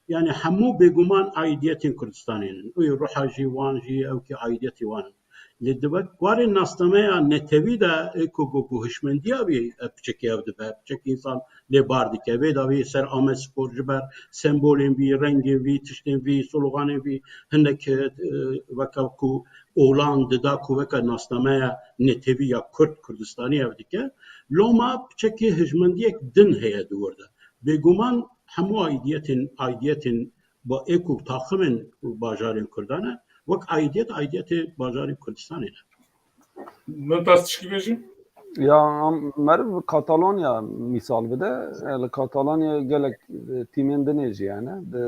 Yani hemû bêguman aidiyetên Kurdistanê ne. Wî ruha jî wan jî ew ke aidiyetê wan in. Lê di wek warê nasnameya netewî de ê ku ku ku hişmendiya wî e, piçekê ev dibe, piçekî însan lê bar dike. Vê dawî ser Amedspor ji ber sembolên vî, rengên vî, tiştên vî, sloganên vî hinek e, weke ku olan dida ku weke nasnameya netewî ya Kurd, Kurdistanî ev dike. Loma piçekî hijmendiyek din heye di wir de. Bêguman hemû aidiyetên, aidiyetên ba ê ku taximên bajarên Kurdan e, wek aidiyet, aidiyetê bajarên Kurdistanê ne. Min tas tişkî bêjî? Ya em- meriv Katalonya misal bide. E, Li Katalonya gelek e, tîmên dinê jî hene. Di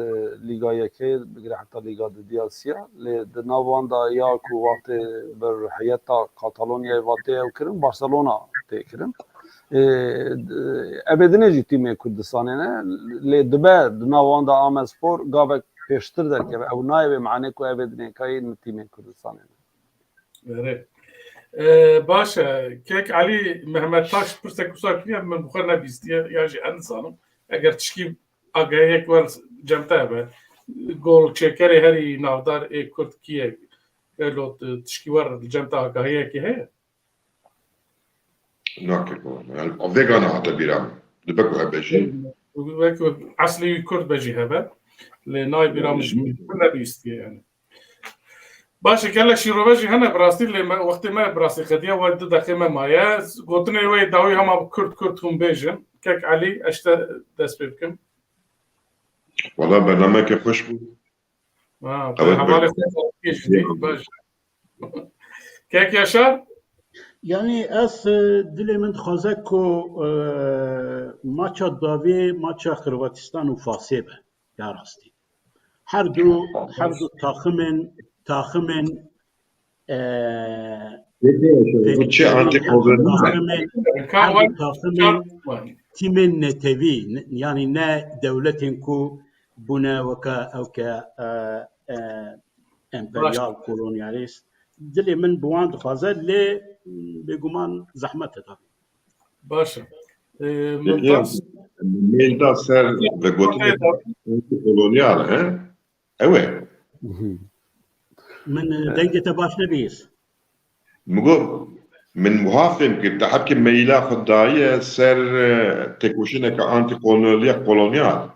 Lîga Yekê bigire heta Lîga Dudiya Siya. Lê di nav wan de ya ku wextê bi heyeta Katalonyayê ve tê ew kirin, Barcelona tê kirin. E, d- Evê dinê jî tîmê Kurdistanê ne. Lê dibe di nav wan de Amedspor gavek pêştir derkeve. Ew nayê wê manê ku evê dinê kayê tîmê Kurdistanê ne. Erê. Ee, baş e. Kek Elî Mehmet Taş pirsek wisa kiriye, min bi xwe nebîstiye, ya jî ez nizanim. Eger tişkî agahiyek wer cem te hebe, gol çêkerê herî navdar ê Kurd kî ye? Gelo tişkî wer li cem te agahiyekê heye? Nake baba. Yani vegana hate bîra min. Dibe ku hebe jî. Wek eslî wî Kurd be jî hebe. Lê nayê bîra min jî nebîstiye yani. Baş e, gelek şîrove jî hene bi rastî, lê me, wextê me bi rastî qediya, we du deqê me maye. Gotinê wê dawî hema bi Kurd Kurd hûn bêjin. Kek Elî, ez te dest pê bikim. Valla bernameke xweş bû. Ha, te hevalê xwe jî baş. Kek Yaşar? Yani ez e, dilê min dixwaze ku e, maça dawî maça Xirvatistan û Fasê be. Ya rastî. Her du, her du taximên, taximên e, Çi antikolonyal? Taximên, her du taximên tîmên netewî, yani ne dewletên ku bûne weke ew ke e, e, emperyal, kolonyalist. Dilê min bi wan dixwaze, lê bêguman zehmet e tabii. Baş e. Ee, Mumtaz? Mêl da ser vegotinê antikolonyal, he? Ew e. Min e, dengê te baş nebîst. Min got, min wiha fêm kir, te hebkê meyla xwe daye ser e, têkoşîneke antikolonyal, kolonyal.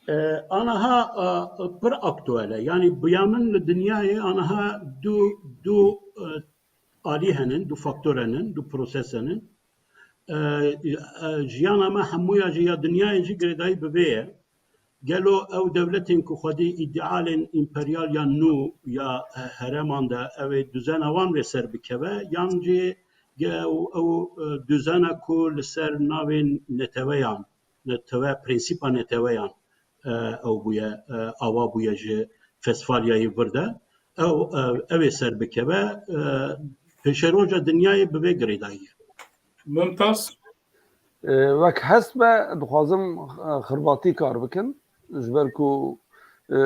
E, anaha e, pir aktuel e. Yani buya min li dinyayê anaha du, du e, alî henin, du faktor henin, du proses henin. E, e, jiyana me hemûya jî ya dinyayê jî girêdayî bi vê ye. Gelo ew dewletên ku xwedî îdealên împeryal ya nû ya e, hereman de ew ê duzena wan wê ser bikeve, yan jî ge-, ew, ew e, duzena ku li ser navên neteweyan, netewe, prensîpa neteweyan e, ew bûye, e, ava bûye ji Festfalyayê vir de. Ew, e, ew ê ser bikeve, e, pêşeroja dinyayê bi vê girêdayî ye. Mumtaz? E, Wek hest be dixwazim e, xirvatî kar bikin. Ji ber ku e,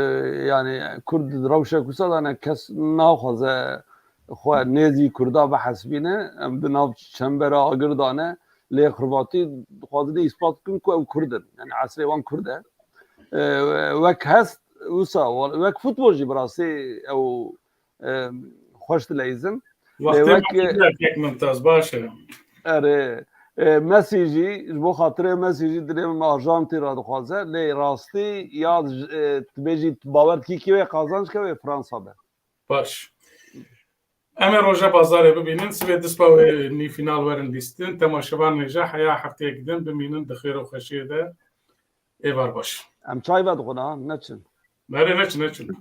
yani Kurd di rewşek wisa de ne kes naxwaze xwe nêzî Kurda bihesibîne. Em di nav çembera agir de ne. Lê xirvatî dixwazin îspat bikin ku ew Kurd in. Yani eslê wan Kurd e. E, Wek hest wisa, wek futbol jî bi rastî ew e, xweş dileyizin. Lê Wextê wek me kek Mumtaz, baş e. Erê, e, Mesî jî, ji bo xatirê Mesî jî dilê min Arjantîn re dixwaze. Lê rastî ya e, tu bêjî bawer dikî kî wê qazanc ke wê Fransa be. Baş. Em ê roja bazarê bibînin, sibê dispa wê nî final werin lîstin. Temaşevanê jî heya hefteyek din bimînin di xêr û xweşiyê de. Êvar baş. Em çay vedixwin ha, neçin. Nerê neçin, neçin.